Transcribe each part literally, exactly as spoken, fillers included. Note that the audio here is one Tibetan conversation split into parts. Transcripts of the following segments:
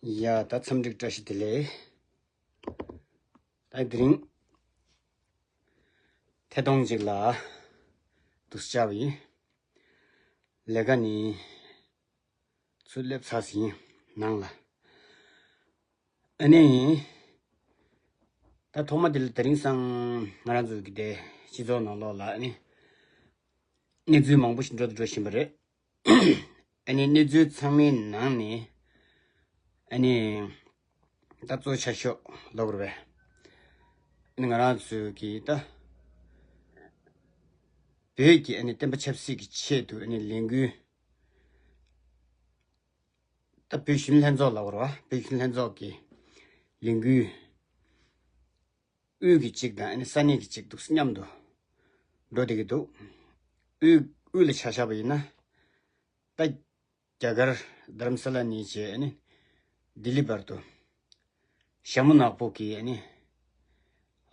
ཡ་ད་འཚམས་འདྲི་བཀྲ་ཤིས་བདེ་ལེགས། ད་དེ་རིང་ཐད་གཏོང་ཅིག་ལ་དུ་བཅར་བ་ཡིན། ལས་ཀ་ནི་ཚུར་སླེབས་ཚར་ཟིན་ནང་ལ། ཨ་ནི། ད་ཐོག་མ་དེ་ལ་དེ་རིང་སང་ང་རང་ཚོ་གི་དེ་སྤྱི་ཚོགས་ནང་ལོགས་ལ་ཨ་ནི། གནས་ཚུལ་མང་པོ་ཞིག་འགྲོ་དང་འགྲོ་བཞིན་པ་རེད། ཨ་ནི་གནས་ཚུལ་ཚང་མའི་ནང་ནས་ཨ་ནི་ད་གཙོ་ཆེ་ཤོས་ལབ་དགོས་རེད་པས། ཨ་ནི་ང་རང་ཚོའི་གི་ད་བོད་ཀྱི་ཨ་ནི་བསྟན་པ་ཆབ་སྲིད་ཀྱི་ཆེད་དུ་ཨ་ནི་ལས་འགུལ། ད་བོད་གཞོན་ལྷན་ཚོགས་ལབ་དགོས་རེད་པ། བོད་གཞོན་ལྷན་ཚོགས་ཀྱི་ལས་འགུལ། དབུས་ཀྱི་གཅིག་དང་ཨ་ནི་ས་གནས་ཀྱི་གཅིག་འདུག་མཉམ་དུ་འགྲོ་བསྡད་ཀྱི་འདུག་དབུས་དབུས་ལ་ཆ་བཞག་པ་ཡིན་ན། ད་རྒྱ་གར་རྡ་རམ་ས་ལ་ནས་བྱས་ཨ་ནི་ལྡི་ལི་བར་དུ་ཞྭ་མོ་ནག་པོ་གི་ཨ་ནི་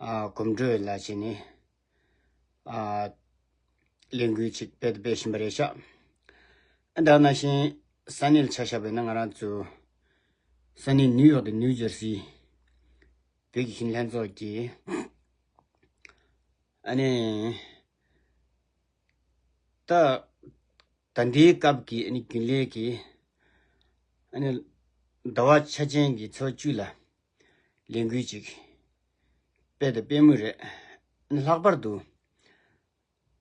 ཨ་གོམ་བགྲོད་ལ་བྱས་ནས་ཨ་ལས་འགུལ་ཅིག་སྤེལ་དང་སྤེལ་བཞིན་པ་རེད་ཤག་ཨ་ད་ནང་བཞིན་ས་གནས་ལ་ཆ་བཞག་པ་ཡིན་ན་ང་རང་ཚོ་ས་གནས་ནིའུ་ཡོག་དང་ནིའུ་ཇར་སི། བོད་ཀྱི་གཞོན་ལྷན་ཚོགས་ཀྱིས་ཨ་ནི་ད་ད་ལྟའི་སྐབས་ཀྱི་ཨ་ནི་རྒྱུན་ལས་ཀྱི་ཨ་ནི་ཟླ་བ་འཆར་ཅན་གྱི་ཚེས་པ་བཅུ་ལ་ལས་འགུལ་ཅིག་སྤེལ་དང་སྤེལ་མུས་རེད། ཨ་ནི་ལྷག་པར་དུ།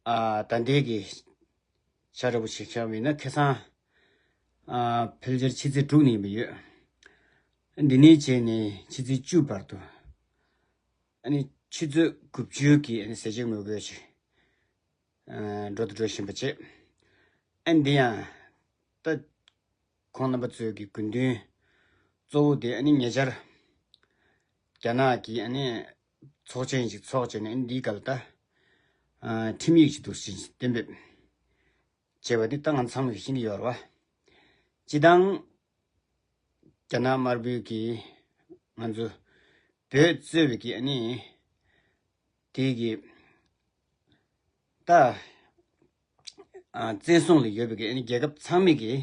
ཨ་ད་ལྟའི་གི་ཆ་འདྲ་པོ་ཞིག་བཞག་པ་ཡིན་ན་ཁ་སང་ཨ་ཕལ་ཆེར་ཕྱི་ཚེས་དྲུག་ནས་ཡིན་པ་ཡོད། འདི་ནས་བྱས་ནས་ཕྱི་ཚེས་བཅུ་བར་དུ། ཨ་ནི་ཆུ་ཚོད་དགུ་བཅུ་གི་ཨ་ནི་ཟས་བཅད་ངོ་རྒོལ་ཞིག་ཨ་འགྲོ་དང་འགྲོ་བཞིན་པ་བྱས། ཨ་འདི་ཡང་ད། ཁོང་རྣམ་པ་ཚོའི་གི་དགོས་འདུན་གཙོ་བོ་དེ་ཨ་ནི་ཉེ་ཆར་རྒྱ་ནག་གི་ཨ་ནི་ཚོགས་ཆེན་ཞིག་ཚོགས་བྱས་ནས་ཨ་ནི་འདིའི་སྐབས་ལ་ད་ཨ་ཁྲིམས་ཡིག་ཅིག་འདུག་ཟེར་གཏན་འབེབས་བྱས་པ་འདི་ད་ང་ཚང་མས་ཤེས་ཀྱི་ཡོད་རེད་པ། སྤྱིར་བཏང་རྒྱ་ནག་དམར་པོའི་གི་ང་ཚོ་བོད་གཙོས་པའི་གི་ཨ་ནི་དེའི་གི་ད་ཨ་བཙན་བཟུང་ལ་ཡོད་པའི་གི་ཨ་ནི་རྒྱལ་ཁབ་ཚང་མའི་གི་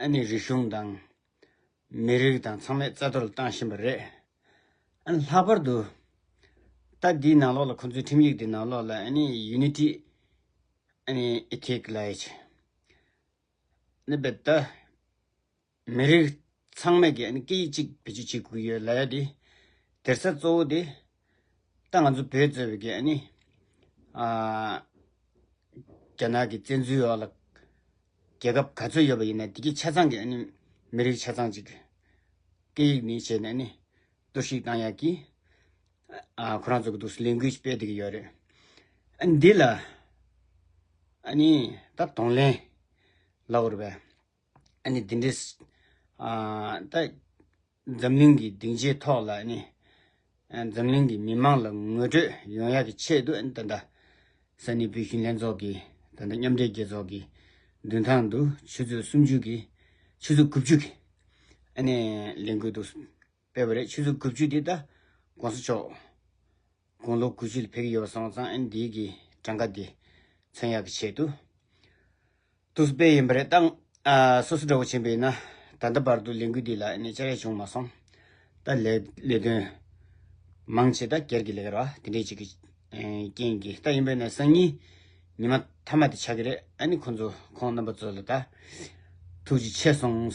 ཨ་ནི་རིག་གཞུང་དང་མི་རིགས་དང་ཚང་མས་རྩ་གཏོར་བཏང་བཞིན་པ་རེད། ཨ་ནི་ལྷག་པར་དུ་ད་འདིའི་ནང་ལོགས་ལ་ཁོང་ཚོའི་ཁྲིམས་ཡིག་འདི་ནང་ལོགས་ལ་ཨ་ནི་ཡུ་ནི་ཊི་ཨ་ནི་ཨེ་ཐིག་ལབ་ཡ་ཅིག་ནི་བེད་ད། མི་རིགས་ཚང་མས་ཀྱི་ཨ་ནི་སྐད་ཡིག་གཅིག་བེད་སྤྱོད་བྱེད་དགོས་ཀྱི་ཡོད་ལབ་ཡ་དེ། དེར་ས་གཙོ་བོ་དེ། ད་ང་ཚོ་བོད་གཙོས་པའི་གི་ཨ་ནི། ཨ། རྒྱ་ནག་གི་བཙན་འཛུལ་འོག་ལ། རྒྱལ་ཁབ་ག་ཚོད་ཡོད་པ་ཡིན་ན་དེ་གི་ཆ་ཚང་གི་ཨ་ནི་མི་རིགས་ཆ་ཚང་གཅིག་གི་སྐད་ཡིག་ནས་བྱས་ནས་ཨ་ནི་གཏོར་བཤིག་བཏང་ཡག་གི། ཨ། ཁོ་རང་ཚོ་གི་འདུག་ལས་འགུལ་ཞིག་སྤེལ་བསྡད་ཀྱི་ཡོད་རེད། ཨ་ནི་འདི་ལ་ཨ་ནི་ད་གདོང་ལེན་ལབ་དགོས་རེད་པས། ཨ་ནི་འདི་འདྲས། ཨ། ད་འཛམ་གླིང་གི་སྡིངས་ཆའི་ཐོག་ལ་ཨ་ནི། ཨ། འཛམ་གླིང་གི་མི་མང་ལ་ངོ་སྤྲོད་ཡོང་ཡག་གི་ཆེད་དུ་ཨ་ནི་ད་ལྟ་ས་གནས་བོད་གཞོན་ལྷན་ཚོགས་ཀྱི་ད་ལྟ་མཉམ་འབྲེལ་རྒྱལ་ཚོགས་ཀྱི་མདུན་ཐང་དུ་ཆུ་ཚོད་སུམ་ཅུ་གི་ཆུ་ཚོད་དགུ་བཅུ་གི་ཨ་ནི་ལས་འགུལ་དུ་སྤེལ་བ་རེད། ཆུ་ཚོད་དགུ་བཅུ་དེ་ད་གོང་ས་མཆོག་དགུང་ལོ་དགུ་བཅུ་ལ་ཕེབས་ཀྱི་ཡོད་པ་སོང་ཙང་ཨ་ནི་འདིའི་གི་གྲངས་ཀ་འདི་མཚོན་ཡག་གི་ཆེད་དུ། དུ་སྤེལ་ཡིན་པ་རེད་ད། ཨ། སོ་སོ་འདྲ་བོ་ཕྱིན་པ་ཡིན་ན་ད་ལྟ་བར་དུ་ལས་འགུལ་འདི་ལ་ཨ་ནི་བཅར་ཡ་བྱུང་མ་སོང་། ད་ལས་ལས་དོན་མང་ཆེ་ད་སྒེར་གྱི་ལས་ཀ་རེད་པ། དེ་འདྲའི་ཅིག་གི་ཨེ་རྐྱེན་གྱིས་ད་ཡིན་པས་ན་སང་ཉིན་ཉི་མ་མཐའ་མ་དེ་ཆགས་ཀྱི་རེད། ཨ་ནི་ཁོང་ཚོ་ཁོང་རྣམ་པ་ཚོ་ལ་ད་ཐུགས་རྗེ་ཆེ་སོང་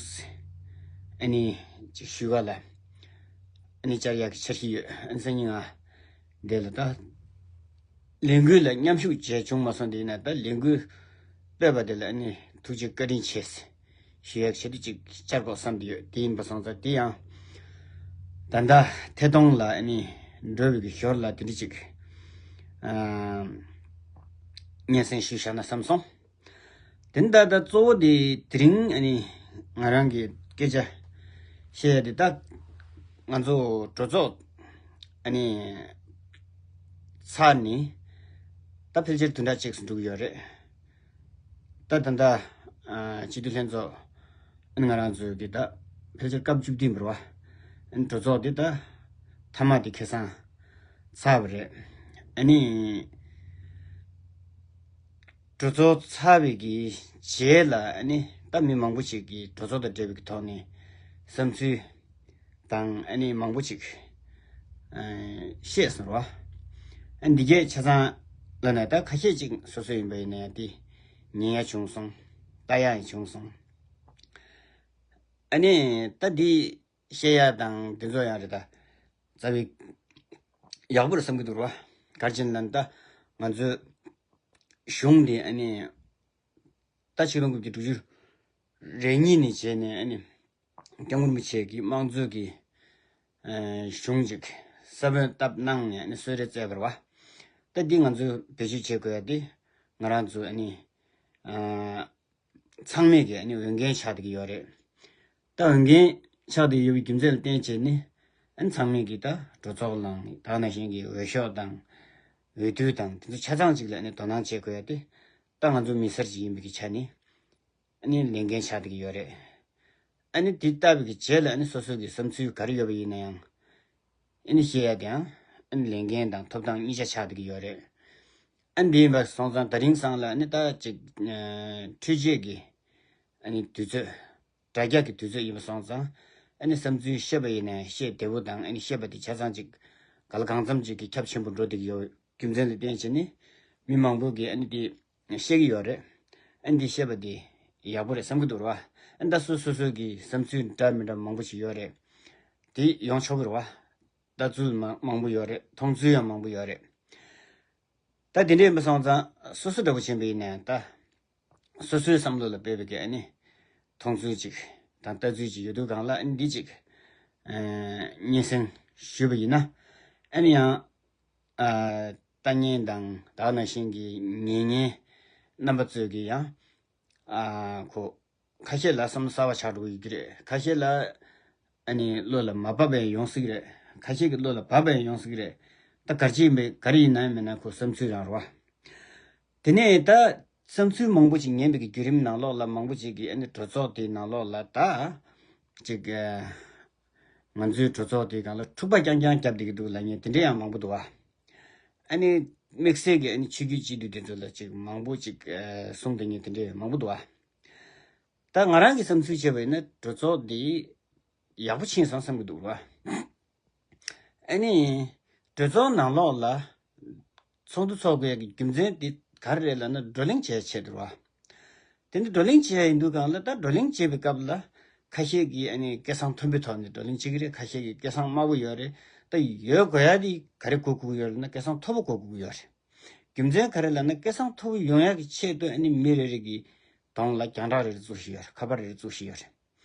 ཨ་ནི་ཅིག་ཞུ་ག་ལ་ཨ་ནི་བཅར་ཡག་གི་འཆར་གཞི་ཡོད། ཨ་ནི་སང་ཉིན་ང་དེ་ལ་ད་ལས་འགུལ་ལ་མཉམ་ཞུགས་བྱས་བྱུང་མ་སོང་། དེ་ཡིན་ན་ད་ལས་འགུལ་སྤེལ་བ་དེ་ལ་ཨ་ནི་ཐུགས་རྗེ་བཀའ་དྲིན་ཆེ་ཞུ་ཡག་ཆེད་དུ་ཅིག་བཅར་དགོས་བསམ་གྱི་ཡོད། དེ་ཡིན་པ་སོང་ཙང་དེ་ཡང་ད་ལྟ་ཐད་གཏོང་ལ་ཨ་ནི་འགྲོ་བའི་གི་ཞོར་ལ་དེ་འདྲ་ཅིག་ཨ་སྙན་སེང་ཞུས་བཞག་ན་བསམ་སོང་། དེ་ནི་ད་ལྟ་གཙོ་བོ་དེ་དེ་རིང་ཨ་ནི་ང་རང་གི་སྐད་ཆ་བཤད་ཡ་དེ་ད་ང་ཚོ་གྲོས་ཚོགས་ཨ་ནི་ཚར་ནས་ད་ཕལ་ཆེར་བདུན་ཕྲག་གཅིག་ཙམ་འགྲོ་གི་ཡོད་རེད། ད་ད་ལྟ་ཨ་སྤྱི་འཐུས་ལྷན་ཚོགས་ཨ་ནི་ང་རང་ཚོའི་གི་ད་ཕལ་ཆེར་སྐབས་བཅུ་བདུན་པ་རེད་པ། ཨ་ནི་གྲོས་ཚོགས་དེ་ད་མཐའ་མ་དེ་ཁ་སང་ཚར་བ་རེད། ཨ་ནི་གྲོས་ཚོགས་ཚར་བའི་གི་རྗེས་ལ་ཨ་ནི་ད་མི་མང་པོ་ཞིག་གིས་གྲོས་ཚོགས་དང་འབྲེལ་བའི་གི་ཐོག་ནས་ བསམ་ཚུལ་དང་ཨ་ནི་མང་པོ་ཅིག་ཨ་བཤད་སོང་ར། ཨ་འདི་གས་ཆ་ཚང་ལ་ནས་ད་ཁ་ཤས་ཅིག་སོ་སོ་ཡིན་པ་ཡིན་ན་ཡང་དེ་ཉན་ཡ་བྱུང་སོང་། ལྟ་ཡ་ཡང་བྱུང་སོང་། ཨ་ནི་ད་འདི་བཤད་ཡ་དང་དེ་ཚོ་ཡང་རེད། ད་རྩ་བའི་ཡག་པོ་རེད་བསམ་གྱི་འདུག་ར། ག་རེ་བྱས་ན་ད་ང་ཚོའི་གཞུང་འདི་ཨ་ནི་ད་ཆིག་སྟོང་དགུ་བརྒྱ་དྲུག་ཅུ་རེ་གཉིས་ནས་བྱས་ནས་ཨ་ནི་སྐྱབས་མགོན་རིན་པོ་ཆེ་གིས་དམངས་གཙོ་གི་ཨ་གཞུང་ཅིག་ས་བོན་བཏབ་གནང་ནས་ཨ་ནི་གསོལ་རས་བསྩལ་བ་རེད་བ། ད་འདི་ང་ཚོས་བེད་སྤྱོད་བྱེད་དགོས་ཡ་དེ་ང་རང་ཚོ་ཨ་ནི་ཨ་ཚང་མས་ཀྱི་ཨ་ནི་འོས་འགན་ཆགས་བསྡད་ཀྱི་ཡོད་རེད། ད་འོས་འགན་ཆགས་བསྡད་ཡོད་པའི་རྒྱུ་མཚན་ལ་བརྟེན་བྱས་ནས་ཨ་ནི་ཚང་མས་ཀྱི་ད་གྲོས་ཚོགས་ནང་ད་ག་ནང་བཞིན་གྱི་འོས་ཤོག་དང་འོས་བསྡུ་དང་དེ་ཚོ་ཆ་ཚང་ཅིག་ལ་ཨ་ནི་དོ་སྣང་བྱེད་དགོས་ཡ་དེ་ད་ང་ཚོ་མི་སེར་ཅིག་ཡིན་པའི་གི་ཆ་ནས་ཨ་ནི་ལས་འགན་ཆགས་བསྡད་ཀྱི་ཡོད་རེད། ཨ་ནི་དེ་ལྟ་བུའི་གི་རྗེས་ལ་ཨ་ནི་སོ་སོ་གི་བསམ་ཚུལ་ག་རེ་ཡོད་པ་ཡིན་ན་ཡང་ཨ་ནི་བཤད་ཡ་དེའང་ཨ་ནི་ལས་འགན་དང་ཐོབ་ཐང་གཉིས་ཆ་ཆགས་བསྡད་ཀྱི་ཡོད་རེད། ཨ་ནི་འདི་ཡིན་པ་སོང་ཙང་དེ་རིང་སང་ལ་ཨ་ནི་ད་ཅིག་ཨ་འཕྲུལ་ཆས་ཀྱི་ཨ་ནི་དུས་ཚོད། དྲ་རྒྱ་གི་དུས་ཚོད་ཡིན་པ་སོང་ཙང་ཨ་ནི་བསམ་ཚུལ་བཤད་པ་ཡིན་ན་བཤད་བདེ་པོ་དང་ཨ་ནི་བཤད་པ་དེ་ཆ་ཚང་ཅིག་ག་ལ་གང་འཚམ་ཅིག་གི་ཁྱབ་ཆེན་པོ་འགྲོ་བསྡད་ཀྱི་ཡོད་རྒྱུ་མཚན་ལ་བརྟེན་བྱས་ནས་མི་མང་པོ་གིས་ཨ་ནི་དེ་བཤད་ཀྱི་ཡོད་རེད། ཨ་ནི་དེ་བཤད་པ་དེ་ཡག་པོ་རེད་བསམ་གྱི་འདུག་ར། ཨ་ནི་ད་སོ་སོ་སོ་གི་བསམ་ཚུལ་འདྲ་མི་འདྲ་མང་པོ་ཞིག་ཡོད་རེད། དེ་ཡོང་ཆོག་གི་རེད་བ། ལྟ་ཚུལ་མ་མང་པོ་ཡོད་རེད། མཐོང་ཚུལ་ཡང་མང་པོ་ཡོད་རེད། ད་དེ་འདྲ་ཡིན་པ་སོང་ཙང་སོ་སོ་འདྲ་པོ་ཕྱིན་པ་ཡིན་ན་ཡང་ད། སོ་སོའི་བསམ་བློ་ལ་དཔག་པའི་གི་ཨ་ནི་མཐོང་ཚུལ་ཅིག་དང་ལྟ་ཚུལ་ཅིག་ཡོད་དུས་སྒང་ལ་ཨ་ནི་འདི་ཅིག་ཨ་སྙན་སེང་ཞུས་པ་ཡིན་ན། ཨ་ནི་ཡང་ཨ་ལྟ་མཁན་དང་ད་ག་ནང་བཞིན་གྱི་ཉན་མཁན་རྣམ་པ་ཚོས་ཀྱི་ཡང་ཨ་ཁོ་ཁ་ཤས་ལ་བསམ་བློ་གསར་པ་ཆགས་འགྲོ་གི་རེད། ཁ་ཤས་ལ་ཨ་ནི་བློ་ལ་མ་བབས་པ་ཡང་ཡོང་སྲིད་ཀྱི་རེད། ཁ་ཤས་ཀྱི་བློ་ལ་བབས་པ་ཡང་ཡོང་སྲིད་ཀྱི་རེད། ད་ག་རེ་ཅིག་ཡིན་པའི་ག་རེ་ཡིན་ན་ཡང་མིན་ན་ཁོ་བསམ་ཚུལ་རང་རེད་བ། དེ་ནས་ད་བསམ་ཚུལ་མང་པོ་ཅིག་ཉན་པའི་གི་བརྒྱུད་རིམ་ནང་ལོགས་ལ་མང་པོ་ཅིག་གིས་ཨ་ནི་གྲོས་ཚོགས་དེའི་ནང་ལོགས་ལ་ད་ཅིག་ཨ་ང་ཚོའི་གྲོས་ཚོགས་དེའི་སྒང་ལ་འཁྲུག་པ་རྐྱང་རྐྱང་བརྒྱབ་བསྡད་ཀྱི་འདུག་ལབ་མཁན་དེ་འདྲ་ཡང་མང་པོ་འདུག་བ། ཨ་ནི་དམིགས་བསལ་གྱི་ཨ་ནི་ཆོས་བརྒྱུད་སྤྱི་འཐུས་དེ་ཚོ་ལ་ཅིག་མང་པོ་ཅིག་ཨ་གསུངས་བསྡད་མཁན་དེ་འདྲ་ཡང་མང་པོ་འདུག་བ། ད་ང་རང་གི་བསམ་ཚུལ་བྱས་པ་ཡིན་ན་གྲོས་ཚོགས་འདི་ཡག་པོ་ཕྱིན་སོང་བསམ་གྱི་འདུག་ར། ཨ་ནི་གྲོས་ཚོགས་ནང་ལོགས་ལ་ཚོགས་འདུ་ཚོགས་དགོས་ཀྱི་རྒྱུ་མཚན་འདི་ག་རེ་རེད་ལབ་ན་བགྲོ་གླེང་བྱེད་ཆེད་དུ་ར། དེ་འདི་བགྲོ་གླེང་བྱེད་ཡ་ཡིན་དུས་སྒང་ལ་ད་བགྲོ་གླེང་བྱེད་པའི་སྐབས་ལ་ཁ་ཤས་ཀྱིས་ཨ་ནི་སྐད་གསང་མཐོན་པོའི་ཐོག་ནས་བགྲོ་གླེང་བྱེད་ཀྱི་རེད། ཁ་ཤས་ཀྱིས་སྐད་གསང་དམའ་པོ་ཡོད་རེད། ད་ཡོད་དགོས་ཡ་འདི་ག་རེ་དགོས་དགོས་ཀྱི་ཡོད་ལབ་ན་སྐད་གསང་མཐོ་པོ་དགོས་དགོས་ཀྱི་ཡོད་རེད། རྒྱུ་མཚན་ག་རེ་ལབ་ན་སྐད་གསང་མཐོ་པོ་ཡོང་ཡག་གི་ཆེད་དུ་ཨ་ནི་མི་རེ་རེ་གི་གདོང་ལ་རྒྱང་གྲགས་རེ་རེ་བཙུགས་བཞིན་ཡོད་རེད། ཁ་པར་རེ་རེ་བཙུགས་བཞིན་ཡོད་རེད།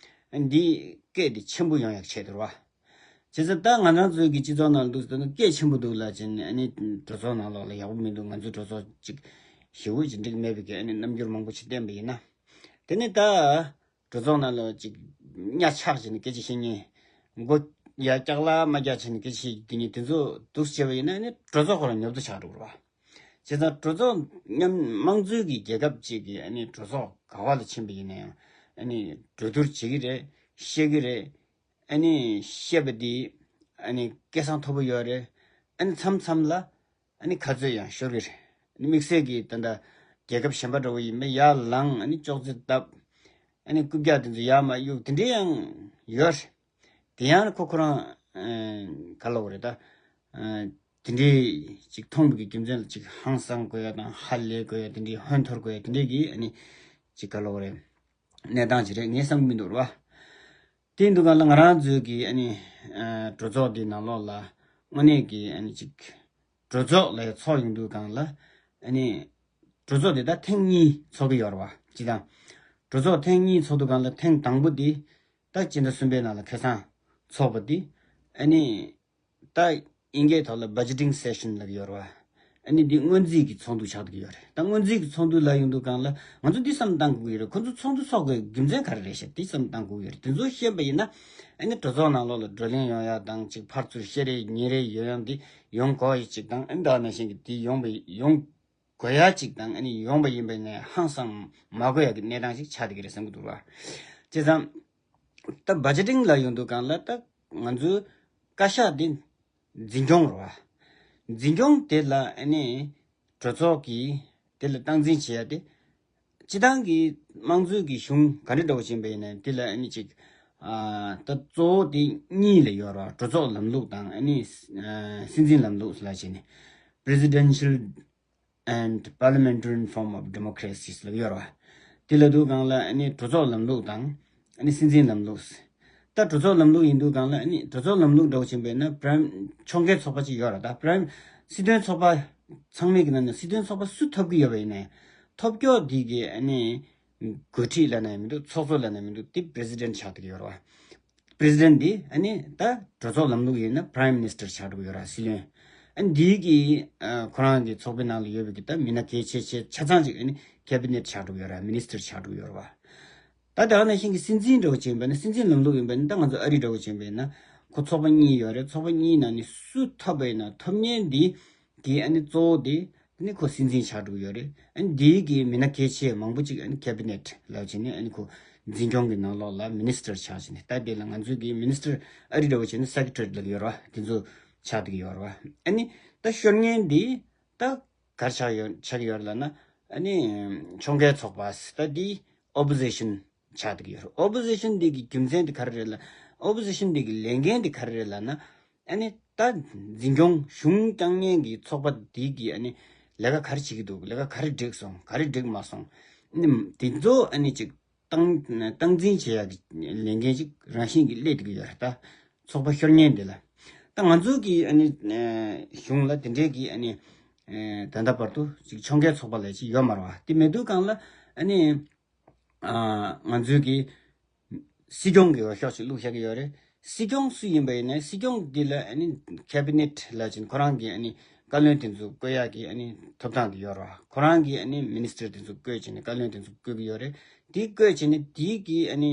ཨ་ནི་འདི་སྐད་དེ་ཆེན་པོ་ཡོང་ཡག་ཆེད་དུ་རེད་བ། བྱས་ཙང་ད་ང་རང་ཚོའི་གི་སྤྱི་ཚོགས་ནང་འདུག་ཟེར་ན་སྐད་ཆེན་པོ་འདུག་ལབ་བྱས་ནས་ཨ་ནི་གྲོས་ཚོགས་ནང་ལོགས་ལ་ཡག་པོ་མི་འདུག་ང་ཚོའི་གྲོས་ཚོགས་ཅིག་ཞེ་པོ་ཅིག་འགྲིག་མེད་པའི་གི་ཨ་ནི་རྣམ་འགྱུར་མང་པོ་ཞིག་བསྟན་པ་ཡིན་ན། དེ་ནི་ད། གྲོས་ཚོགས་ནང་ལ་ཅིག་གཉའ་ཆག་བྱས་ནས་སྐད་ཆ་བཤད་མཁན། མགོ་ཡར་སྐྱག་ལ་མ་རྒྱག་བྱས་ནས་སྐད་ཆ་བཤད་དེ་ཉིད་དེ་ཚོ་འདུག་བྱས་པ་ཡིན་ན་ནི་གྲོས་ཚོགས་ཁོ་རང་ཉོབ་ཏོ་ཆགས་འགྲོ་གི་རེད་བ། བྱས་ཙང་གྲོས་ཚོགས་མཉམ་དམངས་གཙོའི་གི་རྒྱལ་ཁབ་ཅིག་གི་ཨ་ནི་གྲོས་ཚོགས་ག་བ་ལ་ཕྱིན་པ་ཡིན་ན་ཡང་ཨ་ནི་གྲོས་བསྡུར་བྱེད་ཀྱི་རེད། བཤད་ཀྱི་རེད། ཨ་ནི་བཤད་པ་དེ་ཨ་ནི་སྐད་གསང་མཐོ་པོ་ཡོད་རེད། ཨ་ནི་མཚམས་མཚམས་ལ། ཨ་ནི་ཁ་རྩོད་ཡང་ཤོར་གི་རེད། དམིགས་བསལ་གྱིས་ད་ལྟ་རྒྱལ་ཁབ་གཞན་པ་འདྲ་བོ་ཡིན་པས་ཡར་ལངས་ཨ་ནི་ཅོག་ཙེ་བརྡབ། ཨ་ནི་རྐུབ་བཀྱག་དེ་ཚོ་ཡར་མར་གཡུག་དེ་འདྲའི་ཡང་ཡོད་རེད། དེ་ཡང་ཁོ་ཁོ་རང་ཨ་ག་ལབ་དགོས་རེད་ད། ཨ་དེ་འདྲའི་ཅིག་མཐོང་བའི་གི་རྒྱུ་མཚན་ལ་ཅིག་ཧང་སང་དགོས་ཡ་དང་ཧ་ལས་དགོས་ཡ་དེ་འདྲའི་ཧོན་འཐོར་དགོས་ཡ་དེ་འདྲའི་གི་ཨ་ནི་ཅིག་ག་ལབ་དགོས་རེད། གནས་སྟངས་ཅིག་རེད་ངས་བསམ་གྱི་མི་འདུག་རེད་བ། དེ་ཡིན་དུས་སྒང་ལ་ང་རང་ཚོའི་གི་ཨ་ནི་ཨ་གྲོས་ཚོགས་འདི་ནང་ལོགས་ལ་དངོས་གནས་ཀྱི་ཨ་ནི་ཅིག་གྲོས་ཚོགས་ལ་ཚོགས་ཡོང་དུས་སྒང་ལ་ཨ་ནི་གྲོས་ཚོགས་འདི་ད་ཐེངས་གཉིས་ཚོགས་ཀྱི་ཡོད་རེད་བ། སྤྱིར་བཏང་གྲོས་ཚོགས་ཐེངས་གཉིས་ཚོགས་དུས་སྒང་ལ་ཐེངས་དང་པོ་འདི་ད་སྤྱི་ཟླ་གསུམ་པའི་ནང་ལ་ཁ་སང་ཚོགས་པ་འདི་ཨ་ནི། ད་དབྱིན་སྐད་ཐོག་ལ་budgeting session་ལབ་ཀྱི་ཡོད་རེད་བ། ཨ་ནི་འདི་སྔོན་རྩིས་ཀྱི་ཚོགས་འདུ་ཆགས་བསྡད་ཀྱི་ཡོད་རེད། ད་སྔོན་རྩིས་ཀྱི་ཚོགས་འདུ་ལ་ཡོང་དུས་སྒང་ལ་ང་ཚོ་འདི་བསམ་བཏང་དགོས་ཀྱི་ཡོད་རེད། ཁོ་ཚོ་ཚོགས་འདུ་ཚོགས་དགོས་རྒྱུ་མཚན་ག་རེ་རེད་ཤག་འདི་བསམ་བཏང་དགོས་ཀྱི་ཡོད་རེད། དེ་ཚོ་ཤེས་པ་ཡིན་ན་ཨ་ནི་གྲོས་ཚོགས་ནང་ལོགས་ལ་བགྲོ་གླེང་ཡོང་ཡ་དང་ཅིག་ཕར་ཚུར་བཤད་རེས་ཉན་རེས་ཡོང་ཡ་འདི་ཡོང་དགོས་ཡ་ཅིག་དང་ཨ་ནི་ད་ག་ནང་བཞིན་གྱི་འདི་ཡོང་པ་ཡོང་དགོས་ཡ་ཅིག་དང་ཨ་ནི་ཡོང་པ་ཡིན་པ་ནས་ཧང་སང་མ་དགོས་ཡ་གི་གནས་སྟངས་ཤིག་ཆགས་བསྡད་ཀྱི་རེད་བསམ་གྱི་འདུག་ར། བྱས་ཙང་། ད་budgeting་ལ་ཡོང་དུས་སྒང་ལ་ད་ང་ཚོའི་བཀའ་ཤག་འདི་འཛིན་སྐྱོང་རེད་བ། འཛིན་སྐྱོང་དེ་ལ་ཨ་ནི་གྲོས་ཚོགས་ཀྱིས་དེ་ལ་སྟངས་འཛིན་བྱེད་ཡ་དེ་སྤྱི་བཏང་གི་དམངས་གཙོའི་གི་གཞུང་ག་འདྲ་འདྲ་བོ་ཅིག་ཡིན་པ་ཡིན་ན་དེ་ལ་ཨ་ནི་ཅིག་ ཨ་ད་གཙོ་བོ་དེ་གཉིས་ལ་ཡོད་རེད་བ། གྲོས་ཚོགས་ལམ་ལུགས་དང་ཨ་ནི་ཨ་སྲིད་འཛིན་ལམ་ལུགས་ལབ་བྱས་ནས། Presidential and Parliamentarian Form of Democracy ལབ་ཡོད་རེད་བ། དེ་ལབ་དུས་སྒང་ལ་ཨ་ནི་གྲོས་ཚོགས་ལམ་ལུགས་དང་ཨ་ནི་སྲིད་འཛིན་ལམ་ལུགས། ད་གྲོས་ཚོགས་ལམ་ལུགས་ཡིན་དུས་སྒང་ལ་ཨ་ནི་གྲོས་ཚོགས་ལམ་ལུགས་འདྲ་བོ་བྱས་པ་ཡིན་ན་Prime ཕྱོགས་འགལ་ཚོགས་པ་གཅིག་ཡོད་རེད། ད་Prime སྲིད་དོན་ཚོགས་པ་ཚང་མའི་གི་ནང་ནས་སྲིད་དོན་ཚོགས་པ་སུ་ཐོབ་ཀྱི་ཡོད་པ་ཡིན་ནའི་ཐོབ་སྐྱོ་དེ་གི་ཨ་ནི་འགོ་ཁྲིད་ལབ་ན་ཡང་མི་འདུག་ཚོགས་གཙོ་ལབ་ན་མི་འདུག་དེ་President ཆགས་བསྡད་ཀྱི་ཡོད་རེད་བ། President འདི་ཨ་ནི་ད་གྲོས་ཚོགས་ལམ་ལུགས་ཡིན་ན་Prime Minister ཆགས་འགྲོ་གི་ཡོད་ར། སྲིད་བློན། ཨ་ནི་འདི་གི་ཨ་ཁོ་རང་གི་ཚོགས་པའི་ནང་ལ་ཡོད་པའི་གི་ད་མི་སྣ་གལ་ཆེ་ཆེ་ཆ་ཚང་ཅིག་ཨ་ནི་Cabinet ཆགས་འགྲོ་གི་ཡོད་ར། Minister ཆགས་འགྲོ་གི་ཡོད་ར་བ། ད་དེ་ག་ནང་བཞིན་གི་སྲིད་འཛིན་འདྲ་བོ་བྱས་པ་ཡིན་ན་སྲིད་འཛིན་ལམ་ལུགས་ཡིན་པ་ཡིན་ན་ད་ང་ཚོ་ཨ་རི་འདྲ་བོ་བྱས་པ་ཡིན་ན་ཁོ་ཚོགས་པ་གཉིས་ཡོད་རེད། ཚོགས་པ་གཉིས་ནང་ནས་སུ་ཐོབ་པ་ཡིན་ན་ཐོབ་མཁན་འདི་གི་ཨ་ནི་གཙོ་བོ་དེ་ཨ་ནི་ཁོ་སྲིད་འཛིན་ཆགས་འགྲོ་གི་ཡོད་རེད། ཨ་ནི་འདིའི་གི་མི་སྣ་གལ་ཆེ་མང་པོ་ཅིག་ཨ་ནི་Cabinet ལབ་བྱས་ནས་ཨ་ནི་ཁོ་འཛིན་སྐྱོང་གི་ནང་ལོགས་ལ་Minister ཆགས་བྱས་ནས། ད་དེ་ལ་ང་ཚོའི་གི་Minister ཨ་རི་འདྲ་བོ་བྱས་ན་Secretary ལབ་ཡོད་རེད་བ། དེ་ཚོ་ཆགས་བསྡད་ཀྱི་ཡོད་རེད་བ། ཨ་ནི་ད་ཤོར་མཁན་འདི་ད་ག་རེ་ཆགས་ཡོད་ཆགས་ཀྱི་ཡོད་རེད་ལབ་ན་ཨ་ནི་ཕྱོགས་འགལ་ཚོགས་པ་ད་འདི་Opposition ཆགས་བསྡད་ཀྱི་ཡོད་རེད། Opposition འདི་གི་རྒྱུ་མཚན་འདི་ག་རེ་རེད་ལབ། Opposition འདི་གི་ལས་འགན་འདི་ག་རེ་རེད་ལབ་ན། ཨ་ནི་ད་འཛིན་སྐྱོང་གཞུང་བསྐྱངས་མཁན་གྱི་ཚོགས་པ་འདི་གི་ཨ་ནི་ལས་ཀ་ག་རེ་བྱེད་ཀྱི་འདུག་ལས་ཀ་ག་རེ་འགྲིག་སོང་ག་རེ་འགྲིག་མ་སོང་། ཨ་ནི་དེ་ཚོ་ཨ་ནི་ཅིག་སྟངས་སྟངས་འཛིན་བྱེད་ཡག་གི་ལས་འགན་ཅིག་རང་བཞིན་གྱིས་སླེབས་བསྡད་ཀྱི་ཡོད་རེད། ད་ཚོགས་པ་ཤོར་མཁན་འདི་ལ་ད་ང་ཚོ་གི་ཨ་ནི་གཞུང་ལ་དེ་འདྲའི་གི་ཨ་ནི་ད་ལྟ་བར་དུ་ཅིག་ཕྱོགས་འགལ་ཚོགས་པ་ལས་ཅིག་ཡོད་མ་རེད་བ། དེ་མེད་དུས་སྒང་ལ་ཨ་ནི་ང་ཚོའི་གི་སྲིད་སྐྱོང་གི་འོས་ཤོག་ཅིག་བླུགས་བཞག་གི་ཡོད་རེད། སྲིད་སྐྱོང་སུ་ཡིན་པ་ཡིན་ན་སྲིད་སྐྱོང་འདི་ལ་ཨ་ནི་Cabinet ལབ་བྱས་ནས་ཁོ་རང་གི་ཨ་ནི་བཀའ་བློན་དེ་ཚོ་བསྐོ་ཡག་གི་ཨ་ནི་ཐོབ་ཐང་དེ་ཡོད་རེད་བ། ཁོ་རང་གི་ཨ་ནི་Minister དེ་ཚོ་བསྐོས་བྱས་ནས་བཀའ་བློན་དེ་ཚོ་བསྐོ་གི་ཡོད་རེད། དེ་བསྐོས་བྱས་ནས་དེའི་གི་ཨ་ནི་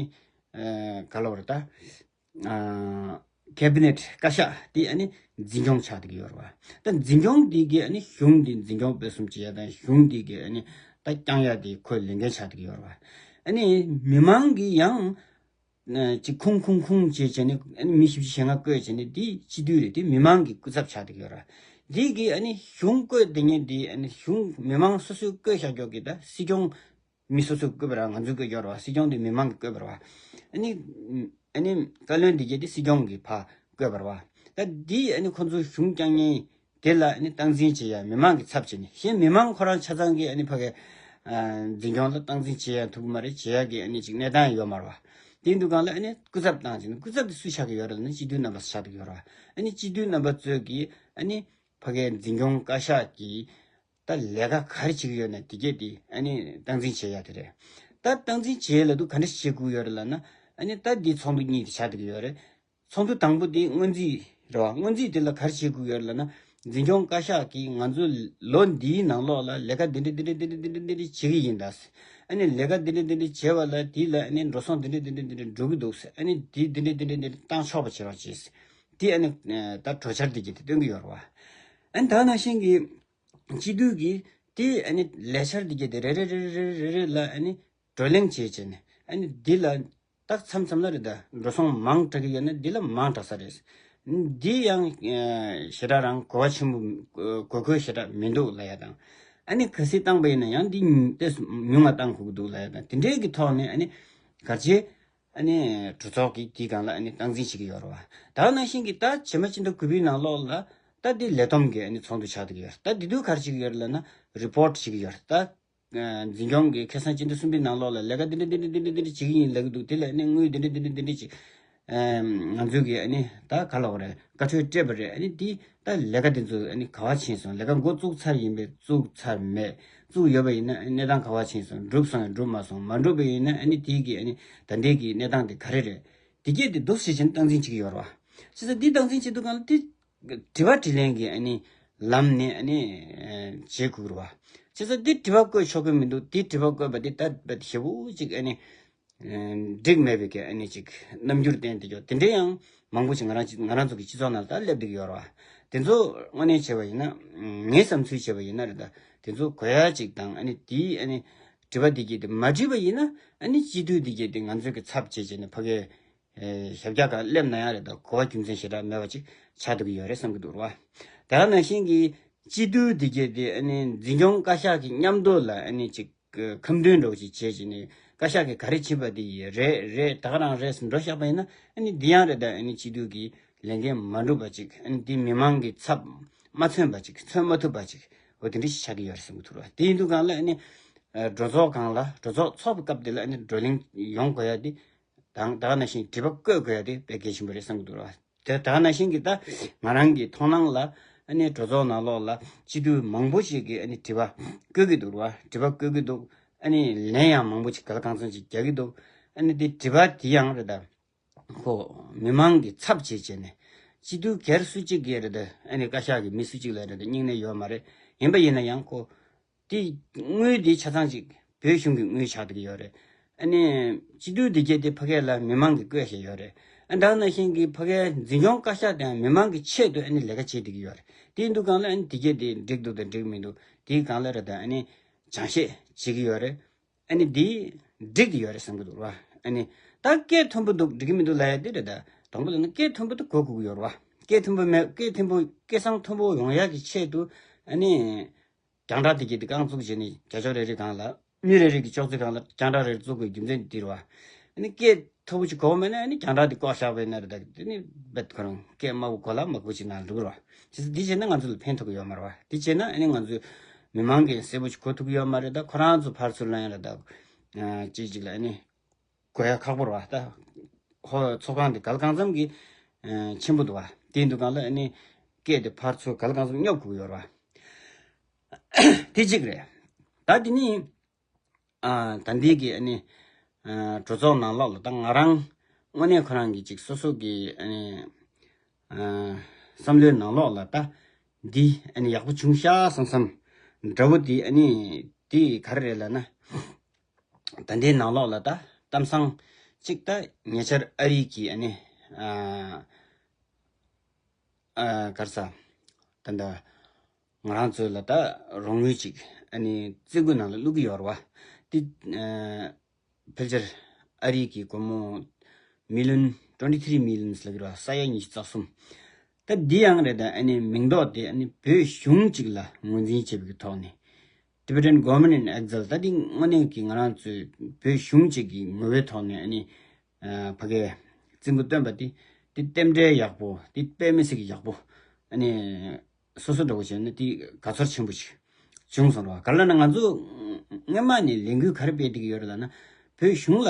ག་ལབ་དགོས་རེད་ད། Cabinet བཀའ་ཤག་དེ་ཨ་ནི་འཛིན་སྐྱོང་ཆགས་བསྡད་ཀྱི་ཡོད་རེད་བ། ད་འཛིན་སྐྱོང་དེ་གི་ཨ་ནི་གཞུང་དེ་འཛིན་སྐྱོང་སྤེལ་གསུམ་བྱེད་ཡ་དང་གཞུང་དེ་གི་ཨ་ནི་ད་བསྐྱང་ཡ་དེ་ཁོའི་ལས་འགན་ཆགས་བསྡད་ཀྱི་ཡོད་རེད་བ། ཨ་ནི་མི་མང་གི་ཡང་ཅིག་ཁུང་ཁུང་ཁུང་བྱས་བྱས་ནས་ཨ་ནི་མི་བཞི་བཅུ་ཞེ་ལྔ་བསྐོས་བྱས་ནས་དེ་སྤྱི་འཐུས་རེད། དེ་མི་མང་གི་སྐུ་ཚབ་ཆགས་བསྡད་ཀྱི་ཡོད་རེད་བ། དེ་གི་ཨ་ནི་གཞུང་བསྐོས་བསྡད་མཁན་དེ་ཨ་ནི་གཞུང་མི་མང་སོ་སོས་བསྐོས་བཞག་རྒྱུ་གི་ད་སྲིད་སྐྱོང་མི་སོ་སོས་བསྐོས་པ་ར་ང་ཚོས་བསྐོས་ཡོད་རེད་བ། སྲིད་སྐྱོང་དེ་མི་མང་གིས་བསྐོས་པ་རེད་བ། ཨ་ནི་ཨ་ནི་བཀའ་བློན་འདི་གྱད་དེ་སྲིད་སྐྱོང་གིས་ཕར་བསྐོས་པ་རེད་བ། ད་འདི་ཨ་ནི་ཁོ་ཚོའི་གཞུང་བསྐྱངས་མཁན་དེ་ལ་ཨ་ནི་སྟངས་འཛིན་བྱེད་ཡ་མི་མང་གི་ཚབ་བྱས་ནས་གཞན་མི་མང་ཁོ་རང་ཆ་ཚང་གིས་ཨ་ནི་ཕ་གི་འཛིན་སྐྱོང་ལ་སྟངས་འཛིན་བྱེད་ཡ་ཐུབ་ཀྱི་མ་རེད། བྱེད་ཡ་གི་ཨ་ནི་ཅིག་གནས་སྟངས་ཡོད་མ་རེད་བ། དེ་ཡིན་དུས་སྒང་ལ་ཨ་ནི་སྐུ་ཚབ་བཏང་བྱས་ནས་སྐུ་ཚབ་དེ་སུ་ཆགས་ཀྱི་ཡོད་རེད་ལབ་ན་སྤྱི་འཐུས་རྣམ་པ་ཆགས་ཀྱི་ཡོད་རེད་བ། ཨ་ནི་སྤྱི་འཐུས་རྣམ་པ་ཚོས་ཀྱིས་ཨ་ནི་ཕ་གིའི་འཛིན་སྐྱོང་བཀའ་ཤག་གིས་ད་ལས་ཀ་ག་རེ་བྱེད་ཀྱི་ཡོད་ན་དེ་གྱད་དེ་ཨ་ནི་སྟངས་འཛིན་བྱེད་ཡ་དེ་རེད། ད་སྟངས་འཛིན་བྱེད་ཡ་ལབ་དུས་ག་འདྲ་བྱེད་དགོས་ཡོད་རེད་ལབ་ན། ཨ་ནི་ད་འདི་ཚོགས་འདུ་གཉིས་དེ་ཆགས་བསྡད་ཀྱི་ཡོད་རེད། ཚོགས་འདུ་དང་པོ་དེ་སྔོན་རྩིས་རེད་བ། སྔོན་རྩིས་དེ་ལ་ག་རེ་བྱེད་དགོས་ཡོད་རེད་ལབ་ན། འཛིན་སྐྱོང་བཀའ་ཤག་གིས་ང་ཚོ་ལོ་འདིའི་ནང་ལོགས་ལ་ལས་ཀ་འདི་འདྲ་འདི་འདྲ་འདི་འདྲ་འདི་འདྲ་འདི་འདྲ་བྱེད་ཀྱི་ཡིན་ད། ཨ་ནི་ལས་ཀ་འདི་འདྲ་འདི་འདྲ་བྱས་པ་ལ་དེ་ལ་ཨ་ནི་འགྲོ་སོང་འདི་འདྲ་འདི་འདྲ་འདི་འདྲ་འགྲོ་གི་འདུག། ཨ་ནི་དེ་འདི་འདྲ་འདི་འདྲ་འདི་འདྲ་བཏང་ཆོག་པ་བྱེད་རོགས་བྱེད། དེ་ཨ་ནི་ད་གྲོས་འཆར་འདི་གྱད་དེ་སྟོན་གྱི་ཡོད་རེད་བ། ཨ་ནི་ད་ནང་བཞིན་གྱི་སྤྱི་འཐུས་ཀྱིས་དེ་ཨ་ནི་ལས་འཆར་འདི་གྱད་དེ་རེ་རེ་རེ་རེ་རེ་རེ་ལ་ཨ་ནི་བགྲོ་གླེང་བྱས་བྱས་ནས་ཨ་ནི་འདི་ལ་ཏག་མཚམས་མཚམས་ལ་རེད་ད། འགྲོ་སོང་མང་དྲགས་ཀྱི་ཡོད་ན་འདི་ལ་མང་དྲགས་ས་རེད། འདི་ཡང་ཞེ་དྲག་རང་གོ་བ་ཆེན་པོ་གོ་གོ་ཞེ་དྲག་མི་འདུག་ལབ་ཡ་དང་། ཨ་ནི་གལ་སྲིད་བཏང་པ་ཡིན་ན་ཡང་འདི་ཏོག་ཙམ་ཉུང་ང་བཏང་དགོས་ཀྱི་འདུག་ལབ་ཡ་དང་དེ་འདྲའི་གི་ཐོག་ནས་ཨ་ནི་གལ་ཆེ། ཨ་ནི་གྲོས་ཚོགས་ཀྱིས་དེའི་སྒང་ལ་ཨ་ནི་སྟངས་འཛིན་བྱེད་ཀྱི་ཡོད་རེད་བ། ད་ནང་བཞིན་གྱི་ད་ཕྱི་མ་ཕྱི་ཟླ་དགུ་པའི་ནང་ལོགས་ལ་ད་འདི་ལས་བསྡོམས་ཀྱི་ཨ་ནི་ཚོགས་འདུ་ཆགས་བསྡད་ཀྱི་ཡོད་རེད། ད་འདི་དུས་ག་རེ་བྱེད་ཀྱི་ཡོད་རེད་ལབ་ན་རི་པོར་ཊི་བྱེད་ཀྱི་ཡོད་རེད་ད། འཛིན་སྐྱོང་གིས་ཁ་སང་སྤྱི་ཟླ་གསུམ་པའི་ནང་ལོགས་ལ་ལས་ཀ་འདི་འདྲ་འདི་འདྲ་འདི་འདྲ་འདི་འདྲ་བྱེད་ཀྱི་ཡིན་ལབ་ཀྱི་འདུག། དེ་ལ་ནི་དངུལ་འདི་འདྲ་འདི་འདྲ་འདི་འདྲ་ཅིག་ང་ཚོས་ཀྱིས་ཨ་ནི་ད་ག་ལབ་དགོས་རེད། བཀའ་འཁྲོལ་སྤྲད་པ་རེད། ཨ་ནི་འདི་ད་ལས་ཀ་འདི་ཚོ་ཨ་ནི་ག་པར་ཕྱིན་སོང་། ལས་ཀ་འགོ་བཙུགས་ཚར་ཡིན་པས་བཙུགས་ཚར་མེད། བཙུགས་ཡོད་པ་ཡིན་ན་ཨ་ནི་གནས་སྟངས་ག་པར་ཕྱིན་སོང་། འགྲུབ་སོང་ཡང་འགྲུབ་མ་སོང་། མ་འགྲུབ་པ་ཡིན་ན་ཨ་ནི་དེའི་གི་ཨ་ནི་ད་ལྟའི་གི་གནས་སྟངས་དེ་ག་རེ་རེད། དེ་གྱད་དེ་འདུག་སེ་བྱས་ནས་སྟངས་འཛིན་བྱེད་ཀྱི་ཡོད་རེད་བ། བྱས་ཙང་འདི་སྟངས་འཛིན་བྱེད་དུས་སྒང་ལ་དེ། དྲི་བ་དྲིས་ལན་གྱི་ཨ་ནི་ལམ་ནས་ཨ་ནི་བྱེད་དགོས་རེད་བ། བྱས་ཙང་འདི་དྲི་བ་བཀོད་ཆོག་གི་མི་འདུག། འདི་དྲི་བ་བཀོད་པ་འདི་ད་ཞེ་པོ་ཅིག་ཨ་ནི་འགྲིག་མེད་པའི་གི་ཨ་ནི་ཅིག་རྣམ་འགྱུར་བསྟན་བསྡད་ཀྱོག། དེ་འདྲའི་ཡང་མང་པོ་ཅིག་ང་རང་ང་རང་ཚོ་གི་སྤྱི་ཚོགས་ནང་ལ་ད་སླེབས་བསྡད་ཀྱི་ཡོད་རེད་བ། དེ་ཚོ་དངོས་གནས་བྱས་པ་ཡིན་ན་ངའི་བསམ་ཚུལ་བྱས་པ་ཡིན་ན་རེད་ད། དེ་ཚོ་གོ་ཡ་ཅིག་དང་ཨ་ནི་དེའི་ཨ་ནི་དྲི་བ་འདི་གྱད་དེ་མ་དྲིས་པ་ཡིན་ན་ཨ་ནི་སྤྱི་འཐུས་འདི་གྱད་དེ་ང་ཚོའི་གི་ཚབ་བྱས་བྱས་ནས་ཕ་གིའི། ཞབས་བཀྱག་སྒང་སླེབས་ན་ཡང་རེད་ད། གོ་བ་རྒྱུ་མཚན་ཞེ་དྲག་མེད་པ་ཅིག་ཆགས་བསྡད་ཀྱི་ཡོད་རེད་བསམ་གྱི་འདུག་ར་བ། དེ་ག་ནང་བཞིན་གྱི་སྤྱི་འཐུས་འདི་གྱད་དེ་ཨ་ནི་འཛིན་སྐྱོང་བཀའ་ཤག་གི་མཉམ་དུ་ལ་ཨ་ནི་ཅིག་ཁ་འདོན་འདྲ་བོ་ཅིག་བྱས་བྱས་ནས་ བཀའ་ཤག་གིས་ག་རེ་བྱས་པ་དེ་ཡིས་རེད་རེད་ད་ག་རང་རེད་ཟེར་འགྲོ་བཞག་པ་ཡིན་ན་ཨ་ནི་འདི་ཡང་རེད། ད་ཨ་ནི་སྤྱི་འཐུས་ཀྱི་ལས་འགན་མ་འགྲུབ་པ་ཅིག་ཨ་ནི་འདི་མི་མང་གི་ཚབ་མ་མཚོན་པ་ཅིག་མཚོན་མ་ཐུབ་པ་ཅིག་འོ་དེ་འདྲ་ཞིག་ཆགས་ཀྱི་ཡོད་རེད་བསམ་གྱི་འདུག་ར། དེ་ཡིན་དུས་གང་ལ་ཨ་ནི་གྲོས་ཚོགས་སྒང་ལ་གྲོས་ཚོགས་ཚོགས་པའི་སྐབས་དེ་ལ་ཨ་ནི་བགྲོ་གླེང་ཡོང་དགོས་ཡ་དེ་དང་ད་ག་ནང་བཞིན་དྲི་བ་བཀོད་དགོས་ཡ་དེ་དཔེ་གལ་ཆེན་པོ་རེད་བསམ་གྱི་འདུག་ར། དེ་ད་ག་ནང་བཞིན་གྱི་ད་ང་རང་གི་མཐོང་སྣང་ལ་ཨ་ནི་གྲོས་ཚོགས་ནང་ལོགས་ལ་སྤྱི་འཐུས་མང་པོ་ཞིག་གིས་ཨ་ནི་དྲི་བ་བཀོད་ཀྱི་འདུག་ར། དྲི་བ་བཀོད་ཀྱི་འདུག་ཨ་ནི་ལན་ཡང་མང་པོ་ཞིག་ག་ལ་གང་འཚམ་ཞིག་རྒྱག་གི་འདུག་ཨ་ནི་དེ་དྲི་བ་དེ་ཡང་རེད་ད། ཁོ་མི་མང་གི་ཚབ་བྱེད་བྱས་ནས་སྤྱི་འཐུས་སྒེར་སུ་གཅིག་གིས་རེད་ད་ཨ་ནི་བཀའ་ཤག་གི་མི་སུ་གཅིག་ལ་རེད་ད་སྙིང་ནད་ཡོད་མ་རེད། ཡིན་པ་ཡིན་ན་ཡང་ཁོ་དེ་དངུལ་དེ་ཆ་ཚང་ཅིག་བོད་གཞུང་གི་དངུལ་ཆགས་བསྡད་ཀྱི་ཡོད་རེད། ཨ་ནི་སྤྱི་འཐུས་དེ་གྱད་དེ་ཕ་གི་ལ་མི་མང་གིས་བསྐོས་བཞག་ཡོད་རེད། ཨ་ད་ག་ནང་བཞིན་གྱི་ཕ་གིའི་འཛིན་སྐྱོང་བཀའ་ཤག་དེའང་མི་མང་གི་ཆེད་དུ་ཨ་ནི་ལས་ཀ་བྱེད་བསྡད་ཀྱི་ཡོད་རེད། དེ་ཡིན་དུས་གང་ལ་ཨ་ནི་དེ་གྱད་དེ་འགྲིག་འདུག་དང་འགྲིག་མི་འདུག་དེའི་སྒང་ལ་རེད་ད་ཨ་ནི་སྦྱང་བཤད་བྱེད་ཀྱི་ཡོད་རེད། ཨ་ནི་འདི་འགྲིག་གི་ཡོད་རེད་བསམ་གྱི་འདུག་ར། ཨ་ནི་ད་སྐད་མཐོན་པོ་འདུག་འགྲིག་གི་མི་འདུག་ལབ་ཡ་དེ་རེད་ད། དང་པོ་ལ་ནི་སྐད་མཐོན་པོ་དེ་གོ་དགོས་ཀྱི་ཡོད་རེད་བ། སྐད་མཐོན་པོ་མེད་སྐད་མཐོན་པོ་སྐད་གསང་མཐོན་པོ་ཡོང་ཡ་གི་ཆེད་དུ་ཨ་ནི་རྒྱང་བསྒྲགས་དེ་གྱད་དེ་རྐང་བཙུགས་བྱས་ནས་རྒྱ་ཕྱོགས་རེ་རེ་སྒང་ལ་མི་རེ་རེ་གི་ཅོག་ཙེ་སྒང་ལ་རྒྱང་བསྒྲགས་རེ་རེ་བཙུགས་དགོས་རྒྱུ་མཚན་དེ་རེད་བ། ཨ་ནི་སྐད་མཐོ་པོ་ཅིག་གོ་མེད་ན་ཨ་ནི་རྒྱང་བསྒྲགས་དེ་བཀོག་བཞག་པ་ཡིན་ན་རེད་ད་དེ་ནི་རྦད་ཁོ་རང་སྐད་དམའ་པོ་གོ་ལ་མ་གོ་ཅིག་ན་འགྲོ་གི་རེད་བ། བྱས་ཙང་འདི་བྱས་ན་ང་ཚོ་ལ་ཕན་ཐོགས་ཀྱི་ཡོད་མ་རེད་བ། འདི་བྱས་ན་ཨ་ནི་ང་ཚོས་མི་མང་གིས་གསལ་པོ་ཅིག་གོ་ཐུབ་ཀྱི་ཡོད་མ་རེད་ད། ཁོ་རང་ཚོ་ཕར་ཚུར་ལ་ཡང་རེད་ད། ཨ་ཅིག་ཅིག་ལ་ཨ་ནི་གོ་ཡ་ཁག་པོ་རེད་བ། ད་ཧོ་ཚོགས་ཁང་འདི་ག་ལ་གང་འཚམ་གྱི་ཨ་ཆེན་པོ་འདུག་བ། དེ་འདུག་གང་ལ་ཨ་ནི་སྐད་དེ་ཕར་ཚུར་ག་ལ་གང་འཚམ་སྙོབ་དགོས་ཀྱི་ཡོད་རེད་བ། དེ་གཅིག་རེད། ད་དེ་ནི་ཨ་ད་འདི་གི་ཨ་ནི་ཨ་གྲོས་ཚོགས་ནང་ལོགས་ལ་ད་ང་རང་དངོས་གནས་ཁོ་རང་གི་ཅིག་སོ་སོ་གི་ཨ་ནི་ཨ་བསམ་བློའི་ནང་ལོགས་ལ་ད་འདི་ཨ་ནི་ཡག་པོ་བྱུང་ཤག་བསམ་བསམ་འདྲ་བོ་དེ་ཨ་ནི་དེ་ག་རེ་རེད་ལབ་ན། ད་ལྟའི་ནང་ལོགས་ལ་ད་གཏམ་བཟང་གཅིག་ད་ཉེ་ཆར་ཨ་རི་གི་ཨ་ནི་ཨ་ཨ་ག་རེ་ཟ་ད་ད་ང་རང་ཚོ་ལ་ད་རོགས་དངུལ་གཅིག་ཨ་ནི་བཙོན་ཁང་ནང་ལ་བླུག་གི་ཡོད་རེད་བ། དེ་ཨ་ཕལ་ཆེར་ཨ་རི་གི་སྒོར་མོ་མི་ལི་ཡོན་ཊུ་ཝེན་ཊི་ཐི་རི་མི་ལི་ཡོན་ལབ་ཀྱི་རེད་བ། ས་ཡ་ཉི་ཤུ་རྩ་གསུམ། ད་འདི་ཡང་རེད་ད། ཨ་ནི་མིང་འདོགས་དེ་ཨ་ནི་བོད་གཞུང་གཅིག་ལ་ངོས་འཛིན་བྱེད་པའི་ཐོག་ནས། Tibetan Government in Exile ད་འདི་དངོས་གནས་ཀྱི་ང་རང་ཚོའི་བོད་གཞུང་གཅིག་གི་ངོ་བོའི་ཐོག་ནས་ཨ་ནི་ཨ་ཕ་གིའི་བཙུན་གྱི་སྟོན་པ་དེ་དེ་རྟེན་འབྲེལ་ཡག་པོ་དེ་དཔེ་མི་སྲིད་ཀྱི་ཡག་པོ། ཨ་ནི་སོ་སོ་འདྲ་བོ་བྱས་ན་དེ་དགའ་ཚོར་ཆེན་པོ་ཞིག་བྱུང་སོང་ར། ག་ལ་ན་ང་ཚོ་སྔོན་མ་ནས་ལས་འགུལ་ག་རེ་སྤེལ་བསྡད་ཀྱི་ཡོད་རེད་ལབ་ན། བོད་གཞུང་ལ་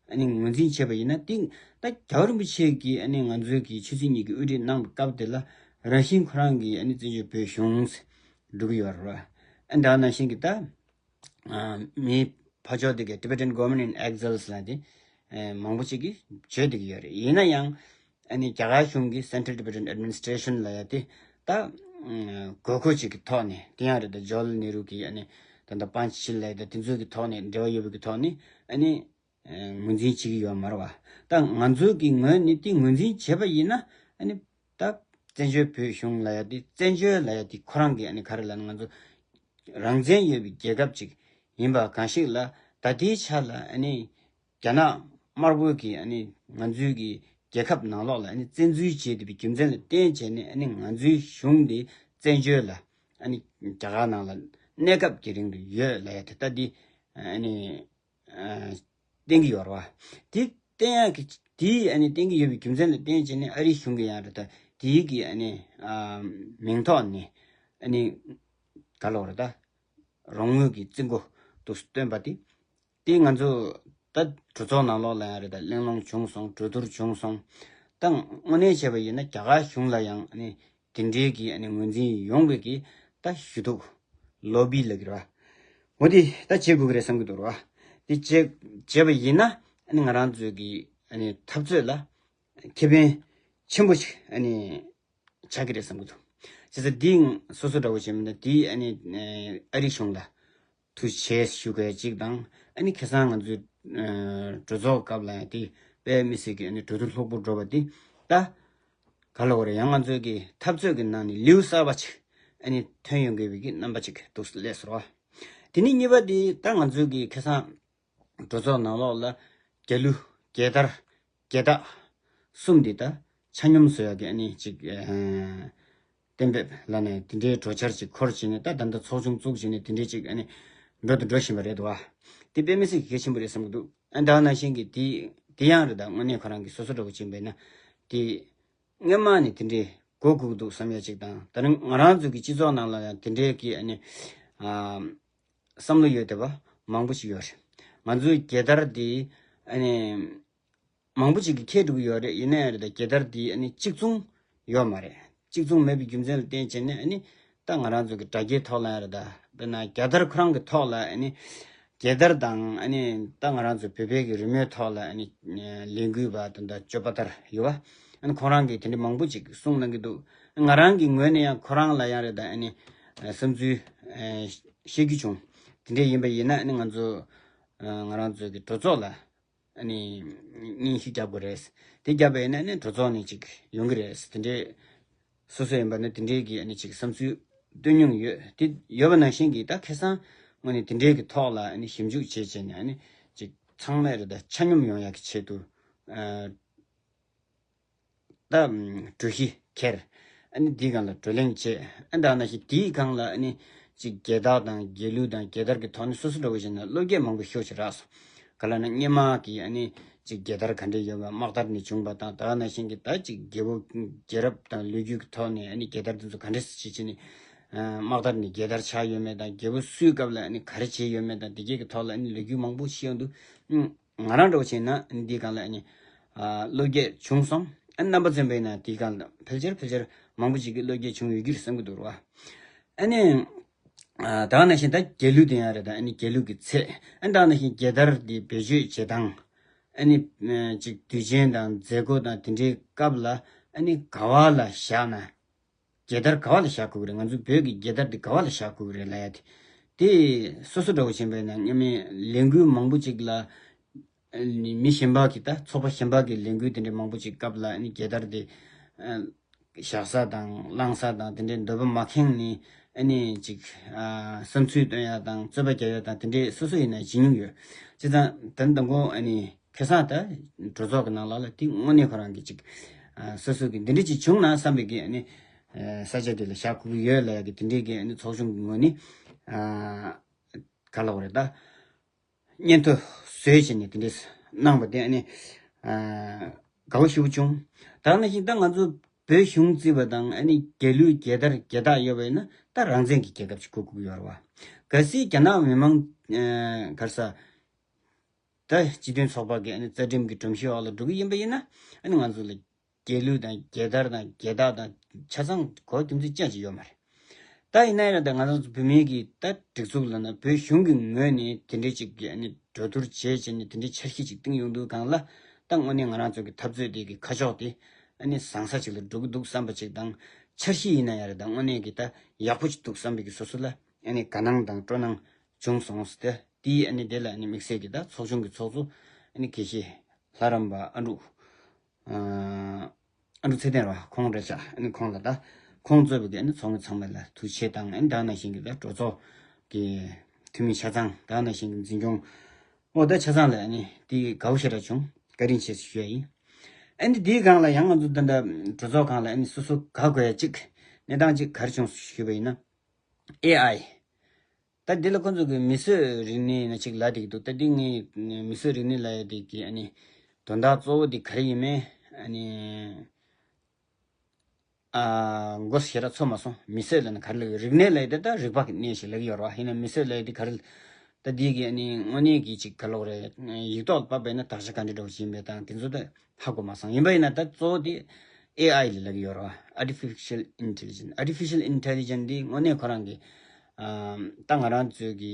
ཨ་ནི་ངོས་འཛིན་བྱས་པ་ཡིན་ན་ཏིང་ད་རྒྱལ་བ་རིན་པོ་ཆེ་གིས་ཨ་ནི་ང་ཚོའི་གི་ཆོས་སྲིད་གཉིས་ཀྱི་དབུ་ཁྲིད་གནང་བའི་སྐབས་དེ་ལ་རང་བཞིན་ཁོ་རང་གིས་ཨ་ནི་བཙན་བྱོལ་བོད་གཞུང་འགྲོ་གི་ཡོད་རེད། ཨ་ད་ནང་བཞིན་གྱི་ད་ཨ་མི་ཕར་ཕྱོགས་དེ་གའི་Tibetan Government in Exiles ལ་དེ་ཨ་མང་པོ་ཅིག་གིས་བརྗོད་བསྡད་ཀྱི་ཡོད་རེད། ཡིན་ན་ཡང་ཨ་ནི་རྒྱ་གར་གཞུང་གི་Central Tibetan Administration ལབ་ཡ་དེ་ད་ཨ་དགོས་མཁོ་ཅིག་གི་ཐོག་ནས་དེ་ཡང་རེད་ད། ཇོ་ལ་ནེ་རུ་གི་ཨ་ནི་ད་ད་པན་ཆི་ལབ་ཡ་ད་དེ་ཚོའི་གི་ཐོག་ནས་འབྲེལ་བ་ཡོད་པའི་གི་ཐོག་ནས་ཨ་ནི། ངོས་འཛིན་བྱེད་ཀྱི་ཡོད་མ་རེད་བ། ད་ང་ཚོའི་གི་ངོས་ནས་དེ་ངོས་འཛིན་བྱས་པ་ཡིན་ན་ཨ་ནི་ད་བཙན་བྱོལ་བོད་གཞུང་ལབ་ཡ་དེ་བཙན་བྱོལ་ལབ་ཡ་དེ་ཁོ་རང་གི་ཨ་ནི་ག་རེ་ལབ་ན་ང་ཚོ་རང་བཙན་ཡོད་པའི་རྒྱལ་ཁབ་ཅིག་ཡིན་པ་གང་ཞིག་ལ་ད་ལྟའི་ཆ་ལ་ཨ་ནི་རྒྱ་ནག་དམར་པོའི་གི་ཨ་ནི་ང་ཚོའི་གི་རྒྱལ་ཁབ་ནང་ལོགས་ལ་ཨ་ནི་བཙན་འཛུལ་བྱས་བསྡད་པའི་རྒྱུ་མཚན་ལ་བརྟེན་བྱས་ནས་ཨ་ནི་ང་ཚོའི་གཞུང་དེ་བཙན་བྱོལ་ལ་ཨ་ནི་རྒྱ་གར་ནང་ལ་གནས་སྐབས་ཀྱི་རིང་དུ་ཡོད་ལབ་ཡ་དེ་ད་འདི་ཨ་ནི། ཨ་བསྟན་གྱི་ཡོད་རེད་བ། དེ་བསྟན་ཡག་གི་དེ་ཨ་ནི་བསྟན་གྱི་ཡོད་པའི་རྒྱུ་མཚན་ལ་བརྟེན་བྱས་ནས་ཨ་རི་གཞུང་གི་ཡང་རེད་ད། དེའི་གི་ཨ་ནི་ཨ་མིང་ཐོག་ནས་ཨ་ནི་ག་ལབ་རེད་ད། རོགས་དངུལ་གྱི་རྩིས་འགོ་འདུག་སྟོན་པ་དེ། དེ་ང་ཚོ་ད་གྲོས་ཚོགས་ནང་ལོགས་ལ་ཡང་རེད་ད། གླེང་སློང་བྱུང་སོང་། གྲོས་བསྡུར་བྱུང་སོང་། ད་དངོས་གནས་བྱས་པ་ཡིན་ན་རྒྱ་གར་གཞུང་ལ་ཡང་ཨ་ནི། དེ་འདྲའི་གི་ཨ་ནི་ངོས་འཛིན་ཡོང་བའི་གི་ད་ཞུ་གཏུག་ལོ་བི་ལབ་ཀྱི་རེད་བ། འོ་དེ་ད་བྱེད་དགོས་ཀྱི་རེད་བསམ་གྱི་འདུག་རེད་བ། དེ་བྱེད་བྱས་པ་ཡིན་ན་ཨ་ནི་ང་རང་ཚོའི་གི་ཨ་ནི་འཐབ་རྩོད་ལ་ཁེ་ཕན་ཆེན་པོ་ཞིག་ཨ་ནི་ཆགས་ཀྱི་རེད་བསམ་གྱི་འདུག་བྱས་ཙང་འདི་སོ་སོ་འདྲ་བོ་བྱས་མིན་ན་དེ་ཨ་ནི་ཨ་རི་གཞུང་ལ་ཐུགས་རྗེ་ཆེ་ཞུ་དགོས་གཅིག་དང་། ཨ་ནི་ཁ་སང་ང་ཚོའི་ཨ་གྲོས་ཚོགས་སྐབས་ལ་ཡང་དེ་དཔེ་མི་སྲིད་ཀྱི་ཨ་ནི་གྲོས་བསྡུར་ལྷུག་པོ་འགྲོ་བ་དེ་ད་ག་ལབ་དགོས་རེད། ཡང་ང་ཚོའི་གི་འཐབ་རྩོད་ཀྱི་ནང་ནས་ལེའུ་གསར་པ་ཅིག་ཨ་ནི་ཐོན་ཡོང་དགོས་པའི་གི་རྣམ་པ་ཅིག་འདུག་སླེབས་སོང་བ། དེ་ནས་གཉིས་པ་དེ་ད་ང་ཚོའི་གི་ཁ་སང་གྲོས་ཚོགས་ནང་ལོགས་ལ་རྒྱལ་གླུ་རྒྱལ་དར་རྒྱལ་རྟགས་གསུམ་འདི་ད་ཆ་སྙོམས་བཟོ་ཡག་གི་ཨ་ནི་ཅིག་ཨ་གཏན་འབེབས་ལབ་ནས་དེ་འདྲའི་གྲོས་འཆར་ཅིག་འཁོར་བྱས་ནས་ད་ད་ལྟ་ཚོགས་ཆུང་བཙུགས་བྱས་ནས་དེ་འདྲའི་ཅིག་ཨ་ནི་འགྲོ་དང་འགྲོ་བཞིན་པ་རེད་འདུག་བ། དེ་དཔེ་མི་སྲིད་གལ་ཆེན་པོ་རེད་བསམ་གྱི་འདུག་ཨ་ད་ག་ནང་བཞིན་གྱི་དེ་དེ་ཡང་རེད། ད་དངོས་གནས་ཁོ་རང་གི་སོ་སོ་འདྲ་བོ་ཅིག་ཡིན་པས་ན་དེ་སྔོན་མ་ནས་དེ་འདྲའི་གོ་དགོས་ཀྱི་འདུག་བསམ་ཡ་ཅིག་དང་། ད་རིང་ང་རང་ཚོ་གི་སྤྱི་ཚོགས་ནང་ལ་ཡང་དེ་འདྲའི་གི་ཨ་ནི་ཨ་བསམ་བློ་ཡོད་བསྡད་པ་མང་པོ་ཞིག་ཡོད་རེད། ང་ཚོའི་རྒྱལ་དར་འདི་ཨ་ནི་མང་པོ་ཅིག་གིས་ཁྱེར་འགྲོ་གི་ཡོད་རེད། ཡིན་ན་ཡང་རེད། ད་རྒྱལ་དར་འདི་ཨ་ནི་གཅིག་མཚུངས་ཡོད་མ་རེད། གཅིག་མཚུངས་མེད་པའི་རྒྱུ་མཚན་ལ་བརྟེན་བྱས་ནས་ཨ་ནི་ད་ང་རང་ཚོ་གི་དྲ་རྒྱའི་ཐོག་ལ་ཡང་རེད། ད་དཔེར་ན་རྒྱལ་དར་ཁོ་རང་གི་ཐོག་ལ་ཨ་ནི་རྒྱལ་དར་དང་ཨ་ནི་ད་ང་རང་ཚོ་བོད་པའི་གི་རི་མོའི་ཐོག་ལ་ཨ་ནི་ལས་འགུལ་བ་དང་ད་སྤྱོད་པ་ལྟར་ཡོད་པ། ཨ་ནི་ཁོ་རང་གིས་དེ་འདྲ་མང་པོ་ཅིག་གསུངས་གནང་གི་འདུག་ང་རང་གི་ངོས་ནས་ཡང་ཁོ་རང་ལ་ཡང་རེད། ད་ཨ་ནི་བསམ་ཚུལ་བཤད་རྒྱུ་བྱུང་། དེ་འདྲ་ཡིན་པ་ཡིན་ན་ཨ་ནི་ང་ཚོ་ང་རང་ཚོ་གི་གྲོས་ཚོགས་ལ་ཨ་ནི་སྙན་ཞུ་རྒྱབ་དགོས་རེད། དེ་རྒྱབ་པ་ཡིན་ན་ཨ་ནི་གྲོས་ཚོགས་ནས་ཅིག་ཡོང་གི་རེད། དེ་འདྲའི་སོ་སོ་ཡིན་པ་ན་དེ་འདྲའི་གི་ཨ་ནི་ཅིག་བསམ་ཚུལ་བཏོན་མྱོང་ཡོད། དེ་ཡོད་པ་ནང་བཞིན་གྱི་ད་ཁ་སང་དངོས་གནས་དེ་འདྲའི་གི་ཐོག་ལ་ཨ་ནི་ཞིབ་འཇུག་བྱས་བྱས་ནས་ཨ་ནི་ཅིག་ཚང་མས་རེད། ད་ཆ་སྙོམས་ཡོང་ཡག་གི་ཆེད་དུ་ཨ། ད་གྲོས་གཞི་འཁྱེར། ཨ་ནི་འདིའི་སྒང་ལ་བགྲོ་གླེང་བྱས། ཨ་ནི་ད་ནང་བཞིན་དེའི་སྒང་ལ་ཨ་ནི་ཅིག་རྒྱལ་དར་དང་རྒྱལ་གླུ་དང་རྒྱལ་དར་གྱི་ཐོག་ནས་སོ་སོ་འདྲ་བོ་བྱས་ན་བློ་སྐྱེད་མང་པོ་ཤོད་ཅིག་རག་སོང་། ག་ལ་ན་སྔོན་མ་གི་ཨ་ནི་ཅིག་རྒྱལ་དར་ག་འདྲས་ཡོད་པ། དམག་དར་ནས་བྱུང་བ་དང་། ད་ནང་བཞིན་གྱི་ད་ཅིག་རྒྱལ་པོ་རྒྱལ་རབས་དང་ལོ་རྒྱུས་ཀྱི་ཐོག་ནས་ཨ་ནི་རྒྱལ་དར་དེ་ཚོ་ག་འདྲས་སེ་བྱེད་བྱེད་ནས་དམག་དར་ནས་རྒྱལ་དར་ཆགས་ཡོད་མེད་དང་། རྒྱལ་པོ་སུའི་སྐབས་ལ་ཨ་ནི་ག་རེ་བྱས་ཡོད་མེད་དང་། དེ་གས་ཀྱི་ཐོག་ལ་ཨ་ནི་ལོ་རྒྱུས་མང་པོ་ཤེས་ཡོང་དུས། ང་རང་འདྲ་བོ་བྱས་ན་འདིའི་སྒང་ལ་ཨ་ནི་ཨ་བློ་སྐྱེད་བྱུང་སོང་། ཨ་རྣམ་པ་ཚོ་ཡིན་པ་ཡིན་ན་དེའི་སྒང་ལ་ཕལ་ཆེར་ཕལ་ཆེར་མང་པོ་ཞིག་གིས་བློ་སྐྱེད་བྱུང་ཡོད་ཀྱི་རེད་བསམ་གྱི་འདུག་ར། ཨ་ནི་ཨ་ད་ག་ནང་བཞིན་ད་རྒྱལ་གླུ་དེ་ཡང་རེད། ད་ཨ་ནི་རྒྱལ་གླུ་གི་ཚད། ཨ་ད་ག་ནང་བཞིན་རྒྱལ་དར་དེ་བེད་སྤྱོད་བྱེད་སྟངས། ཨ་ནི་ཨ་ཅིག་དུས་ཆེན་དང་མཛད་སྒོ་དང་དེ་འདྲའི་སྐབས་ལ་ཨ་ནི་ག་བ་ལ་བཞག་ན། རྒྱལ་དར་ག་བ་ལ་བཞག་དགོས་ཀྱི་རེད། ང་ཚོའི་བོད་ཀྱི་རྒྱལ་དར་འདི་ག་བ་ལ་བཞག་དགོས་ཀྱི་རེད་ལབ་ཡ་དེ། དེ་སོ་སོ་འདྲ་བོ་བྱས་པ་ཡིན་ན་སྔོན་མའི་ལས་འགུལ་མང་པོ་ཅིག་ལ། ཨ་ནི་མི་གཞན་པ་གི་ད་ཚོགས་པ་གཞན་པ་གི་ལས་འགུལ་དེ་འདྲའི་མང་པོ་ཅིག་སྐབས་ལ་ཨ་ནི་རྒྱལ་དར་དེ་ཨ་བཞག་ས་དང་བླངས་ས་དང་དེ་འདྲའི་འདོད་པ་མ་ཁེངས་ནས་ཨ་ནི་ཅིག་ཨ་བསམ་ཚུལ་བཏོན་ཡ་དང་རྩོད་པ་རྒྱག་ཡ་དང་དེ་འདྲའི་སོ་སོ་ཡིན་ན་བྱེད་མྱོང་ཡོད། བྱས་ཙང་ད་མདང་དགོང་ཨ་ནི་ཁ་སང་ད་གྲོས་ཚོགས་ཀྱི་ནང་ལོགས་ལ་དེ་དངོས་གནས་ཁོ་རང་གི་ཅིག་ཨ་སོ་སོ་གི་འདི་འདྲ་ཅིག་བྱུང་ན་བསམ་པའི་གི་ཨ་ནི་ཨ་ས་ཆ་དེ་ལ་བཞག་དགོས་ཀྱི་ཡོད་ལབ་ཡ་གི་དེ་འདྲའི་གི་ཨ་ནི་ཚོགས་ཆུང་གི་ངོས་ནས་ཨ་ག་ལབ་དགོས་རེད། ད་སྙན་ཐོ་བཟོས་བྱས་ནས་དེ་འདྲས་གནང་བ་དེ་ཨ་ནི་ཨ་དགའ་བོ་ཞེ་པོ་བྱུང་། ད་ག་ནང་བཞིན་ད་ང་ཚོ་བོད་གཞུང་བརྩིས་པ་དང་ཨ་ནི་རྒྱལ་གླུ་རྒྱལ་དར་རྒྱལ་རྟགས་ཡོད་པ་ཡིན་ན་ད་རང་བཙན་གྱི་རྒྱལ་ཁབ་ཅིག་དགོས་ཀྱི་ཡོད་རེད་བ། གལ་སྲིད་རྒྱ་ནག་མི་དམངས་ཨ་ག་རེ་ཟ། ད་སྤྱི་མཐུན་ཚོགས་པ་གི་ཨ་ནི་རྩ་ཁྲིམས་ཀྱི་སྒྲོམ་གཞི་འོག་ལ་འགྲོ་གི་ཡིན་པ་ཡིན་ན། ཨ་ནི་ང་ཚོ་ལ་རྒྱལ་གླུ་དང་རྒྱལ་དར་དང་རྒྱལ་རྟགས་དང་ཆ་ཚང་གོ་རྒྱུ་མཚན་ཅང་ཅིག་ཡོད་མ་རེད། ད་ཡིན་ན་ཡང་ད་ང་ཚོ་བོད་མིའི་གི་ད་སྒྲིག་འཛུགས་ལ་ན་བོད་གཞུང་གི་ངོས་ནས་དེ་འདྲའི་ཅིག་གི་ཨ་ནི་གྲོས་བསྡུར་བྱས་བྱས་ནས་དེ་འདྲའི་འཆར་གཞི་ཅིག་བཏིང་ཡོང་དུས་སྒང་ལ། ད་དངོས་གནས་ང་རང་ཚོ་གི་འཐབ་རྩོད་དེ་གི་ཁ་ཕྱོགས་དེ་ཨ་ནི་བཟང་ས་ཅིག་ལ་འགྲོ་གི་འདུག་བསམ་པ་ཅིག་དང་། འཆར་གཞི་ཡིན་ན་ཡང་རེད། ད་དངོས་གནས་གི་ད་ཡག་པོ་ཅིག་འདུག་བསམ་པའི་གི་སོ་སོ་ལ་ཨ་ནི་དགའ་སྣང་དང་སྤྲོ་སྣང་བྱུང་སོང་ཟེར་ཏེ། དེའི་ཨ་ནི་དེ་ལ་ཨ་ནི་དམིགས་བསལ་གྱི་ད་ཚོགས་ཆུང་གི་ཚོགས་གཙོ་ཨ་ནི་དགེ་བཤེས་ལྷ་རམས་པ་ཨ་འབྲུག་ཨ་འབྲུག་ཚེ་བརྟན་ར་ཁོང་རེད་ཤག་ཨ་ནི་ཁོང་ལ་ད་ཁོང་གཙོས་པའི་གི་ཨ་ནི་ཚོགས་མི་ཚང་མ་ལ་ཐུགས་རྗེ་ཆེ་དང་། ཨ་ནི་ད་ག་ནང་བཞིན་གྱི་ད་གྲོས་ཚོགས་ཀྱི་འཐུས་མི་ཆ་ཚང་། ད་ག་ནང་བཞིན་གྱི་འཛིན་སྐྱོང་འོ་ད་ཆ་ཚང་ལ་ཨ་ནི་དེ་དགའ་བོ་ཞེ་དྲག་བྱུང་། བཀའ་དྲིན་ཆེ་ཞུ་ཡ་ཡིན། ཨ་ནི་དེའི་སྒང་ལ་ཡང་ང་ཚོ་ད་ལྟ་གྲོས་ཚོགས་སྒང་ལ་ཨ་ནི་སོ་སོ་དགའ་དགོས་ཡ་གཅིག་གནས་སྟངས་གཅིག་ག་རེ་བྱུང་ཞུས་པ་ཡིན་ན། ཨེ་ཨའི། ད་འདི་ལ་ཁོ་ཚོ་གི་མིས་བཟོས་རིག་གནས་ན་ཅིག་ལབ་བསྡད་ཀྱི་འདུག་ད་འདི་ངས་མིས་བཟོས་རིག་གནས་ལབ་ཡ་དེ་གི་ཨ་ནི་དོན་དག་གཙོ་བོ་དེ་ག་རེ་ཡིན་མིན་ཨ་ནི་ཨ་མགོ་ཞེ་དྲག་ཚོད་མ་སོང་། མིས་བཟོས་ལབ་ན་ག་རེ་ལབ་ཀྱི། རིག་གནས་ལབ་ཡ་དེ་ད་རིག་པ་གི་གནས་ཤིག་ལབ་ཀྱི་ཡོད་རེད་བ། ཡིན་ན་མིས་བཟོས་ལབ་ཡ་དེ་ག་རེ། ད་འདི་གི་ཨ་ནི་དངོས་གནས་ཀྱི་ཅིག་ག་ལབ་དགོས་རེད། ཡིག་ཐོག་ལ་ཕབ་པ་ཡིན་ན་དག་ཆ་ག་འདྲ་འདྲ་བོ་ཞིག་ཡིན་པས་དང་དེ་ཚོ་ད་ཧ་གོ་མ་སོང་། ཡིན་པ་ཡིན་ན་ད་གཙོ་བོ་དེ་ཨེ་ཨའི་ལ་ལབ་ཀྱི་ཡོད་རེད་བ། Artificial Intelligence། Artificial Intelligence་འདི་དངོས་གནས་ཁོ་རང་གི་ཨ་ད་ང་རང་ཚོའི་གི་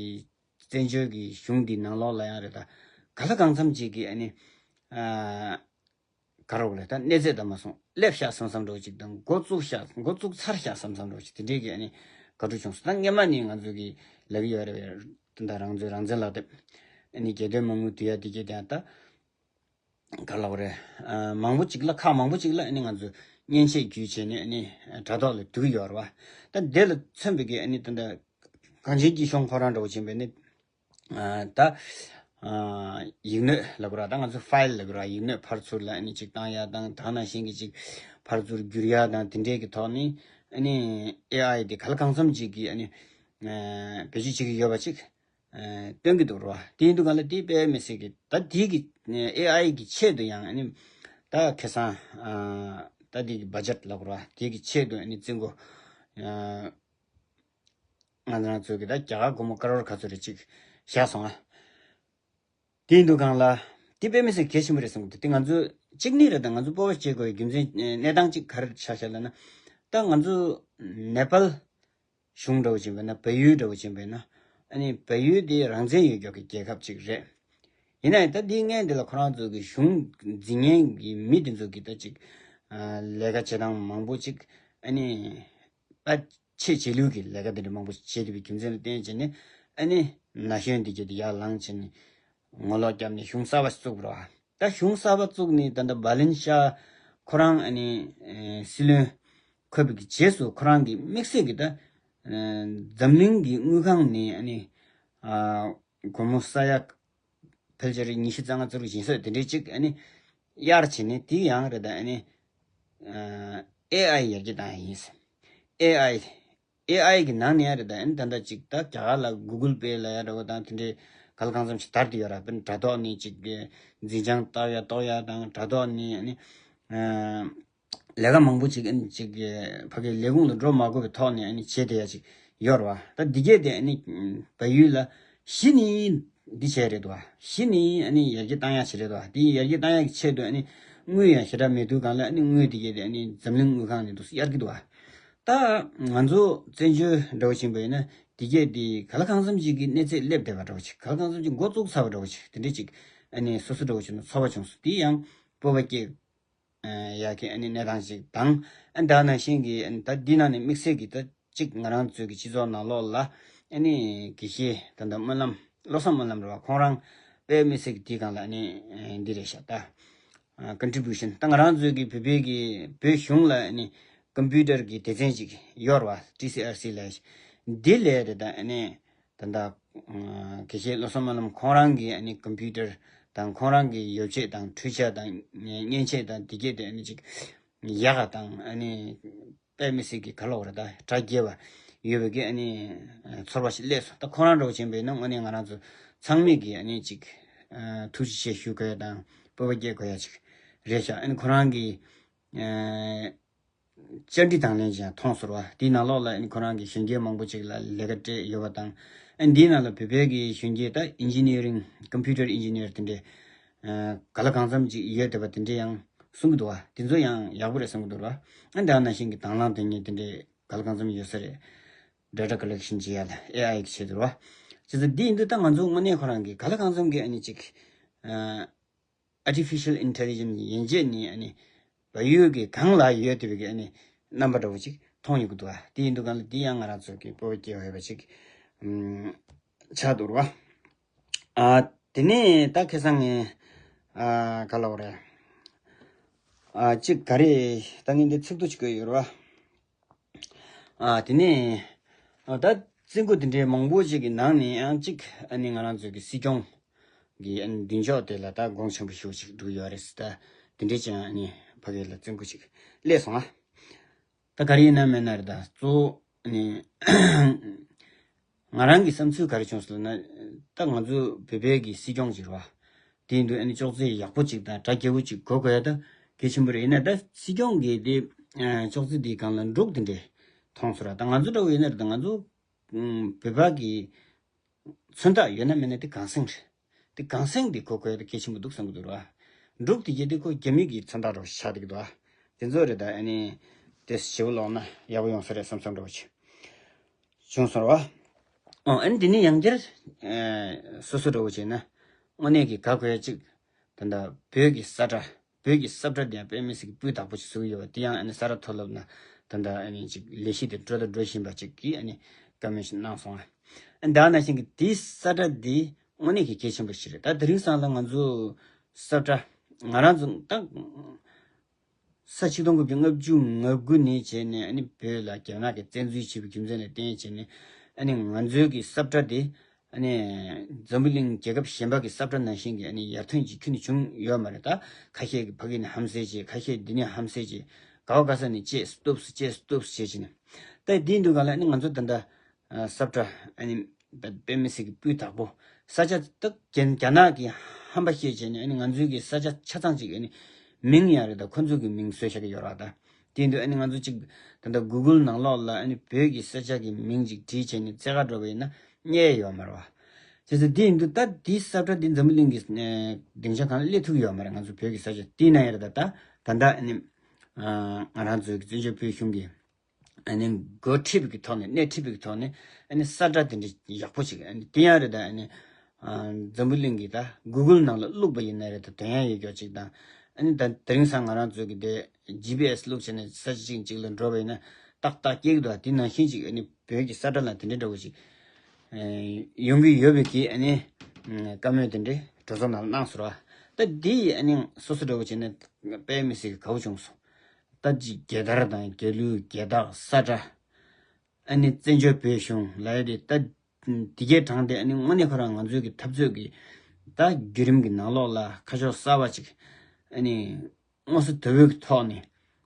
བཙན་བྱོལ་གྱི་གཞུང་འདི་ནང་ལོགས་ལ་ཡང་རེད། ད་ག་ལ་གང་འཚམ་ཅིག་གི་ཨ་ནི་ཨ་ག་རེ་ལབ་དགོས་རེད། ད་གནས་ཚད་ད་མ་སོང་སླེབས་ཤག་བསམ་བསམ་འདྲ་བོ་ཅིག་དང་། འགོ་བཙུགས་ཤག་འགོ་བཙུགས་ཚར་ཤག་བསམ་བསམ་འདྲ་བོ་ཅིག་དེ་འདྲའི་གི་ཨ་ནི་དགའ་སྤྲོ་བྱུང་སོང་། ད་སྔོན་མ་ནས་ང་ཚོ་གི་ལབ་ཀྱི་ཡོད་རེད། ད་རང་ཚོའི་རང་བཙན་ལག་དེབ་ཨ་ནི་རྒྱལ་དོན་མ་དངུལ་བསྡུ་ཡ་དེ་གི་དེ་ཡང་ད། ག་ལབ་དགོས་རེད། ཨ་མང་པོ་ཅིག་ལ་ཁག་མང་པོ་ཅིག་ལ་ཨ་ནི་ང་ཚོས་མཉེན་ཆས་བརྒྱུད་བྱས་ནས་ཨ་ནི་དྲ་ཐོག་ལ་བསྡུ་གི་ཡོད་རེད་བ། ད་དེ་ལ་མཚོན་པའི་གི་ཨ་ནི་ད་ལྟ་གངས་ཅན་སྐྱིད་གཤོངས་ཁོ་རང་འདྲ་བོ་ཕྱིན་པས་ནི། ཨ་ད་ཨ་ཡིག་སྣོད་ལབ་དགོས་རེད། ད་ང་ཚོ་ཕའིལ་ལབ་དགོས་རེད། ཡིག་སྣོད་ཕར་ཚུར་ལ་ཨ་ནི་ཅིག་བཏང་ཡ་དང་། ད་ག་ནང་བཞིན་གི་ཅིག་ཕར་ཚུར་བསྒྱུར་ཡ་དང་དེ་འདྲའི་གི་ཐོག་ནས་ཨ་ནི་ཨེ་ཨའི་དེ་ག་ལ་གང་འཚམ་ཅིག་གི་ཨ་ནི་ཨ་བེད་སྤྱོད་བྱེད་ཀྱི་ཡོད་པ་ཅིག་སྟོན་གྱི་འདུག་ར། དེ་ཡིན་དུས་གང་ལ་དེ་དཔེ་མི་སྲིད་ཀྱི་ད་དེ་གི་ཨེ་ཨའི་གི་ཆེད་དུ་ཡང་ཨ་ནི་ད་ཁ་སང་ད་དེ་གི་བ་ཇེཊ་ལབ་ར། དེ་གི་ཆེད་དུ་ཨ་ནི་བཙུན་གོ་ང་རང་ཚོ་གི་ད་རྒྱ་གར་སྒོར་མོ་ཀ་རོར་ག་ཚོད་རེ་ཅིག་བཞག་སོང་ཨ། དེ་ཡིན་དུས་གང་ལ། དེ་དཔེ་མི་སྲིད་གལ་ཆེན་པོ་རེད་བསམ་གི་འདུག་དེ་ང་ཚོ་གཅིག་ནི་རེད། ད་ང་ཚོ་སྤོབས་པ་སྐྱེ་དགོས་པའི་རྒྱུ་མཚན་གནས་སྟངས་གཅིག་ག་རེ་ཆགས་ཤག་ལབ་ན། ད་ང་ཚོ་ནེ་པཱལ་གཞུང་འདྲ་བོ་ཅིག་བས་ན། བལ་ཡུལ་འདྲ་བོ་ཅིག་བས་ན། ཨ་ནི་བལ་ཡུལ་དེ་རང་བཙན་ཡོད་མཁན་གྱི་རྒྱལ་ཁབ་ཅིག་རེད། ཡིན་ན་ཡང་ད་དེའི་སྔོན་དེ་ལ་ཁོ་རང་ཚོ་གི་གཞུང་འཛིན་མཁན་གྱི་མི་དེ་ཚོ་གི་ད་ཅིག་ལས་ཀ་བྱེད་སྟངས་མང་པོ་ཅིག་ཨ་ནི་ད་ཆེས་རྗེས་ལུས་ཀྱི་ལས་ཀ་དེ་འདྲ་མང་པོ་བྱེད་བསྡད་པའི་རྒྱུ་མཚན་ལ་བརྟེན་བྱས་ནས། ཨ་ནི་ན་གཞོན་དེ་གྱད་དེ་ཡར་ལངས་བྱས་ནས་ངོ་ལོག་བརྒྱབ་ནས་གཞུང་གསར་པ་བཙུགས་པ་རེད་བ། ད་གཞུང་གསར་པ་བཙུགས་ནས་ད་ལྟ་བྷ་ལིན་ཤཱ་ཁོ་རང་ཨ་ནི་སྲིད་བློན་འཁོད་པའི་རྗེས་སུ་ཁོ་རང་གི་དམིགས་བསལ་གྱི་ད་འཛམ་གླིང་གི་དངུལ་ཁང་ནས་ཨ་ནི་སྒོར་མོ་ས་ཡ་ཕལ་ཆེར་ཉི་ཤུ་རྩ་ལྔ་རྩ་དྲུག་ཡིན་ས་དེ་འདྲའི་ཅིག་ཨ་ནི་གཡར་བྱས་ནས། དེ་ཡང་རེད། ད་ཨ་ནི་ཨེ་ཨའི་ཡར་རྒྱས་བཏང་ཡ་ཡིན། ཨེ་ཨའི་ཨེ་ཨའི་གི་ནང་ནས་ཡང་རེད། ད་ཨ་ནི་ད་ལྟ་ཅིག་ད་རྒྱ་གར་ལ་གུ་གུལ་པེ་ལབ་ཡ་འདྲ་བོ་དང་དེ་འདྲའི་ག་ལ་གང་འཚམ་ཞིག་དར་བསྡད་ཡོད་ར། དཔེར་ན་དྲ་ཐོག་ནས་ཅིག་འཛིན་བྱང་བཏང་ཡ་གཏོང་ཡ་དང་། དྲ་ཐོག་ནས་ཨ་ནི་ལས་ཀ་མང་པོ་ཅིག་ཨ་ནི་ཅིག་ཕ་གིའི་ལས་ཁུངས་ལ་འགྲོ་མ་དགོས་པའི་ཐོག་ནས་ཨ་ནི་བྱེད་བསྡད་ཡ་ཅིག་ཡོད་ར་བ། ད་འདི་གས་དེ་ཨ་ནི་བལ་ཡུལ་ལ་གཞི་ནས་འདི་བྱས་རེད་དོ། གཞི་ནས་ཨ་ནི་ཡར་རྒྱས་བཏང་ཡ་ཞིག་རེད་དོ། དེ་ཡར་རྒྱས་བཏང་ཡ་གི་ཆེད་དུ་ཨ་ནི་དངུལ་ཡང་ཞེ་དྲག་མེད་དུས་གང་ལ་ཨ་ནི་དངུལ་འདི་གས་དེ་ཨ་ནི་འཛམ་གླིང་དངུལ་ཁང་ནས་འདུག་སེ་གཡར་གྱི་འདུག་བ། ད་ང་ཚོ་བཙན་བྱོལ་འདྲ་བོ་ཕྱིན་པ་ཡིན་ན་འདི་གས་འདི་ག་ལ་གང་འཚམ་ཅིག་གི་གནས་ཚད་སླེབས་བསྡད་པ་འདྲ་བོ་ཅིག་ག་ལ་གང་འཚམ་ཅིག་འགོ་བཙུགས་ཚར་བ་འདྲ་བོ་ཅིག་དེ་འདྲས་ཅིག་ཨ་ནི་སོ་སོ་འདྲ་བོ་ཅིག་ནང་ཚོར་བ་བྱུང་སོང་། དེ་ཡང་སྤོབས་པ་སྐྱེ་ཡག་གི་ཨ་ནི་གནས་སྟངས་ཅིག་དང་། ཨ་ནི་ད་ནང་བཞིན་གྱི་ཨ་ནི་ད་འདི་ནང་ནས་དམིགས་བསལ་གྱི་ད་ཅིག་ང་རང་ཚོའི་གི་སྤྱི་ཚོགས་ནང་ལོགས་ལ་ཨ་ནི་དགེ་བཤེས་ད་ལྟ་སྨོན་ལམ་བློ་བཟང་སྨོན་ལམ་རེད་བ། ཁོང་རང་དཔེ་མི་སྲིད་ཀྱི་དེའི་སྒང་ལ་ཨ་ནི་འདི་རེད་ཤག་ད་ཀོན་ཊི་བུ་ཤན། ད་ང་རང་ཚོའི་གི་བོད་པའི་གི་བོད་གཞུང་ལ་ཨ་ནི་ཀམ་པུ་ཊར་གི་སྡེ་ཚན་ཅིག་ཡོད་རེད་བ། ཊི་སི་ཨར་སི་ལབ་ཡ་ཞིག་འདི་ལས་རེད། ད་ཨ་ནི་ད་ལྟ་དགེ་བཤེས་བློ་བཟང་སྨོན་ལམ་ཁོང་རང་གི་ཨ་ནི་ཀམ་པུ་ཊར་དང་། ཁོང་རང་གི་ཡོ་བྱད་དང་། འཕྲུལ་ཆས་དང་། མཉེན་ཆས་དང་། འདི་གས་དེ་ཨ་ནི་ཅིག་ཡག་ག་དང་། ཨ་ནི་དཔེ་མི་སྲིད་ཀྱི་ག་ལབ་དགོས་རེད། ད་གྲ་རྒྱས་པ་ཡོད་པའི་གི་ཨ་ནི་ཚོར་བ་ཞིག་སླེབས་སོང་། ད་ཁོ་རང་འདྲ་བོ་ཅིག་ཡིན་པ་ཡིན་ན་དངོས་གནས་ང་རང་ཚོ་ཚང་མས་གི་ཨ་ནི་ཅིག་ཐུགས་རྗེ་ཆེ་ཞུ་དགོས་ཡ་དང་སྤོབས་པ་སྐྱེ་དགོས་ཡ་ཅིག་རེད་ཤག་ཨ་ནི་ཁོ་རང་གི་བཅར་འདྲི་དང་ལེན་ཅིག་མཐོང་སོང་བ། དེའི་ནང་ལོགས་ལ་ཨ་ནི་ཁོ་རང་གི་གཞོན་སྐྱེས་མང་པོ་ཅིག་ལ་ལས་ཀ་སྤྲད་ཡོད་པ་དང་། ཨ་ནི་འདིའི་ནང་ལ་བོད་པའི་གི་གཞོན་སྐྱེས་ད་ཨིན་ཇི་ནི་ཡ་རིང་། ཀམ་པུ་ཊར་ཨིན་ཇི་ནི་ཡར་དེ་འདྲས་ག་ལ་གང་འཚམ་ཅིག་ཡོད་བསྡད་པ་དེ་འདྲས་ཡང་གསུང་གི་འདུག་བ། དེ་ཚོ་ཡང་ཡག་པོ་རེད་བསམ་གི་འདུག་ར། ཨ་ནི་ད་ནང་བཞིན་གྱི་དང་བླངས་དོན་གཉེར་དེ་འདྲས་ག་ལ་གང་འཚམ་ཡོད་ས་རེད། ཌེ་ཊ་ཀོ་ལེག་ཤན་བྱེད་ཡ་ལ་ཨེ་ཨའི་གི་ཆེད་དུ་ར། བྱས་ཙང་འདི་ཡིན་དུས་ད་ང་ཚོ་དངོས་གནས་ཁོ་རང་གི་ག་ལ་གང་འཚམ་གི་ཨ་ནི་ཅིག་ཨ། ཨར་ཊི་ཕི་ཤལ་ཨིན་ཊེ་ལི་ཇེན་སི་ཡན་ཆད་ནས་ཨ་ནི་བལ་ཡུལ་གྱི་སྒང་ལ་ཡོད་བསྡད་པའི་གི་ཨ་ནི་རྣམ་པ་འདྲ་བོ་ཅིག་མཐོང་ཡོང་གི་འདུག་བ། དེ་ཡིན་དུས་གང་ལ་དེ་ཡང་ང་རང་ཚོ་གི་སྤོབས་པ་སྐྱེ་འོས་པ་ཅིག་ཨམ་ཆགས་འདུག་ར་བ། ཨ་དེ་ནས་ད་ཁ་སང་ངས་ཨ་ག་ལབ་དགོས་རེད། ཨ་ཅིག་ག་རེ་ད་ངས་འདི་ཚིག་ཐོ་ཅིག་བཀོད་ཡོད་ར་བ། ཨ་དེ་ནས་ཨ་ད་རྩིས་འགོ་དེ་འདྲའི་མང་པོ་ཅིག་གི་ནང་ནས་ཡང་གཅིག་ཨ་ནི་ང་རང་ཚོའི་གི་སྲིད་སྐྱོང་གི་ཨ་ནི་མདུན་ཅོག་དེ་ལ་ད་དགོངས་ཆེན་པོ་ཞེ་པོ་ཅིག་འགྲོ་ཡོད་རེད་ཟེར། ད་དེ་འདྲའི་ཅིག་ཨ་ནི་ཕ་གི་ལ་རྩིས་འགོ་ཅིག་སླེབས་སོང་ཨ། ད་ག་རེ་ཡིན་ན་མིན་ན་རེད། ད་གཙོ་བོ་ཨ་ནི་ང་རང་གི་བསམ་ཚུལ་ག་རེ་བྱུང་སོང་ལབ་ན། ད་ང་ཚོ་བོད་པའི་གི་སྲིད་སྐྱོང་ཅིག་རེད་བ། དེ་ཡིན་དུས་ཨ་ནི་ཅོག་ཙེ་ཡག་པོ་ཅིག་དང་གྲ་རྒྱས་པོ་ཅིག་དགོས་དགོས་ཡ་ད་གལ་ཆེན་པོ་རེད། ཡིན་ན་ད་སྲིད་སྐྱོང་གི་དེ་ཨ་ཅོག་ཙེ་དེའི་སྒང་ལ་འབྲུག་དེ་འདྲས་མཐོང་སོང་ར། ད་ང་ཚོ་འདྲ་བོ་ཡིན་ན་རེད། ད་ང་ཚོ་ཨ་བོད་པ་གི་མཚོན་རྟགས་ཡོད་ན་མེད་ན་དེ་གངས་སེང་རེད། དེ་གངས་སེང་དེ་དགོས་དགོས་ཡ་དེ་གལ་ཆེན་པོ་འདུག་བསམ་གི་འདུག་ར། འབྲུག་དེ་གྱད་དེ་ཁོ་རྒྱ་མི་གི་མཚོན་རྟགས་འདྲ་བོ་ཆགས་བསྡད་ཀྱི་འདུག་ཨ། དེ་ཚོ་རེད། ད་ཨ་ནི་དེ་ཞེ་པོ་ལོག་ན་ཡག་པོ་ཡོང་ས་རེད་བསམ་བསམ་འདྲ་བོ་ཅིག་བྱུང་སོང་ར་བ། ཨོ་ཨ་ནི་དེ་ནས་ཡང་བསྐྱར་ཨ་སོ་སོ་འདྲ་བོ་བྱས་ན་དངོས་གནས་ཀྱི་དགའ་དགོས་ཡ་ཅིག་ད་ལྟ་བོད་ཀྱི་ས་ཁྲ། བོད་ཀྱི་ས་ཁྲ་དེ་ཡང་དཔེ་མི་སྲིད་ཀྱི་སྤུས་དག་པོ་ཞིག་བཟོ་གི་ཡོད་པ་དེ་ཡང་ཨ་ནི་ས་རཱ་མཐོ་སློབ་ན་ད་ལྟ་ཨ་ནི་ཅིག་ལས་གཞི་དེ་འགྲོ་དང་འགྲོ་བཞིན་པ་ཅིག་གིས་ཨ་ནི་བཀའ་མོལ་ཞིག་གནང་སོང་ཨ། ཨ་ནི་ད་ནང་བཞིན་གྱི་དེའི་ས་ཁྲ་འདི་དངོས་གནས་ཀྱི་གལ་ཆེན་པོ་ཞིག་རེད། ད་དེ་རིང་སང་ལ་ང་ཚོ་ས་ཁྲ་ང་རང་ཚོ་ད་ས་ཆིག་སྟོང་དགུ་བརྒྱ་ལྔ་བཅུ་ང་དགུ་ནས་བྱས་ནས་ཨ་ནི་བོད་ལ་རྒྱ་ནག་གིས་བཙན་འཛུལ་བྱས་པའི་རྒྱུ་མཚན་ལ་བརྟེན་བྱས་ནས་ཨ་ནི་ང་ཚོའི་གི་ས་ཁྲ་དེ་ཨ་ནི་འཛམ་བུ་གླིང་རྒྱལ་ཁབ་གཞན་པ་གི་ས་ཁྲ་ནང་བཞིན་གྱི་ཨ་ནི་ཡར་ཐོན་ཅིག་ཁྱོན་ནས་བྱུང་ཡོད་མ་རེད། ད་ཁ་ཤས་ཀྱིས་ཕ་གི་ནས་ཧམ་བཤད་བྱས། ཁ་ཤས་འདི་ནས་ཧམ་བཤད་བྱས། ག་བ་ག་ས་ནས་བཅད་སྟོབས་སུ་བཅད་སྟོབས་སུ་བྱས་བྱས་ནས། ད་དེའི་འདུག་ག་ལ་ཨ་ནི་ང་ཚོ་ད་ལྟ་ས་ཁྲ་ཨ་ནི་ ད་དཔེ་མི་སྲིད་ཀྱི་སྤུས་དག་པོ། ས་ཆ་ད་རྒྱ་རྒྱ་ནག་གི་ཧམ་པ་བཤད་བྱས་ནས་ཨ་ནི་ང་ཚོའི་གི་ས་ཆ་ཆ་ཚང་ཅིག་ཨ་ནི་མིང་ཡང་རེད། ད་ཁོ་ཚོ་གི་མིང་བཟོས་བཞག་གི་ཡོད་ར། ད་དེ་དུས་ཨ་ནི་ང་ཚོ་ཅིག་ད་ལྟ་གུ་གུལ་ནང་ལོགས་ལ་ཨ་ནི་བོད་ཀྱི་ས་ཆ་གི་མིང་ཅིག་བྲིས་བྱས་ནས་རྩེ་ག་འགྲོ་བ་ཡིན་ན་རྙེད་ཡོད་མ་རེད་བ། བྱས་ཙང་དེ་ཡིན་དུས་ད་དེའི་ས་ཁྲ་དེ་འཛམ་བུ་གླིང་གི་ཨ་སྡིངས་ཆ་སྒང་ལ་སླེབས་ཐུབ་ཀྱི་ཡོད་མ་རེད། ང་ཚོ་བོད་ཀྱི་ས་ཆ་དེ་ན་ཡང་རེད། ད་ད་ད་ལྟ་ཨ་ནི་ཨ་ང་རང་ཚོའི་བཙན་བྱོལ་བོད་གཞུང་གི་ཨ་ནི་འགོ་ཁྲིད་པའི་གི་ཐོག་ནས་སྣེ་ཁྲིད་པའི་གི་ཐོག་ནས་ཨ་ནི་ས་ཁྲ་དེ་འདྲ་ཡག་པོ་ཅིག་ཨ་ནི་དེ་ཡང་རེད། ད་ཨ་ནི་ཨ་འཛམ་བུ་གླིང་གི་ད་གུ་གུལ་ནང་ལ་བླུགས་པ་ཡིན་ན་རེད། ད་དོན་ཡང་ཡོད་ཀྱོག་ཅིག་དང་། ཨ་ནི་ད་དེ་རིང་སང་ང་རང་ཚོའི་གི་དེ་ཇི་པི་ཨེས་བླུགས་བྱས་ནས་ས་ཆ་ཅིག་ཅིག་ལ་འགྲོ་བ་ཡིན་ན་ཏག་ཏག་སྐྱེ་གི་འདུག་དེ་ནང་བཞིན་ཅིག་ཨ་ནི་བོད་ཀྱི་ས་ཁྲ་ལ་དེ་འདྲ་འདྲ་བོ་ཅིག་ཨ་ཡོང་གི་ཡོད་པའི་གི་ཨ་ནི་བཀའ་མོལ་དེ་འདྲ་གྲོས་ཚོགས་ནང་ལ་གནང་སོང་ར། ད་འདི་ཡིས་ཨ་ནི་སོ་སོ་འདྲ་བོ་བྱས་ནས་དཔེ་མི་སྲིད་གི་དགའ་བོ་བྱུང་སོང་། ད་ཅིག་རྒྱལ་དར་དང་རྒྱལ་གླུ་རྒྱལ་རྟགས་ས་ཁྲ་ཨ་ནི་བཙན་བྱོལ་བོད་གཞུང་ལབ་ཡ་དེ་ད་དེ་གས་དྲངས་ཏེ་ཨ་ནི་དངོས་གནས་ཁོ་རང་ང་ཚོའི་གི་འཐབ་རྩོད་ཀྱི་ད་བརྒྱུད་རིམ་གྱི་ནང་ལོགས་ལ་ཁ་ཕྱོགས་གསར་བ་ཅིག་ཨ་ནི་མངོན་གསལ་དོད་པོའི་གི་ཐོག་ནས་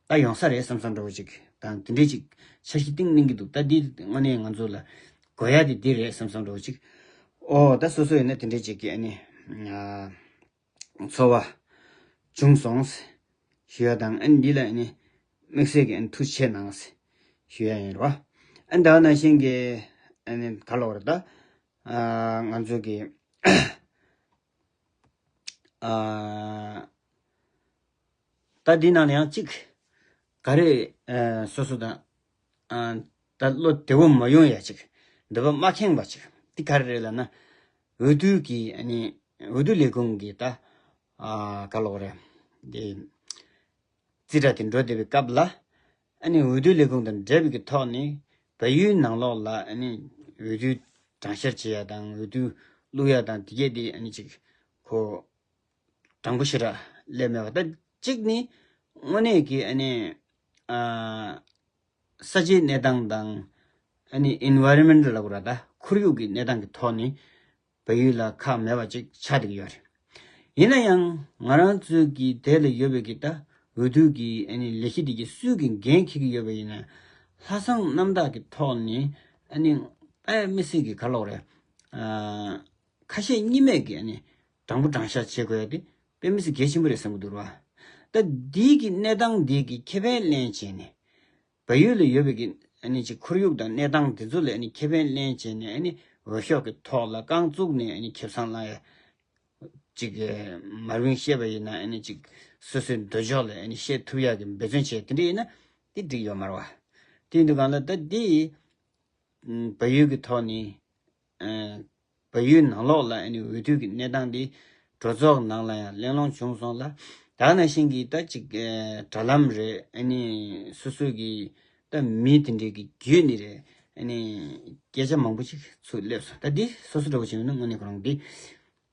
ད་ཡོང་ས་རེད་བསམ་བསམ་འདྲ་བོ་ཅིག་དང་དེ་འདྲས་ཅིག་འཆར་གཞི་བཏིང་གནང་གི་འདུག་ད་འདི་དངོས་གནས་ང་ཚོ་ལ་དགོས་ཡ་དེ་འདི་རེད་བསམ་བསམ་འདྲ་བོ་ཅིག་ཨོ་ད་སོ་སོ་ཡིན་ན་དེ་འདྲས་ཅིག་གི་ཨ་ནི་ཨ། ཚོར་བ་བྱུང་སོང་ཞུ་ཡ་དང་། ཨ་ནི་འདི་ལ་ཨ་ནི་དམིགས་བསལ་གྱི་ཨ་ནི་ཐུགས་རྗེ་ཆེ་གནང་ཞུ་ཡ་ཡིན་རོ། ཨ་ནི་ད་ག་ནང་བཞིན་གྱི་ཨ་ནི་ག་ལབ་རེད་ད། ཨ་ང་ཚོ་གི་ཨ་ད་འདི་ནང་ལ་ཡང་གཅིག་ག་རེ་ཨ་སོ་སོ་དང་ཨ་ད་བློ་བདེ་བོ་མ་ཡོང་ཡ་ཅིག་འདོད་པ་མ་ཁེངས་པ་ཅིག་འདི་ག་རེ་རེད་ལབ་ན། འོས་བསྡུ་གི་ཨ་ནི་འོས་བསྡུ་ལས་ཁུངས་ཀྱི་ད་ཨ་ག་ལབ་རེད་དེ་རྩིས་ཁྲ་དེ་འགྲོ་བསྡད་པའི་སྐབས་ལ་ཨ་ནི་འོས་བསྡུ་ལས་ཁུངས་དང་འབྲེལ་བའི་གི་ཐོག་ནས་བལ་ཡུལ་ནང་ལོགས་ལ་ཨ་ནི་འོས་བསྡུ་གྲངས་བཤེར་བྱེད་ཡ་དང་འོས་བསྡུ་བླུག་ཡ་དང་དེ་གས་དེ་ཨ་ནི་ཅིག་ཁོ་དྲང་པོ་ཞེ་དྲག་སླེབས་མེད་པ། ད་གཅིག་ནི་དངོས་གནས་ཀྱི་ཨ་ནི་ཨ། ས་ཆའི་གནས་སྟངས་དང་ཨ་ནི་environment ལབ་དགོས་ར། ད་ཁོར་ཡུག་གི་གནས་སྟངས་ཀྱི་ཐོག་ནས་བལ་ཡུལ་ལ་ཁག་མེད་པ་ཅིག་ཆགས་བསྡད་ཀྱི་ཡོད་རེད། ཡིན་ན་ཡང་ང་རང་ཚོའི་གི་དེ་ལ་ཡོད་པའི་གི་ད་འོས་བསྡུ་གི་ཨ་ནི་ལས་གཞི་དེ་གི་སུས་གི་འགན་འཁྱེར་གྱི་ཡོད་པ་ཡིན་ན། ལྷག་བསམ་རྣམ་དག་གི་ཐོག་ནས་ཨ་ནི་ཨ་མི་སྲིད་ཀྱི་ག་ལབ་དགོས་རེད། ཨ་ཁ་ཞེ་གཉིས་མེད་ཀྱི་ཨ་ནི་དྲང་པོ་དྲང་བཞག་བྱེད་དགོས་ཡ་དེ་དཔེ་མི་སྲིད་གལ་ཆེན་པོ་རེད་བསམ་གྱི་འདུག་ར། ད་འདི་གི་གནས་སྟངས་འདི་གི་ཁེ་ཕན་ལེན་བྱས་ནས། བལ་ཡུལ་ལ་ཡོད་པའི་གི་ཨ་ནི་ཅིག་ཁོར་ཡུག་དང་གནས་སྟངས་དེ་ཚོ་ལ་ཨ་ནི་ཁེ་ཕན་ལེན་བྱས་ནས་ཨ་ནི་འོས་ཤོག་གི་ཐོག་ལ་རྐང་བཙུགས་ནས་ཨ་ནི་ཁེ་བཟང་བླངས་ཡ་ཅིག་མར་བིང་བཤད་པ་ཡིན་ན་ཨ་ནི་ཅིག་སོ་སོའི་འདོད་ཕྱོགས་ལ་ཨ་ནི་བཤད་ཐུབ་ཡ་གི་འབད་བརྩོན་བྱས་དེ་འདྲ་ཡིན་ན་དེ་འགྲིག་ཡོད་མ་རེད་བ། དེ་ཡིན་དུས་གང་ལ་ད་འདི་བལ་ཡུལ་གི་ཐོག་ནས་བལ་ཡུལ་ནང་ལོགས་ལ་ཨ་ནི་འོས་བསྡུ་གི་གནས་སྟངས་འདི་གྲོས་ཚོགས་ནང་ལ་ཡང་གླེང་སློང་བྱུང་སོང་ལ། ད་ནང་བཞིན་གྱི་ད་ཅིག་ཨ་དྲ་ལམ་རེད། ཨ་ནི་སོ་སོའི་གི་ད་མི་དེ་འདྲའི་གི་བརྒྱུད་ནས་རེད། ཨ་ནི་སྐད་ཆ་མང་པོ་ཅིག་ཚུར་སླེབས་སོང་། ད་འདི་སོ་སོ་འདྲ་བོ་བྱས་ན་དངོས་གནས་ཁོ་རང་འདི་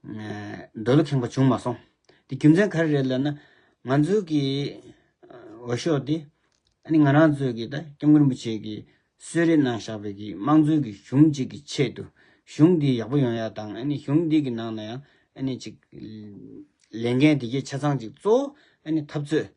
ཨ་འདོད་བློ་ཁེངས་པ་བྱུང་མ་སོང་། འདི་རྒྱུ་མཚན་ག་རེ་རེད་ལབ་ན། ང་ཚོའི་གི་ཨ་འོས་ཤོག་འདི་ཨ་ནི་ང་རང་ཚོའི་གི་ད་སྐྱབས་མགོན་རིན་པོ་ཆེ་གི་གསོལ་རས་གནང་བཞག་པའི་གི་དམངས་གཙོའི་གི་གཞུང་གཅིག་གི་ཆེད་དུ་གཞུང་འདི་ཡག་པོ་ཡོང་ཡ་དང་། ཨ་ནི་གཞུང་འདི་གི་ནང་ན་ཡང་ཨ་ནི་ཅིག་ལས་འགན་དེ་གའི་ཆ་ཚང་ཅིག་གཙོ་བོ་ཨ་ནི་འཐབ་རྩོད་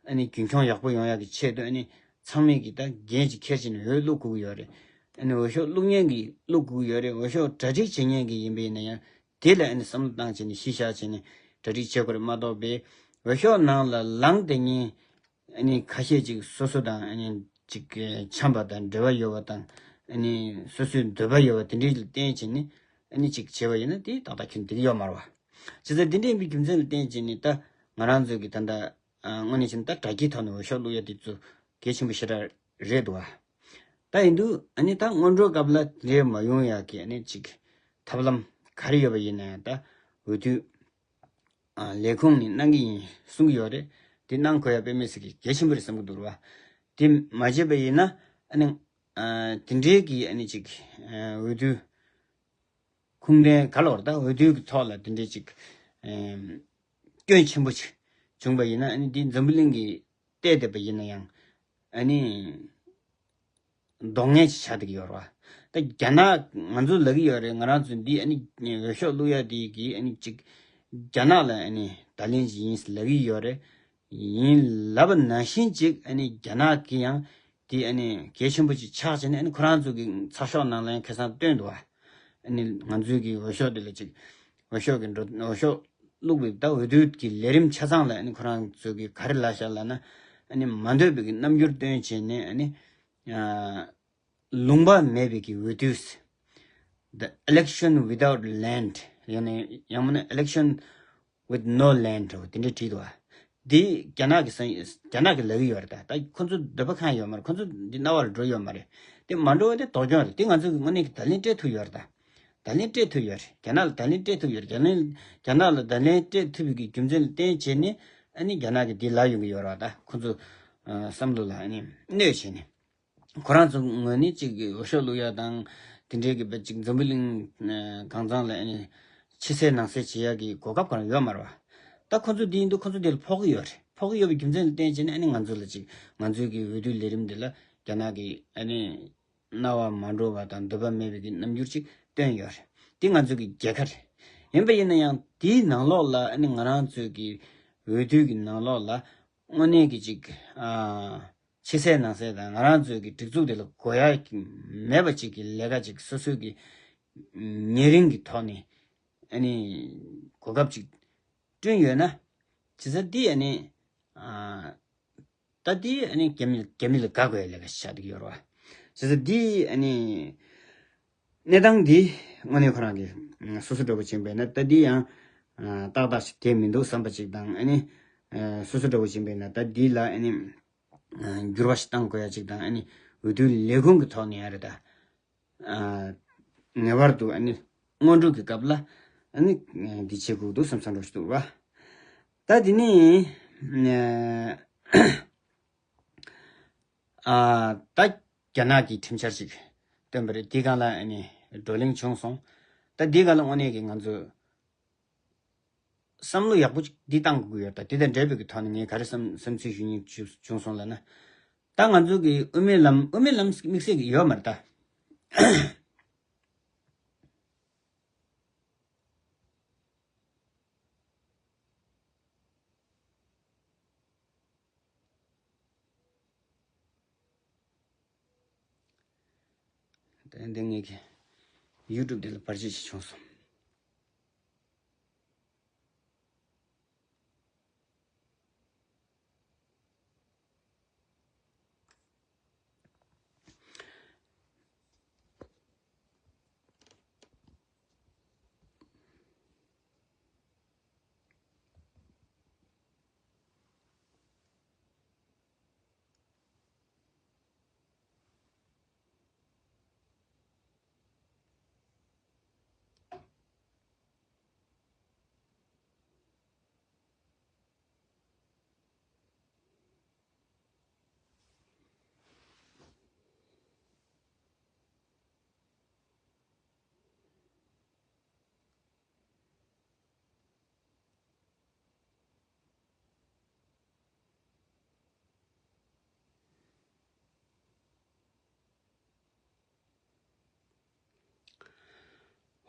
ཨ་ནི་རྒྱུན་འཁྱོངས་ཡག་པོ་ཡོང་ཡ་གི་ཆེད་དུ་ཨ་ནི་ཚང་མས་གི་ད་འགན་ཅིག་འཁྱེར་བྱས་ནས་འོས་བླུག་དགོས་ཀྱི་ཡོད་རེད། ཨ་ནི་འོས་ཤོག་བླུག་མཁན་གི་བླུག་དགོས་ཀྱི་ཡོད་རེད། འོས་ཤོག་གྲ་སྒྲིག་བྱེད་མཁན་གི་ཡིན་པ་ཡིན་ན་ཡང་དེ་ལ་ཨ་ནི་བསམ་བློ་བཏང་བྱས་ནས་གཞི་བཞག་བྱས་ནས་གྲ་སྒྲིག་བྱེད་དགོས་རེད་མ་གཏོགས་པའི་འོས་ཤོག་ནང་ལ་ལངས་བསྡད་མཁན་ཨ་ནི་ཁ་ཤས་ཅིག་སོ་སོ་དང་ཨ་ནི་ཅིག་འཆམ་པ་དང་འབྲེལ་བ་ཡོད་པ་དང་། ཨ་ནི་སོ་སོའི་འདོད་པ་ཡོད་པ་དེ་འདྲའི་ལ་བརྟེན་བྱས་ནས་ཨ་ནི་ཅིག་བྱས་པ་ཡིན་ན་དེ་ཏག་ཏག་ཁྱོན་འགྲིག་ཡོད་མ་རེད་བ། བྱས་ཙང་དེ་འདྲའི་མི་རྒྱུ་མཚན་ལ་བརྟེན་བྱས་ནས་ད་ང་རང་ཚོའི་གི་ད་ལྟ་ཨ་དངོས་གནས་བྱས་ན་ད་དྲ་རྒྱའི་ཐོག་ནས་འོས་ཤོག་བླུག་ཡ་དེ་ཚོ་གལ་ཆེན་པོ་ཞེ་དྲག་རེད་འདུག་བ། ད་ཡིན་དུས་ཨ་ནི་ད་སྔོན་འགྲོའི་སྐབས་ལ་དེ་འདྲའི་མ་ཡོང་ཡ་གི་ཨ་ནི་ཅིག་ཐབས་ལམ་ག་རེ་ཡོད་པ་ཡིན་ན་ཡང་ད་འོས་བསྡུ་ཨ་ལས་ཁུངས་ནས་གནང་གི་ཡིན་གསུང་གི་ཡོད་རེད། དེ་གནང་དགོས་ཡ་དཔེ་མི་སྲིད་ཀྱི་གལ་ཆེན་པོ་རེད་བསམ་གྱི་འདུག་ར་བ། དེ་མ་བྱས་པ་ཡིན་ན་ཨ་ནི་ཨ་དེ་འདྲའི་གི་ཨ་ནི་ཅིག་ཨ་འོས་བསྡུ་ཁུངས་ལྡན་ག་ལབ་ར། ད་འོས་བསྡུ་གི་ཐོག་ལ་དེ་འདྲའི་ཅིག་ཨ་སྐྱོན་ཆེན་པོ་ཅིག་བྱུང་པ་ཡིན་ན་ཨ་ནི་དེ་འཛམ་བུ་གླིང་གི་བལྟས་བསྡད་པ་ཡིན་ན་ཡང་ཨ་ནི། གདོང་ངན་ཅིག་ཆགས་བསྡད་ཀྱི་ཡོད་རེད་བ། ད་རྒྱ་ནག་ང་ཚོ་ལབ་ཀྱི་ཡོད་རེད། ང་རང་ཚོ་འདི་ཨ་ནི་འོས་ཤོག་བླུག་ཡ་དེ་གི་ཨ་ནི་ཅིག་རྒྱ་ནག་ལ་ཨ་ནི་བརྡ་ལན་ཅིག་ཡིན་ལབ་ཀྱི་ཡོད་རེད། ཡིན་ལབ་པ་ནང་བཞིན་ཅིག་ཨ་ནི་རྒྱ་ནག་གི་ཡང་དེ་ཨ་ནི་གལ་ཆེན་པོ་ཅིག་ཆགས་བྱས་ནས་ཨ་ནི་ཁོ་རང་ཚོ་གི་ཚགས་ཤོག་ནང་ལ་ཡང་ཁ་སང་བཏོན་འདུག་བ། ཨ་ནི་ང་ཚོའི་གི་འོས་ཤོག་དེ་ལ་ཅིག་འོས་ཤོག་གི་འགྲོ་འོས་ཤོག་བླུགས་པའི་ད་འོས་བསྡུ་གི་ལས་རིམ་ཆ་ཚང་ལ་ཨ་ནི་ཁོ་རང་ཚོས་གི་ག་རེ་ལབ་ཤག་ལབ་ན། ཨ་ནི་མ་འདོད་པའི་གི་རྣམ་འགྱུར་སྟོན་བྱས་ནས། ཨ་ནི་ཨ་ལུང་པ་མེད་པའི་གི་འོས་བསྡུ། The election without land. ཡང་ན་ཡང་མིན་ན་election with no land འོ་དེ་འདྲས་བྲིས་འདུག་བ། འདི་རྒྱ་ནག་གི་ས་རྒྱ་ནག་གི་ལབ་ཀྱི་ཡོད་རེད། ད་ད་ཁོ་ཚོ་འདོད་པ་ཁེངས་ཡོད་མ་རེད། ཁོ་ཚོ་འདི་རྣ་བ་ལ་འགྲོ་ཡོད་མ་རེད། དེ་མ་འགྲོ་བ་དེ་དོགས་སྐྱོན་རེད། དེ་ང་ཚོ་གི་དངོས་གནས་ཀྱི་བརྡ་ལན་སྤྲད་ཐུབ་ཡོད་རེད། ད་བརྡ་ལན་སྤྲད་ཐུབ་ཡོད་རེད། རྒྱ་ནག་ལ་བརྡ་ལན་སྤྲད་ཐུབ་ཡོད་རེད། རྒྱ་ནག་རྒྱ་ནག་ལ་བརྡ་ལན་སྤྲད་ཐུབ་པའི་གི་རྒྱུ་མཚན་ལ་བརྟེན་བྱས་ནས། ཨ་ནི་རྒྱ་ནག་གི་འདི་ལབ་ཡོང་གི་ཡོད་རེད་བ། ད་ཁོ་ཚོ་ཨ་བསམ་བློ་ལ་ཨ་ནི་གནོད་བྱས་ནས། ཁོ་རང་ཚོ་ངོས་ནས་ཅིག་འོས་ཤོག་བླུག་ཡ་དང་དེ་འདྲའི་གི་བ་ཅིག་འཛམ་བུ་གླིང་ཨ་གང་ཚང་ལ་ཨ་ནི་ཕྱི་གསལ་ནང་གསལ་བྱེད་ཡ་གི་གོ་སྐབས་ཁོ་རང་ཡོད་མ་རེད་བ། ད་ཁོ་ཚོ་འདི་ཡིན་དུས་ཁོ་ཚོ་འདི་ལ་ཕོག་གི་ཡོད་རེད། ཕོག་གི་ཡོད་པའི་རྒྱུ་མཚན་ལ་བརྟེན་བྱས་ནས། ཨ་ནི་ང་ཚོ་ལ་ཅིག་ང་ཚོའི་གི་འོས་བསྡུའི་ལས་རིམ་འདི་ལ་རྒྱ་ནག་གི་ཨ་ནི་རྣ་བ་མ་འགྲོ་བ་དང་འདོད་པ་མེད་པའི་གི་རྣམ་འགྱུར་ཅིག་སྟོན་ཡོད་རེད། འདི་ང་ཚོའི་གི་རྒྱལ་ཁ་རེད། ཡིན་པ་ཡིན་ན་ཡང་དེའི་ནང་ལོགས་ལ། ཨ་ནི་ང་རང་ཚོའི་གི་འོས་བསྡུ་གི་ནང་ལོགས་ལ་དངོས་གནས་གི་ཅིག་ཨ་ཕྱི་གསལ་ནང་གསལ་དང་ང་རང་ཚོའི་གི་སྒྲིག་འཛུགས་དེ་ལ་དགོས་ཡ་གི་མེད་པ་ཅིག་གི་ལས་ཀ་ཅིག་སོ་སོའི་གི་ཉེ་རིང་གི་ཐོག་ནས་ཨ་ནི་གོ་སྐབས་ཅིག་བསྐྲུན་ཡོད་ན། བྱས་ཙང་འདི་ཨ་ནི་ཨ་ད་འདི་ཨ་ནི་རྒྱ་མི་རྒྱ་མི་ལ་དགའ་དགོས་ཡ་ལས་ཀ་ཞིག་ཆགས་བསྡད་ཀྱི་ཡོད་རེད་བ། བྱས་ཙང་འདི་ཨ་ནི་གནས་སྟངས་འདི་དངོས་གནས་ཁོ་རང་གི་སོ་སོ་འདྲ་བོ་ཕྱིན་པས་ན། ད་འདི་ཡང་ཨ་ཏག་ཏག་ཞིག་བསྡད་མི་འདུག་བསམ་པ་ཅིག་དང་། ཨ་ནི་ཨ་སོ་སོ་འདྲ་བོ་ཕྱིན་པས་ན་ད་འདི་ལ་ཨ་ནི་ཨ་འགྱུར་བ་ཞིག་གཏང་དགོས་ཡ་ཅིག་དང་། ཨ་ནི་འོས་བསྡུའི་ལས་ཁུངས་ཀྱི་ཐོག་ནས་ཡང་རེད། ད་ཨ་ངེས་པར་དུ་ཨ་ནི་སྔོན་འགྲོ་གི་སྐབས་ལ་ཨ་ནི་འདི་བྱེད་དགོས་འདུག་བསམ་བསམ་འདྲ་ཞིག་འདུག་བ། ད་འདི་ནི་ཨ་ད་རྒྱ་ནག་གི་ཁྲིམས་འཆར་ཞིག་བཏོན་པ་རེད། དེའི་སྒང་ལ་ཨ་ནི་བགྲོ་གླེང་བྱུང་སོང་། ད་འདིའི་སྒང་ལ་དངོས་གནས་ཀྱི་ང་ཚོས་བསམ་བློ་ཡག་པོ་ཅིག་འདི་བཏང་དགོས་ཀྱི་ཡོད། ད་དེ་དང་འབྲེལ་བའི་གི་ཐོག་ནས་ངས་ག་རེ་བསམ་བསམ་ཚུལ་ཞུ་སྙིང་བྱུང་སོང་ལབ་ན། ད་ང་ཚོ་གི་དབུ་མའི་ལམ་དབུ་མའི་ལམ་དམིགས་བསལ་གྱི་ཡོད་མ་རེད་ད། ཏན་ཏན་ངེད་ཀྱི་ཡུ་ཊུབ་དེ་ལ་བར་ཆད་ཞིག་བྱུང་སོང་།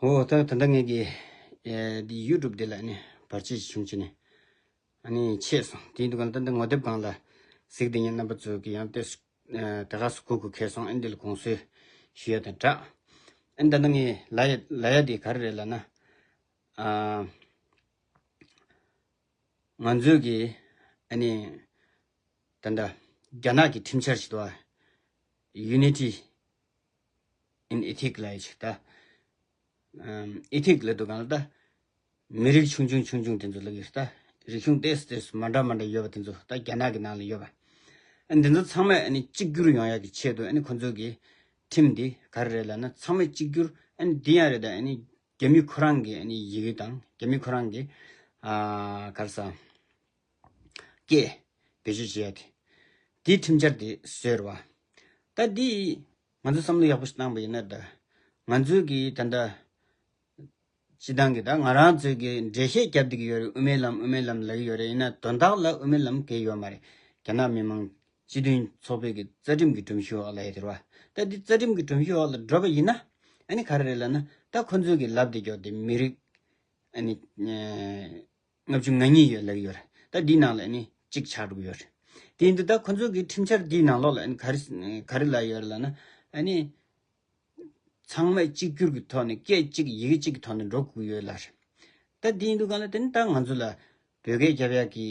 ཨོ་ད་ད་ལྟ་ངེད་ཀྱི་ཨེ་འདི་ཡུ་ཊུབ་འདི་ལ་ནི་བར་ཆད་ཞིག་བྱུང་བྱས་ནས་ཨ་ནི་ཆད་སོང་། དེ་ཡིན་དུས་གང་ལ་ད་ལྟ་ངོ་དེབ་སྒང་ལ་གཟིགས་བསྡད་མཁན་རྣམ་པ་ཚོ་གི་ཡང་ཏོག་ཙམ་ཨེ་དེ་ག་སུ་གུ་གུ་ཁེལ་སོང་། ཨ་ནི་འདི་ལ་དགོངས་སེལ་ཞུ་ཡ་དང་སྦྲགས། ཨ་ནི་ད་ལྟ་ངས་ལབ་ཡ་ལབ་ཡ་འདི་ག་རེ་རེད་ལབ་ན། ཨ། ང་ཚོས་ཀྱི་ཨ་ནི་ད་ལྟ་རྒྱ་ནག་གི་ཁྲིམས་འཆར་ཞིག་འདུག་བ། Unity in Ethics ལབ་ཡ་ཞིག་ད་ཨེ་ཐིག་ལབ་དུས་སྒང་ལ་ད་མི་རིགས་ཆུང་ཆུང་ཆུང་ཆུང་དེ་ཚོ་ལབ་ཀྱི་རེད། ད་རིག་གཞུང་ཏོག་ཙམ་ཏོག་ཙམ་མ་འདྲ་མ་འདྲ་ཡོད་པ་དེ་ཚོ་ད་རྒྱ་ནག་གི་ནང་ལ་ཡོད་པ། ཨ་ནི་དེ་ཚོ་ཚང་མས་ཨ་ནི་གཅིག་གྱུར་ཡོང་ཡག་གི་ཆེད་དུ་ཨ་ནི་ཁོ་ཚོ་གི་ཁྲིམས་འདི་ག་རེ་རེད་ལབ་ན། ཚང་མས་གཅིག་གྱུར། ཨ་ནི་འདི་ཡང་རེད། ད་ཨ་ནི་རྒྱ་མི་ཁོ་རང་གི་ཨ་ནི་ཡི་གེ་དང་རྒྱ་མི་ཁོ་རང་གི་ཨ་ག་རེ་ཟ་སྐད་བེད་སྤྱོད་བྱེད་ཡ་དེ། དེའི་ཁྲིམས་འཆར་དེ་བཟོས་རེད་བ། ད་འདི་ང་ཚོས་བསམ་བློ་ཡག་པོ་ཞིག་བཏང་པ་ཡིན་ན། ད་ང་ཚོའི་གི་ད་ལྟ་སྤྱི་བཏང་གི་ད་ང་རང་ཚོའི་གི་འགྲེལ་བཤད་རྒྱབ་བསྡད་ཀྱི་ཡོད་རེད། དབུ་མའི་ལམ་དབུ་མའི་ལམ་ལབ་ཀྱི་ཡོད་རེད། ཡིན་ན་དོན་དག་ལ་དབུ་མའི་ལམ་གང་ཡང་ཡོད་མ་རེད། རྒྱ་ནག་མི་དམངས་སྤྱི་མཐུན་ཚོགས་པའི་གི་རྩ་ཁྲིམས་ཀྱི་སྒྲོམ་གཞི་འོག་ལ་ཡོད་རེད་བ། ད་འདི་རྩ་ཁྲིམས་ཀྱི་སྒྲོམ་གཞི་འོག་ལ་འགྲོ་བ་ཡིན་ན། ཨ་ནི་ག་རེ་རེད་ལབ་ན། ད་ཁོ་ཚོའི་གི་ལབ་བསྡད་ཀྱོག་དེ་མི་རིགས་ཨ་ནི་ལྔ་བཅུ་ང་གཉིས་ཡོད་ལབ་ཀྱི་ཡོད་རེད། ད་འདིའི་ནང་ལ་ཨ་ནི་གཅིག་ཆགས་འགྲོ་གི་ཡོད་རེད། དེ་ཡིན་དུས་ད་ཁོ་ཚོའི་གི་ཁྲིམས་འཆར་འདིའི་ནང་ལོགས་ལ་ཨ་ནི་ག་རེ་ག་རེ་ལབ་ཡོད་རེད་ལབ་ན། ཨ་ནི་ ཚང་མས་གཅིག་གྱུར་གྱི་ཐོག་ནས་སྐད་གཅིག་ཡི་གེ་གཅིག་གི་ཐོག་ནས་འགྲོ་དགོས་ཀྱི་ཡོད་ལ། ད་འདི་ཡིན་དུས་གང་ལ་དེ་ནི་ད་ང་ཚོ་ལ་བོད་སྐད་རྒྱབ་ཡག་གི་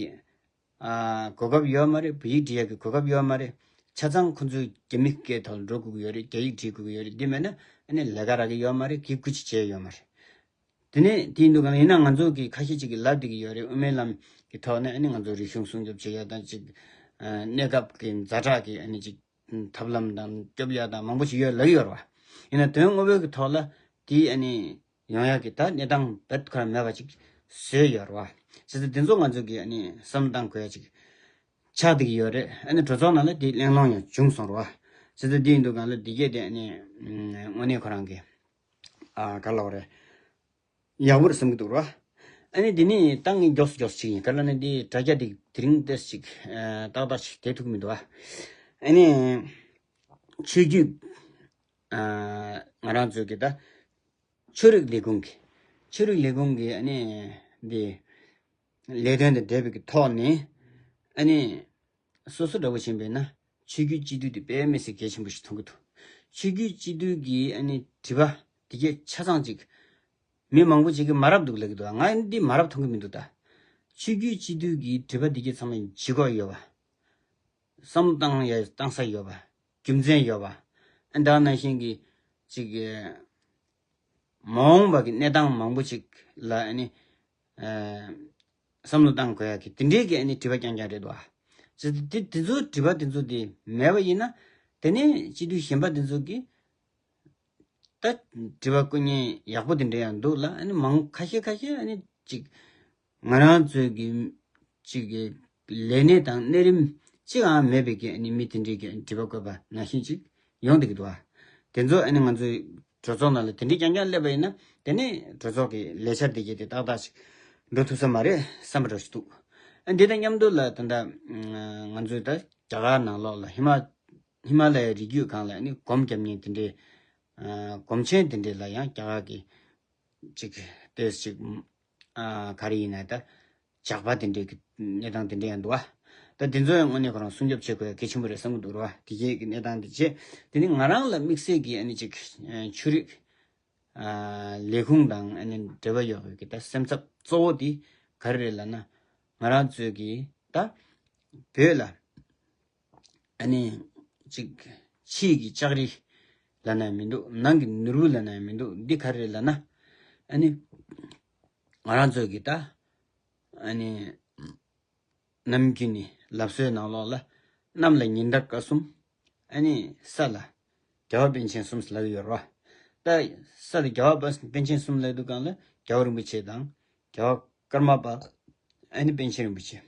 ཨ་གོ་སྐབས་ཡོད་མ་རེད། བོད་ཡིག་འབྲི་ཡག་གི་གོ་སྐབས་ཡོད་མ་རེད། ཆ་ཚང་ཁོ་ཚོས་རྒྱ་མི་སྐད་ཐོག་ལ་འགྲོ་དགོས་ཀྱི་ཡོད་རེད། རྒྱ་ཡིག་འབྲི་དགོས་ཀྱི་ཡོད་རེད། འདི་མེད་ན་ཨ་ནི་ལས་ཀ་རག་གི་ཡོད་མ་རེད། གི་སྐུ་ཅི་བྱས་ཡོད་མ་རེད། དེ་ནས་དེ་ཡིན་དུས་གང་ཡིན་ན་ང་ཚོ་གི་ཁ་ཤས་ཅིག་གིས་ལབ་བསྡད་ཀྱི་ཡོད་རེད། དབུ་མའི་ལམ་གྱི་ཐོག་ནས་ཨ་ནི་ང་ཚོ་རིག་གཞུང་སྲུང་སྐྱོབ་བྱེད་ཡ་དང་ཅིག་ཨ་གནས་སྐབས་ཀྱི་ཛ་དྲག་གི་ཨ་ནི་ཅིག་ཐབས་ལམ་དང་སྐྱོབ་ཡ་དང་མང་པོ་ཞིག་ཡོད་ལབ་ཀྱི་ཡོད་རེད་བ། ཡིན་ན་དོན་དངོས་པོའི་གི་ཐོག་ལ་དེ་ཨ་ནི་ཡོང་ཡ་གི་ད་གནས་སྟངས་རྦད་ཁོ་རང་མེད་པ་ཅིག་བཟོས་ཡོད་རེད་བ། བྱས་ཙང་དེ་ཚོ་ང་ཚོ་གི་ཨ་ནི་བསམ་བློ་བཏང་དགོས་ཡ་ཅིག་ཆགས་བསྡད་ཀྱི་ཡོད་རེད། ཨ་ནི་གྲོས་ཚོགས་ནང་ལ་དེ་གླེང་སློང་ཡང་བྱུང་སོང་རེད་བ། བྱས་ཙང་དེ་ཡིན་དུས་གང་ལ་དེ་གས་དེ་ཨ་ནི་དངོས་གནས་ཁོ་རང་གི་ཨ་ག་ལབ་དགོས་རེད། ཡག་པོ་རེད་བསམ་གྱི་འདུག་ར། ཨ་ནི་འདི་ནི་ཏང་གི་མགྱོགས་སུ་མགྱོགས་སུ་ཅིག་ཡིན་ག་ལ་ནི་འདི་དྲ་རྒྱ་འདི་དེ་རིང་ཏོག་ཙམ་ཅིག་ཨ་ཏག་ཏག་ཅིག་བསྡད་ཐུབ་ཀྱི་མི་འདུག་ཨ། ཨ་ནི་ཆོས་བརྒྱུད་ཨ་ང་རང་ཚོའི་གི་ད་ཆོས་རིག་ལས་ཁུངས་ཀྱི་ཆོས་རིག་ལས་ཁུངས་ཀྱི་ཨ་ནི་འདི་ལས་དོན་དང་འབྲེལ་བའི་གི་ཐོག་ནས་ཨ་ནི། སོ་སོ་འདྲ་པོ་བྱས་པས་ན་ཆོས་བརྒྱུད་སྤྱི་འཐུས་དེ་དཔེ་མི་སྲིད་གལ་ཆེན་པོ་ཞིག་མཐོང་གི་འདུག་ཆོས་བརྒྱུད་སྤྱི་འཐུས་ཀྱི་ཨ་ནི་དྲི་བ་དེ་གས་ཆ་ཚང་ཅིག་མི་མང་པོ་ཅིག་གིས་མ་རབས་འདུག་ལབ་ཀྱི་འདུག་ང་འདི་མ་རབས་མཐོང་གི་མི་འདུག་ད་ཆོས་བརྒྱུད་སྤྱི་འཐུས་ཀྱི་དྲི་བ་དེ་གས་ཚང་མ་ལྗིད་ཁོག་ཡོད་པ། བསམ་བློ་བཏང་ཡ་བཏང་ས་ཡོད་པ། རྒྱུ་མཚན་ཡོད་པ། ཨ་ད་ནང་བཞིན་གྱི་ཅིག་མ་འོངས་པ་གི་གནས་སྟངས་མང་པོ་ཅིག་ལ་ཨ་ནི་ཨ་བསམ་བློ་བཏང་དགོས་ཡ་གི་དེ་འདྲའི་གི་ཨ་ནི་དྲི་བ་རྐྱང་རྐྱང་རེད་དོ། ཨ་ཙི་དེ་དེ་ཚོ་དྲི་བ་དེ་ཚོ་དེ་མེད་པ་ཡིན་ན་དེ་ནས་སྤྱི་འཐུས་གཞན་པ་དེ་ཚོ་གི་ད་དྲི་བ་བཀོད་མཁན་ཡག་པོ་དེ་འདྲ་ཡང་འདུག་ལ། ཨ་ནི་མང་ཁ་ཤས་ཁ་ཤས་ཨ་ནི་ཅིག་ང་རང་ཚོའི་གི་ཅིག་གི་ལས་གནས་དང་གནས་རིམ་ཅིག་ཨང་མེད་པའི་གི་ཨ་ནི་མི་དེ་འདྲའི་གི་དྲི་བ་བཀོད་པ་ནང་བཞིན་ཅིག་ཡོང་བསྡད་ཀྱི་འདུག་ཨ། དེ་ཚོ་ཨ་ནི་ང་ཚོའི་གྲོས་ཚོགས་ནང་ལ་དེ་འདྲའི་རྐྱང་རྐྱང་སླེབས་པ་ཡིན་ན་དེ་ནས་གྲོས་ཚོགས་ཀྱི་ལས་འཆར་དེ་གས་དེ་ཏག་ཏག་ཅིག་འགྲོ་ཐུབ་ས་མ་རེད་བསམ་པ་འདྲ་ཞིག་འདུག་ཨ་འདི་དང་མཉམ་དུ་ལ་ད་ལྟ་ང་ཚོའི་ད་རྒྱ་གར་ནང་ལོགས་ལ་ཧི་མ་ཧི་མ་ལ་ཡའི་རི་རྒྱུད་སྒང་ལ་ཨ་ནི་སྒོམ་རྒྱབ་མཁན་དེ་འདྲའི་ཨ་སྒོམ་ཆེན་དེ་འདྲས་ལ་ཡང་རྒྱ་གར་གྱི་ཅིག་ཏོག་ཙམ་ཅིག་ཨ་ག་རེ་ཡིན་ན་ད་ཇག་པ་དེ་འདྲས་ཀྱི་གནས་སྟངས་དེ་འདྲས་ཡང་འདུག་བ། ད་དེ་ཚོ་ཡང་དངོས་གནས་ཁོ་རང་སྲུང་སྐྱོབ་བྱེད་དགོས་ཡ་གལ་ཆེན་པོ་རེད་བསམ་གྱི་འདུག་ར་བ། དེ་གའི་གི་གནས་སྟངས་དེ་བྱས་དེ་ནི་ང་རང་ལ་དམིགས་བསལ་གྱི་ཨ་ནི་ཅིག་ཆོས་རིག་ཨ་ལས་ཁུངས་དང་ཨ་ནི་འབྲེལ་བ་ཡོད་པའི་གི་ད་སེམས་འཚབ་གཙོ་བོ་དེ་ག་རེ་རེད་ལབ་ན་ང་རང་ཚོའི་གི་ད་བོད་ལ་ཨ་ནི་ཅིག་ཕྱིའི་གི་ལྕགས་རི་ལབ་ན་ཡང་མི་འདུག་ནང་གི་ནོར་བུ་ལབ་ན་ཡང་མི་འདུག་འདི་ག་རེ་རེད་ལབ་ན་ཨ་ནི་ང་རང་ཚོའི་གི་ད་ཨ་ནི་ནམ་རྒྱུན་ནས་ལབ་སྲོལ་ནང་ལོགས་ལ་གནམ་ལ་ཉི་ཟླ་སྐར་གསུམ། ཨ་ནི་ས་ལ་རྒྱལ་བ་པཎ་ཆེན་གསུམ་ཟེར་ལབ་ཀྱི་ཡོད་རེད་བ། ད་ས་ལ་རྒྱལ་བ་པཎ་ཆེན་གསུམ་ལབ་དུས་སྒང་ལ་རྒྱལ་བ་རིན་པོ་ཆེ་དང་རྒྱལ་བ་ཀརྨ་པ། ཨ་ནི་པཎ་ཆེན་རིན་པོ་ཆེ་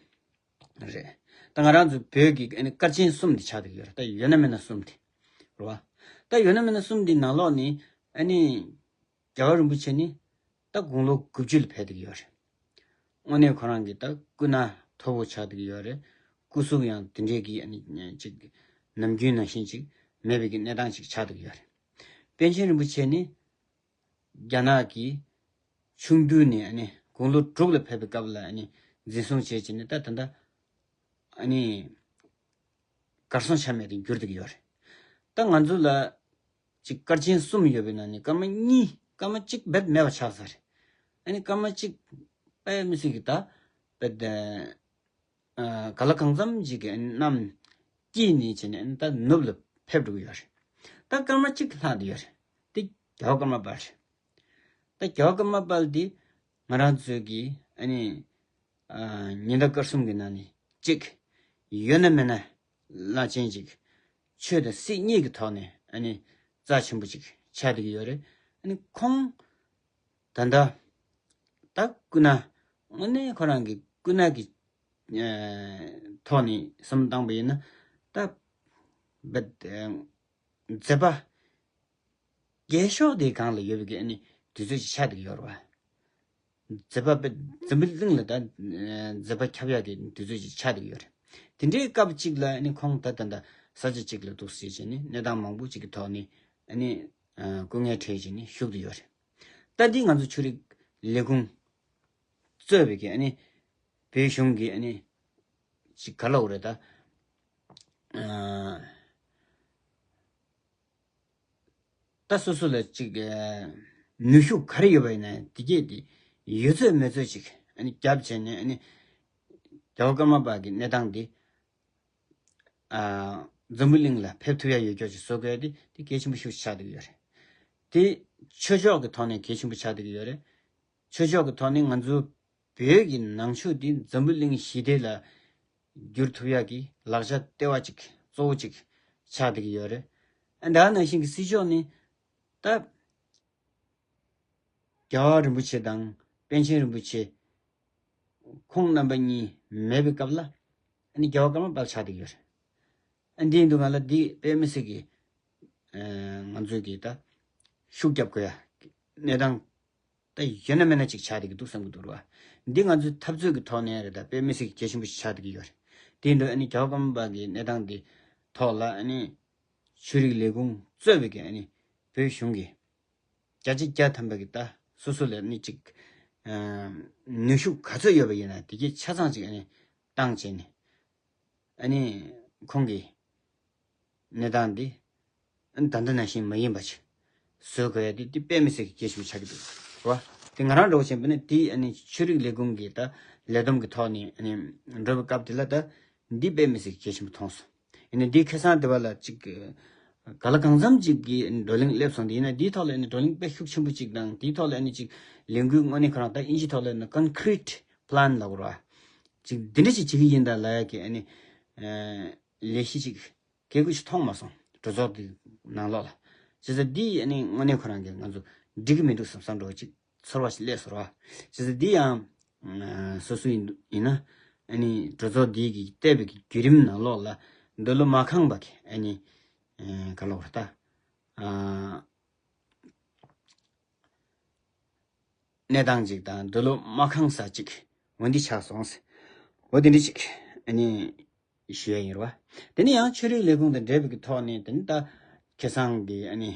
རེད། ད་ང་རང་ཚོ་བོད་ཀྱི་ཨ་ནི་སྐར་ཆེན་གསུམ་དེ་ཆགས་བསྡད་ཀྱི་ཡོད་རེད། ད་ཡོད་ན་མེད་ན་གསུམ་དེ་རེད་བ། ད་ཡོད་ན་མེད་ན་གསུམ་དེ་ནང་ལོགས་ནས་ཨ་ནི་རྒྱལ་བ་རིན་པོ་ཆེ་ནི་ད་དགུང་ལོ་དགུ་བཅུ་ལ་ཕེབས་བསྡད་ཀྱི་ཡོད་རེད། དངོས་གནས་ཁོ་རང་གི་ད་སྐུ་ན་མཐོ་པོ་ཆགས་བསྡད་ཀྱི་ཡོད་རེད། སྐུ་གཟུགས་ཡང་དེ་འདྲའི་གི་ཨ་ནི་ཅིག་ནམ་རྒྱུན་ནང་བཞིན་ཅིག་མེད་པའི་གི་གནས་སྟངས་ཅིག་ཆགས་བསྡད་ཀྱི་ཡོད་རེད། པཎ་ཆེན་རིན་པོ་ཆེ་ནི་རྒྱ་ནག་གི་ཆུང་དུས་ནས་ཨ་ནི་དགུང་ལོ་དྲུག་ལ་ཕེབས་པའི་སྐབས་ལ་ཨ་ནི་འཛིན་བཟུང་བྱས་བྱས་ནས་ད་ད་ལྟ་ཨ་ནི་གར་སོང་ཆ་མེད་དུ་གྱུར་བསྡད་ཀྱི་ཡོད་རེད། ད་ང་ཚོ་ལ་ཅིག་སྐར་ཆེན་གསུམ་ཡོད་པའི་ནང་ནས་སྐར་མ་གཉིས་སྐར་མ་གཅིག་རྦད་མེད་པ་ཆགས་ཚར་རེད། ཨ་ནི་སྐར་མ་གཅིག་དཔེ་མི་སྲིད་ཀྱི་ད་རྦད་དེ། ཨ་ག་ལ་གང་འཚམ་ཅིག་གི་གནམ་དཀྱིལ་ནས་བྱས་ནས་ད་ནུབ་ལ་ཕེབས་འགྲོ་གི་ཡོད་རེད། ད་སྐར་མ་གཅིག་ལྷག་བསྡད་ཡོད་རེད། དེ་རྒྱལ་བ་ཀརྨ་པ་རེད། ད་རྒྱལ་བ་ཀརྨ་པ་འདི་ང་རང་ཚོའི་གི་ཨ་ནི་ཨ་ཉི་ཟླ་སྐར་གསུམ་གི་ནང་ནས་གཅིག་ཡོད་ན་མེད་ན་བླ་ཆེན་ཅིག་ཆོས་དང་སྲིད་གཉིས་ཀྱི་ཐོག་ནས་ཨ་ནི་རྩ་ཆེན་པོ་ཅིག་ཆགས་བསྡད་ཀྱི་ཡོད་རེད། ཨ་ནི་ཁོང་ད་ལྟ་ད་སྐུ་ན་དངོས་གནས་ཁོ་རང་གི་སྐུ་ན་གི་ཨ་ཐོག་ནས་བསམ་བློ་བཏང་པ་ཡིན་ན་ད་རྦད་མཛད་པ་རྒྱལ་ཤོས་དེའི་སྒང་ལ་ཡོད་པའི་གི་ཨ་ནི་དུས་ཚོད་ཅིག་ཆགས་བསྡད་ཀྱི་ཡོད་རེད་བ། མཛད་པ་དཔེ་འཛམ་བུ་གླིང་ལ་ད་མཛད་པ་ཁྱབ་ཡག་གི་དུས་ཚོད་ཅིག་ཆགས་བསྡད་ཀྱི་ཡོད་རེད། དེ་འདྲའི་སྐབས་ཅིག་ལ་ཨ་ནི་ཁོང་ད་ད་ལྟ་ས་ཆ་ཅིག་ལ་འདུག་སེ་བྱས་ནས་གནས་སྟངས་མང་པོ་ཅིག་གི་ཐོག་ནས་ཨ་ནི་སྐུ་ངལ་འཕྲད་བྱས་ནས་བཞུགས་བསྡད་ཡོད་རེད། ད་འདི་ང་ཚོ་ཆོས་རིག་ལས་ཁུངས་གཙོས་པའི་གི་ཨ་ནི་བོད་གཞུང་གི་ཨ་ནི་ཅིག་ག་ལབ་དགོས་རེད་ད། ཨ་ ད་སོ་སོ་ལ་ཅིག་ནུས་ཤུགས་ག་རེ་ཡོད་པ་ཡིན་ན་དེ་གས་དེ་ཡོད་ཚོད་མེད་ཚོད་ཅིག་ཨ་ནི་རྒྱབ་བྱས་ནས་ཨ་ནི་རྒྱལ་བ་ཀརྨ་པ་གི་གནས་སྟངས་དེ། འཛམ་བུ་གླིང་ལ་ཕེབས་ཐུབ་ཡ་ཡོད་ཀྱོག་ཅིག་བཟོ་དགོས་ཡ་དེ་དེ་གལ་ཆེན་པོ་ཤུགས་ཆགས་བསྡད་ཀྱི་ཡོད་རེད། དེ་ཆོས་ཕྱོགས་ཀྱི་ཐོག་ནས་གལ་ཆེན་པོ་ཆགས་བསྡད་ཀྱི་ཡོད་རེད། ཆོས་ཕྱོགས་ཀྱི་ཐོག་ནས་ང་ཚོ་བོད་ཀྱི་ནང་ཆོས་འདི་འཛམ་བུ་གླིང་ཞི་བདེ་ལ་བསྒྱུར་ཐུབ་ཡ་གི་ལག་ཆ་ལྟེ་བ་གཅིག་གཙོ་བོ་གཅིག་ཆགས་བསྡད་ཀྱི་ཡོད་རེད། ཨ་ད་ནང་བཞིན་གྱི་སྲིད་ཕྱོགས་ནི་ད་རྒྱལ་བ་རིན་པོ་ཆེ་དང་པཎ་ཆེན་རིན་པོ་ཆེ་ཁོང་རྣམ་པ་གཉིས་མེད་པའི་སྐབས་ལ་ཨ་ནི་རྒྱལ་བ་ཀརྨ་པ་ཆགས་བསྡད་ཀྱི་ཡོད་རེད། ཨ་འདི་ཡིན་དུས་ང་ལ་འདི་དཔེ་མི་སྲིད་ཀྱི་ང་ཚོས་ཀྱི་ད་ཤུགས་རྒྱབ་དགོས་ཡ་གནས་སྟངས་ད་ཡོད་ན་མེད་ན་ཅིག་ཆགས་བསྡད་ཀྱི་འདུག་བསམ་གྱི་འདུག་ར། འདི་ང་ཚོའི་འཐབ་རྩོད་ཀྱི་ཐོག་ནས་རེད། ད་དཔེ་མི་སྲིད་ཀྱི་གལ་ཆེན་པོ་ཞིག་ཆགས་བསྡད་ཀྱི་ཡོད་རེད། དེ་འདྲ་ཨ་ནི་རྒྱལ་བ་ཀརྨ་པ་གི་གནས་སྟངས་འདི་ཐོག་ལ་ཨ་ནི་ཆོས་རིག་ལས་ཁུངས་གཙོས་པའི་གི་ཨ་ནི་བོད་གཞུང་གི་བརྒྱ་ཆ་བརྒྱ་ཐམ་པ་གི་ད་སོ་སོ་ལ་ཨ་ནི་ཅིག་ནུས་ཤུགས་ག་ཚོད་ཡོད་པ་ཡིན་ན་དེ་གའི་ཆ་ཚང་ཅིག་ཨ་ནི་བཏང་བྱས་ནས་ཨ་ནི་ཁོང་གི་གནས་སྟངས་འདི་ད་ལྟ་ནང་བཞིན་མ་ཡིན་པ་ཞིག་བཟོ་དགོས་ཡ་དེ་དེ་དཔེ་མི་སྲིད་ཀྱི་གལ་ཆེན་པོ་ཆགས་ཀྱི་འདུག་བ། དེ་ང་རང་འདྲ་བོ་བྱས་པ་ན་དེ་ཨ་ནི་ཆོས་རིག་ལས་ཁུངས་ཀྱི་ད་ལས་བསྡོམས་ཀྱི་ཐོག་ནས་ཨ་ནི་འགྲོ་བའི་སྐབས་དེ་ལ་ད་འདི་དཔེ་མི་སྲིད་ཀྱི་གལ་ཆེན་པོ་མཐོང་སོང་། ཡིན་ན་འདི་ཁ་སང་དེ་བ་ལ་ཅིག་ག་ལ་གང་འཚམ་ཅིག་གི་བགྲོ་གླེང་སླེབས་སོང་། དེ་ཡིན་ན་འདིའི་ཐོག་ལ་ཨ་ནི་བགྲོ་གླེང་དཔེ་ཤུགས་ཆེན་པོ་ཅིག་དང་དེའི་ཐོག་ལ་ཨ་ནི་ཅིག་ལས་འགུལ་དངོས་གནས་ཁོ་རང་ད་ཨིན་ཇི་ཐོག་ལ་ཨ་ནི་concrete plan ལབ་དགོས་ར། ཅིག་འདི་འདྲ་ཅིག་བྱེད་ཀྱི་ཡིན་ད་ལབ་ཡ་གི་ཨ་ནི་ལས་གཞི་ཅིག་གལ་ཁུ་ཞིག་མཐོང་མ་སོང་། གྲོས་ཚོགས་དེ་ནང་ལོགས་ལ། བྱས་ཙང་འདི་ཨ་ནི་དངོས་གནས་ཁོ་རང་གིས་ང་ཚོ་འགྲིག་གི་མི་འདུག་བསམ་བསམ་འདྲ་བོ་ཅིག་ཚོར་བ་ཞིག་སླེབས་སོང་ར། བྱས་ཙང་འདི་ཡང་སོ་སོ་ཡིན་ཡིན་ན་ཨ་ནི་གྲོས་ཚོགས་འདི་གི་བལྟས་པའི་གི་བརྒྱུད་རིམ་ནང་ལོགས་ལ་འདོད་བློ་མ་ཁེངས་པ་གི་ཨ་ནི་ག་ལབ་དགོས་རེད་ད། གནས་སྟངས་ཅིག་དང་འདོད་བློ་མ་ཁེངས་ས་ཅིག་འོ་འདི་ཆགས་སོང་ཟེར། འོ་དེ་འདྲ་ཅིག་ཨ་ནི་ཞུ་ཡ་ཡིན་རེད་བ། དེ་ནི་ཡང་ཆོས་རིག་ལས་ཁུངས་དང་འབྲེལ་བའི་གི་ཐོག་ནས་དེ་ནི་ད་ཁ་སང་གི་ཨ་ནི་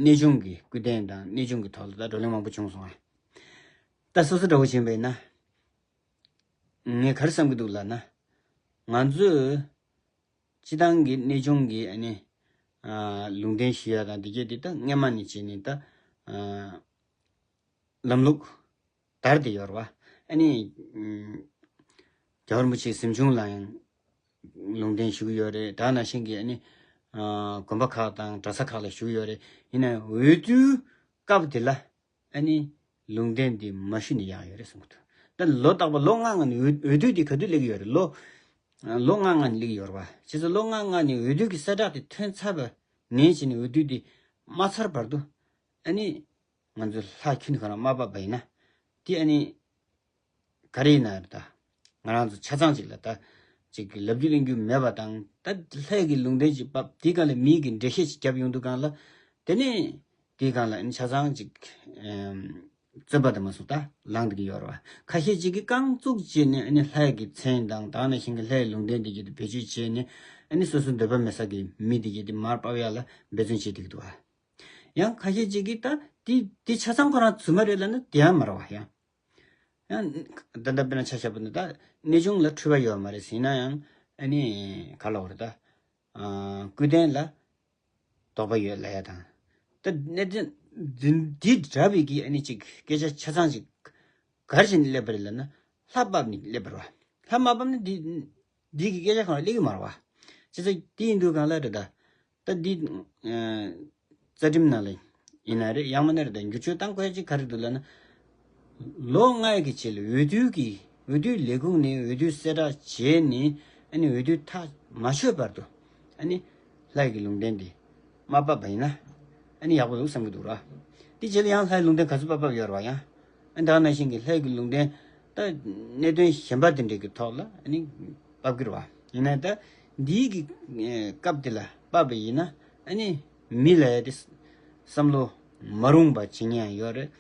གནས་ཆུང་གི་སྐུ་རྟེན་དང་གནས་ཆུང་གི་ཐོག་ལ་ད་བགྲོ་གླེང་མང་པོ་བྱུང་སོང་ཨ། ད་སོ་སོ་འདྲ་བོ་བྱས་པ་ཡིན་ན་ངས་ག་རེ་བསམ་གི་འདུག་ལབ་ན། ང་ཚོས་སྤྱི་བཏང་གི་གནས་ཆུང་གི་ཨ་ནི་ལུང་བསྟན་ཞུ་ཡ་དང་འདི་གས་འདི་ད་སྔས་མ་ནས་བྱས་ནས་ད་ལམ་ལུགས་དར་ཏེ་ཡོད་རེད་བ། ཨ་ནི་རྒྱལ་བ་རིན་པོ་ཆེའི་གཟིམ་ཆུང་ལ་ཡང་ལུང་བསྟན་ཞུ་གི་ཡོད་རེད། ད་ནང་བཞིན་གྱི་ཨ་ནི་དགོན་པ་ཁག་དང་གྲྭ་ས་ཁག་ལ་ཞུ་གི་ཡོད་རེད། ཡིན་ན་འོས་བསྡུའི་སྐབས་དེ་ལ་ཨ་ནི་ལུང་བསྟན་འདི་མ་ཞུས་ནས་ཡག་ཡོད་རེད་གསུངས་འདུག་ད་ལོ་རྟག་པར་ལོ་ལྔ་ལྔ་ནས་འོས་འོས་བསྡུ་འདི་ག་དུས་སླེབས་ཀྱི་ཡོད་རེད། ལོ་ལོ་ལྔ་ལྔ་ནས་སླེབས་ཀྱི་ཡོད་རེད་བ། བྱས་ཙང་ལོ་ལྔ་ལྔ་ནས་འོས་བསྡུ་གི་གསལ་བསྒྲགས་དེ་ཐོན་ཚར་བ་ནས་བྱས་ནས་འོས་བསྡུ་འདི་མ་ཚར་བར་དུ་ཨ་ནི་ང་ཚོ་ལྷ་ཁྱོན་ནས་ཁོ་རང་མ་བབས་པ་ཡིན་ན་དེ་ཨ་ནི་ག་རེ་ཡིན་ན་རེད་ད། ང་རང་ཚོ་ཆ་ཚང་ཅིག་ལ་ད་ཅིག་ལབ་རྒྱུ་གླེང་རྒྱུ་མེད་པ་དང་། ད་ལྷའི་གི་ལུང་བསྟན་ཅིག་བབས་དེའི་སྒང་ལ་མིའི་གི་འགྲེལ་བཤད་ཅིག་བརྒྱབ་ཡོང་དུས་སྒང་ལ་དེ་ནས་དེའི་སྒང་ལ་ཨ་ནི་ཆ་ཚང་ཅིག་རྩོད་པ་དེ་མ་སོང་ད་ལངས་བསྡད་ཀྱི་ཡོད་རེད་བ། ཁ་ཤས་ཅིག་གིས་རྐང་བཙུགས་བྱས་ནས་ཨ་ནི་ལྷའི་གི་མཚན་དང་ད་ག་ནང་བཞིན་གི་ལྷའི་ལུང་བསྟན་དེ་གི་དེ་བེད་སྤྱོད་བྱས་ནས་ཨ་ནི་སོ་སོ་འདོད་པ་མེད་ས་གི་མི་དེ་གི་དེ་མར་ཕབ་ཡ་ལ་འབད་བརྩོན་བྱེད་བསྡད་ཀྱི་འདུག་བ། ཡང་ཁ་ཤས་ཅིག་གིས་ད་དེ་དེ་ཆ་ཚང་ཁོ་རང་རྫུན་མ་རེད་ལབ་ན་དེ་ཡང་མ་རེད་བ། ཡང་ཡང་ད་ལྟ་དཔེར་ན་ཆ་བཞག་པ་ན་ད་གནས་ཆུང་ལ་འཁྲུལ་པ་ཡོད་མ་རེད་ཟེར་ན་ཡང་ཨ་ནི་ག་ལབ་དགོས་རེད་ད། སྐུ་རྟེན་ལ་དོགས་པ་ཡོད་ལབ་ཡ་དང་། ད་གནད་དོན་འདི་འདྲ་བའི་གི་ཨ་ནི་ཅིག་སྐད་ཆ་ཆ་ཚང་ཅིག་ག་རེ་བྱས་ནས་སླེབས་པ་རེད་ལབ་ན་ལྷ་བབས་ནས་སླེབས་པ་རེད་བ། ལྷ་མ་བབས་ན་འདི་འདི་གི་སྐད་ཆ་གང་ལ་སླེབས་ཀྱི་མ་རེད་བ། བྱས་ཙང་དེ་ཡིན་དུས་གང་ལ་རེད་ད། ད་འདི་རྩ་ཁྲིམས་ནང་ལ་ཡིན་ན་རེད། ཡང་མིན་ན་རེད་ད། བསྒྱུར་བཅོས་བཏང་དགོས་ཡ་ཅིག་ག་རེ་འདུག་ལབ་ན། ལོ་ལྔའི་གི་རྗེས་ལ་འོས་བསྡུ་གི་འོས་བསྡུ་ལས་ཁུངས་ནས་འོས་བསྡུ་གསལ་བསྒྲགས་བྱས་ནས་ཨ་ནི་འོས་བསྡུ་ཐག་མ་ཆོད་བར་དུ་ཨ་ནི་ལྷའི་གི་ལུང་བསྟན་འདི་མ་བབས་པ་ཡིན་ན་ཨ་ནི་ཡག་པོ་འདུག་བསམ་གི་འདུག་ར། དེ་རྗེས་ལ་ཡང་ལྷའི་ལུང་བསྟན་ག་ཚོད་བབས་བབས་ཡོད་རེད་བ། ཡང་ཨ་ནི་ད་ག་ནང་བཞིན་གི་ལྷའི་གི་ལུང་བསྟན་ད་གནད་དོན་གཞན་པ་དེ་འདྲའི་གི་ཐོག་ལ་ཨ་ནི་བབས་ཀྱི་རེད་བ། ཡིན་ན་ད་འདིའི་གི་སྐབས་དེ་ལ་བབས་པ་ཡིན་ན་ཨ་ནི་མི་ལ་ཡ་དེ་བསམ་བློ་མ་རུང་བ་བྱེད་ཉེན་ཡང་ཡོད་རེད།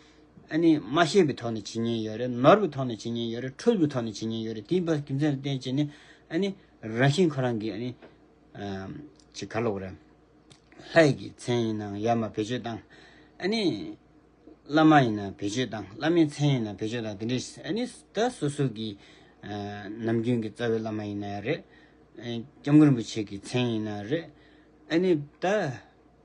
ཨ་ནི་མ་ཤེས་པའི་ཐོག་ནས་བྱེད་ཉེན་ཡོད་རེད། ནོར་བའི་ཐོག་ནས་བྱེད་ཉེན་ཡོད་རེད། འཁྲུལ་པའི་ཐོག་ནས་བྱེད་ཉེན་ཡོད་རེད། དེ་ཡིན་པ་རྒྱུ་མཚན་ལ་བརྟེན་བྱས་ནས་ཨ་ནི་རང་བཞིན་ཁོ་རང་གི་ཨ་ནི་ཅིག་ག་ལབ་དགོས་རེད། ལྷའི་གི་མཚན་ཡིན་ནའང་ཡར་མར་བེད་སྤྱོད་བཏང་། ཨ་ནི་བླ་མ་ཡིན་ན་བེད་སྤྱོད་བཏང་། བླ་མའི་མཚན་ཡིན་ན་བེད་སྤྱོད་བཏང་། དེ་འདྲས་ཨ་ནི་ད་སོ་སོ་གི་ནམ་རྒྱུན་གྱི་རྩ་བའི་བླ་མ་ཡིན་ན་ཡང་རེད། སྐྱབས་མགོན་རིན་པོ་ཆེ་གི་མཚན་ཡིན་ན་རེད། ཨ་ནི་ད་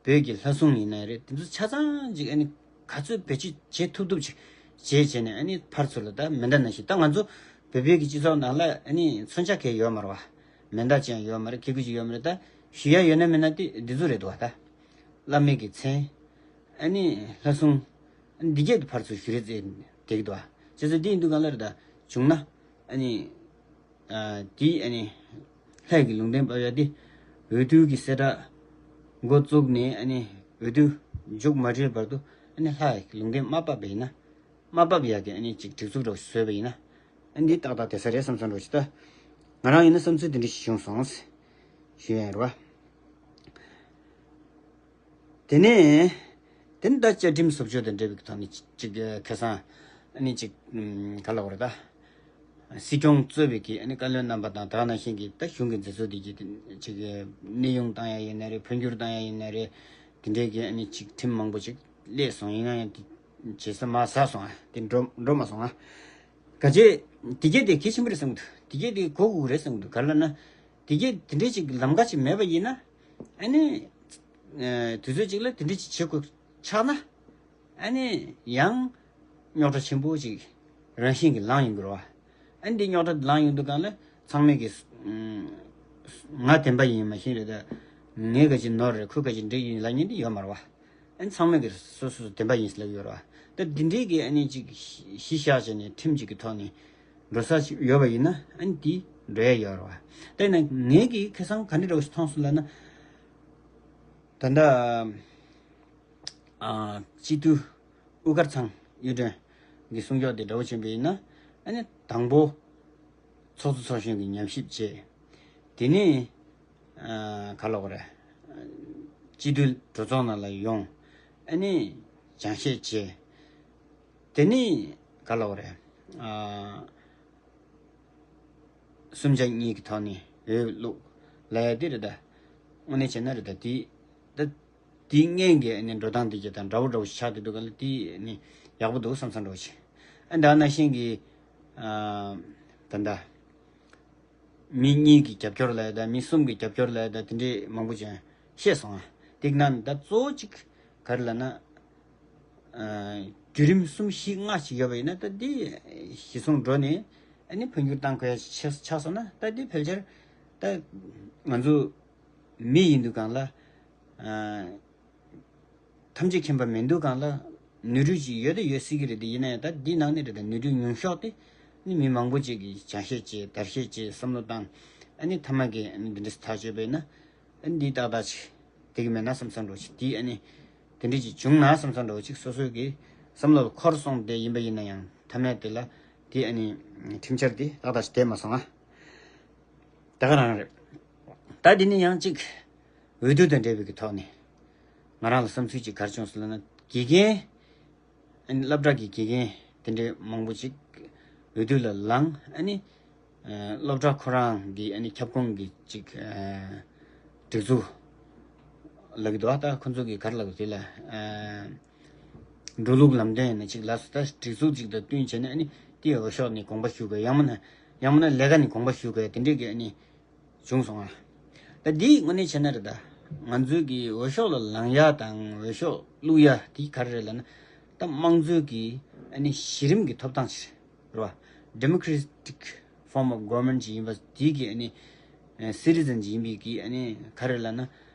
བོད་ཀྱི་ལྷ་སྲུང་ཡིན་ནའི་རེད། དེ་ཚོ་ཆ་ཚང་ཅིག་ཨ་ནི་ག་ཚོད་བེད་སྤྱོད་བྱེད་ཐུབ་ཐུབ་ཅིག་བྱས་བྱས་ནས། ཨ་ནི་ཕར་ཚུར་ལ་ད་མེ་མདའ་ནང་བཞིན། ད་ང་ཚོ་བོད་བོད་ཀྱི་སྤྱི་ཚོགས་ནང་ལ་ཨ་ནི་མཚོན་ཆ་གང་ཡང་ཡོད་མ་རེད་བ། མེ་མདའ་ཅང་ཡོད་མ་རེད། གི་གུ་ཅིག་ཡོད་མ་རེད། ད་ཞུ་ཡ་ཡོད་ན་མེད་ན་དེ་འདི་ཚོ་རེད་འདུག་བ། ད་བླ་མའི་གི་མཚན། ཨ་ནི་ལྷ་སྲུང་། ཨ་ནི་འདི་གས་དེ་ཕར་ཚུར་ཞུ་རེས་བྱས་བསྡད་ཀྱི་འདུག་བ། བྱས་ཙང་འདི་ཡིན་དུས་གང་ལ་རེད། ད་བྱུང་ན་ཨ་ནི། ཨ། དེ་ཨ་ནི་ལྷ་ཡི་གི་ལུང་བསྟན་ཕབ་ཡ་དེ། འོས་བསྡུ་གི་གསལ་བསྒྲགས་འགོ་བཙུགས་ནས། ཨ་ནི་འོས་བསྡུ་མཇུག་མ་སྒྲིལ་བར་དུ། ཨ་ནི་ལྷ་ཡི་གི་ལུང་བསྟན་མ་ཕབ་པ་ཡིན་ན། མ་ཕབ་ཡ་གི་ཨ་ནི་ཅིག་སྒྲིག་འཛུགས་འདྲ་བོ་ཞིག་བཟོས་པ་ཡིན་ན། ཨ་ནི་འདི་ཏག་ཏག་བསྡད་ས་རེད་བསམ་བསམ་འདྲ་བོ་ཞིག་ད་ང་རང་ཡིན་ན་བསམ་ཚུལ་དེ་འདྲ་ཞིག་བྱུང་སོང་ཞུ་ཡ་ཡིན་རེད་བ། དེ་ནས། དེ་ནས་ད་བཅའ་ཁྲིམས་བཟོ་བཅོས་དང་འབྲེལ་བའི་ཐོག་ནས་ཅིག་ཁ་སང་ཨ་ནི་ཅིག་ག་ལབ་དགོས་རེད། ད་སྲིད་སྐྱོང་གཙོས་པའི་གི་ཨ་ནི་བཀའ་བློན་རྣམ་པ་དང་། དེ་ནང་བཞིན་གྱི་ད་གཞུང་གི་མཛད་གཙོ་དེ་གི་ཅིག་གནས་དབྱུང་བཏང་ཡ་ཡིན་ནའི་རེད། འཕོ་འགྱུར་བཏང་ཡ་ཡིན་ནའི་རེད། དེ་འདྲའི་གི་ཨ་ནི་ཅིག་ཁྲིམས་མང་པོ་ཅིག་སླེབས་སོང་། ཡིན་ན་ཡང་དེ་བྱེད་ས་མ་ཟ་སོང་། ཨ། དེ་འགྲོ་འགྲོ་མ་སོང་། ཨ། ག་ཅེ། དེ་གས་དེ་གལ་ཆེན་པོ་རེད་བསམ་གྱི་འདུག་དེ་གས་དེ་གོ་དགོས་ཀྱི་རེད་བསམ་གྱི་འདུག་ག་རེ་ལབ་ན། དེ་གས་དེ་འདྲའི་ཅིག་ལམ་ཁ་ཅིག་མེད་པ་ཡིན་ན། ཨ་ནི། ཨ། དུས་ཚོད་ཅིག་ལ་དེ་འདྲའི་ཅིག་བྱེད་དགོས་ཆགས་ན། ཨ་ནི་ཡང་རྙོག་དྲ་ཆེན་པོ་ཅིག་རང་བཞིན་གྱིས་ལངས་ཡོང་གི་རེད་བ། ཨ་ནི་འདི་རྙོག་དྲ་ལངས་ཡོང་དུས་སྒང་ལ་ཚང་མས་ཀྱི། ཨ། ང་བདེན་པ་ཡིན་མ་ཤེས་རེད། ད་ངས་ག་ཅིག་ནོར་རེད། ཁོས་ག་ཅིག་འགྲིག་ཡིན་ལབ་མཁན་འདི་ཡོད་མ་རེད་བ། ཨ་ནི་ཚང་མས་ཀྱི་སོ་སོ་བདེན་པ་ཡིན་ལབ་ཡོད་རེད་བ། ད་འདི་འདྲའི་གི་ཨ་ནི་ཅིག་གཞི་བཞག་བྱས་ནས་ཁྲིམས་ཅིག་གི་ཐོག་ནས་འགྲོ་ས་ཅིག་ཡོད་པ་ཡིན་ན། ཨ་ནི་འདི་འགྲོ་ཡ་ཡོད་རེད་བ། ད་ཡིན་ན་ངས་ཀྱི་ཁ་སང་ག་འདྲ་འདྲ་བོ་ཞིག་མཐོང་སོང་ལབ་ན། ད་ལྟ། ཨ། སྤྱི་འཐུས་དབུ་དཀར་ཚང་གཡུ་སྒྲོན་གྱི་གསུང་ཕྱོགས་དེ་འདྲ་བོ་བྱས་པ་ཡིན་ན། ཨ་ནི་དང་པོ་ཚོགས་གཙོ་ཚོགས་གཞོན་གྱི་ཉམས་ཞིབ་བྱས། དེ་ནས། ཨ། ག་ལབ་དགོས་རེད། སྤྱི་འཐུས་གྲོས་ཚོགས་ནང་ལ་ཡོང་། ཨ་ནི་སྦྱང་བཤད་བྱས། དེ་ནས་ག་ལབ་དགོས་རེད། ཨ། གསུམ་ཆ་གཉིས་ཀྱི་ཐོག་ནས་འོས་བླུགས་ལབ་ཡ་དེ་རེད་ད། དངོས་གནས་བྱས་ན་རེད་ད། དེ་ད་དེའི་སྔོན་གྱི་ཨ་ནི་འགྲོ་སྟངས་དེ་གྱད་དང་འདྲ་བོ་འདྲ་བོ་ཞིག་ཆགས་བསྡད་འདུག་ག་ལ། དེ་ཨ་ནི་ཡག་པོ་འདུག་བསམ་བསམ་འདྲ་བོ་ཞིག་ཨ། ད་ནང་བཞིན་གྱི། ཨ། ད་ད། མི་གཉིས་ཀྱི་རྒྱབ་སྐྱོར་ལབ་ཡ་ད། མི་གསུམ་གྱི་རྒྱབ་སྐྱོར་ལབ་ཡ་ད། དེ་འདྲའི་མང་པོ་ཅིག་བཤད་སོང་ང་། དེ་ནང་ད་གཙོ་བོ་གཅིག་ག་རེ་ལབ་ན། ཨ། བརྒྱུད་རིམ་གསུམ་བཞི་ལྔ་ཞིག་ཡོད་པ་ཡིན་ན། ད་འདི་གཞི་བཟུང་འགྲོ་ནས་ཨ་ནི་འཕོ་འགྱུར་བཏང་དགོས་ཡ་ཆགས་ཆགས་སོང་ན། ད་འདི་ཕལ་ཆེར་ད་ང་ཚོ་མི་ཡིན་དུས་སྒང་ལ། ཨ། ཐམས་ཅད་མཁྱེན་པ་མིན་དུས་སྒང་ལ་ནོར་འཁྲུལ་ཅིག་ཡོད་དེ་ཡོད་སྲིད་ཀྱི་རེད། དེ་ཡིན་ན་ཡང་ད་འདི་ནང་ནས་རེད་ད། ནོར་འཁྲུལ་ཉུང་ཤོས་དེ་ནི་མི་མང་པོ་ཅིག་གིས་སྦྱང་བཤད་བྱས། བརྡར་ཤ་བཅད། བསམ་བློ་བཏང་། ཨ་ནི་མཐའ་མ་གི་ཨ་ནི་འདི་འདྲ་ཐག་གཅོད་པས་ན། ཨ་ནི་འདི་ཏག་ཏག་ཅིག་འགྲིག་གི་མེད་ན་བསམ་བསམ་འདྲ་བོ་ཅིག་དེ་ཨ་ནི་དེ་འདྲ་ཅིག་བྱུང་ན་བསམ་བསམ་འདྲ་བོ་ཅིག་སོ་སོའི་གི་བསམ་བློ་འཁོར་སོང་དེ་ཡིན་པ་ཡིན་ན་ཡང་། མཐའ་མ་དེ་ལ་དེ་ཨ་ནི་ཁྲིམས་འཆར་དེ་ཏག་ཏག་ཅིག་བསྡད་མ་སོང་ང་། ད་ག་རང་རེད། ད་འདི་ནི་ཡང་ཅིག་འོས་བསྡུ་དང་འབྲེལ་བའི་གི་ཐོག་ནས་ང་རང་ལ་བསམ་ཚུལ་ཅིག་ག་རེ་བྱུང་སོང་ལབ་ན། དགེ་རྒན། ཨ་ནི་སློབ་གྲྭ་གི་དགེ་རྒན་དེ་འདྲའི་མང་པོ་ཅིག་འོས་བསྡུ་ལ་ལངས། ཨ་ནི་ཨ། སློབ་གྲྭ་ཁོ་རང་གི་ཨ་ནི་ཁྱབ་ཁོངས་ཀྱི་ཅིག་ཨ། སྒྲིག་འཛུགས་ལབ་ཀྱི་འདུག་ད་ཁོ་ཚོ་གི་ག་རེ་ལབ་དགོས་དེ་ལ། ཨ། འགྲོ་ལུགས་ལམ་སྟོན་ཡིན་ན་ཅིག་ལབ་སོང་། ད་སྒྲིག་འཛུགས་ཅིག་དང་བསྟུན་བྱས་ནས་ཨ་ནི་དེའི་འོས་ཤོག་ནས་དགོངས་པ་ཞུ་དགོས། ཡང་མིན་ན་ཡང་མིན་ན་ལས་ཀ་ནས་དགོངས་པ་ཞུ་དགོས། དེ་འདྲས་ཀྱི་ཨ་ནི་བྱུང་སོང་ང་། ད་འདི་དངོས་གནས་བྱས་ན་རེད་ད། ང་ཚོའི་གི་འོས་ཤོག་ལ་ལངས་ཡ་དང་འོས་ཤོག་བླུག་ཡ་དེ་ག་རེ་རེད་ལབ་ན། ད་དམངས་གཙོའི་གི་ཨ་ནི་གཞི་རིམ་གྱི་ཐོབ་ཐང་ཞིག་རེད་བ། Democratic form of government ཅིག་ཡིན་པ་དེ་གི་ཨ་ནི་citizen ཅིག་ཡིན་པའི་གི་ཨ་ནི་ག་རེ་ལབ་ན།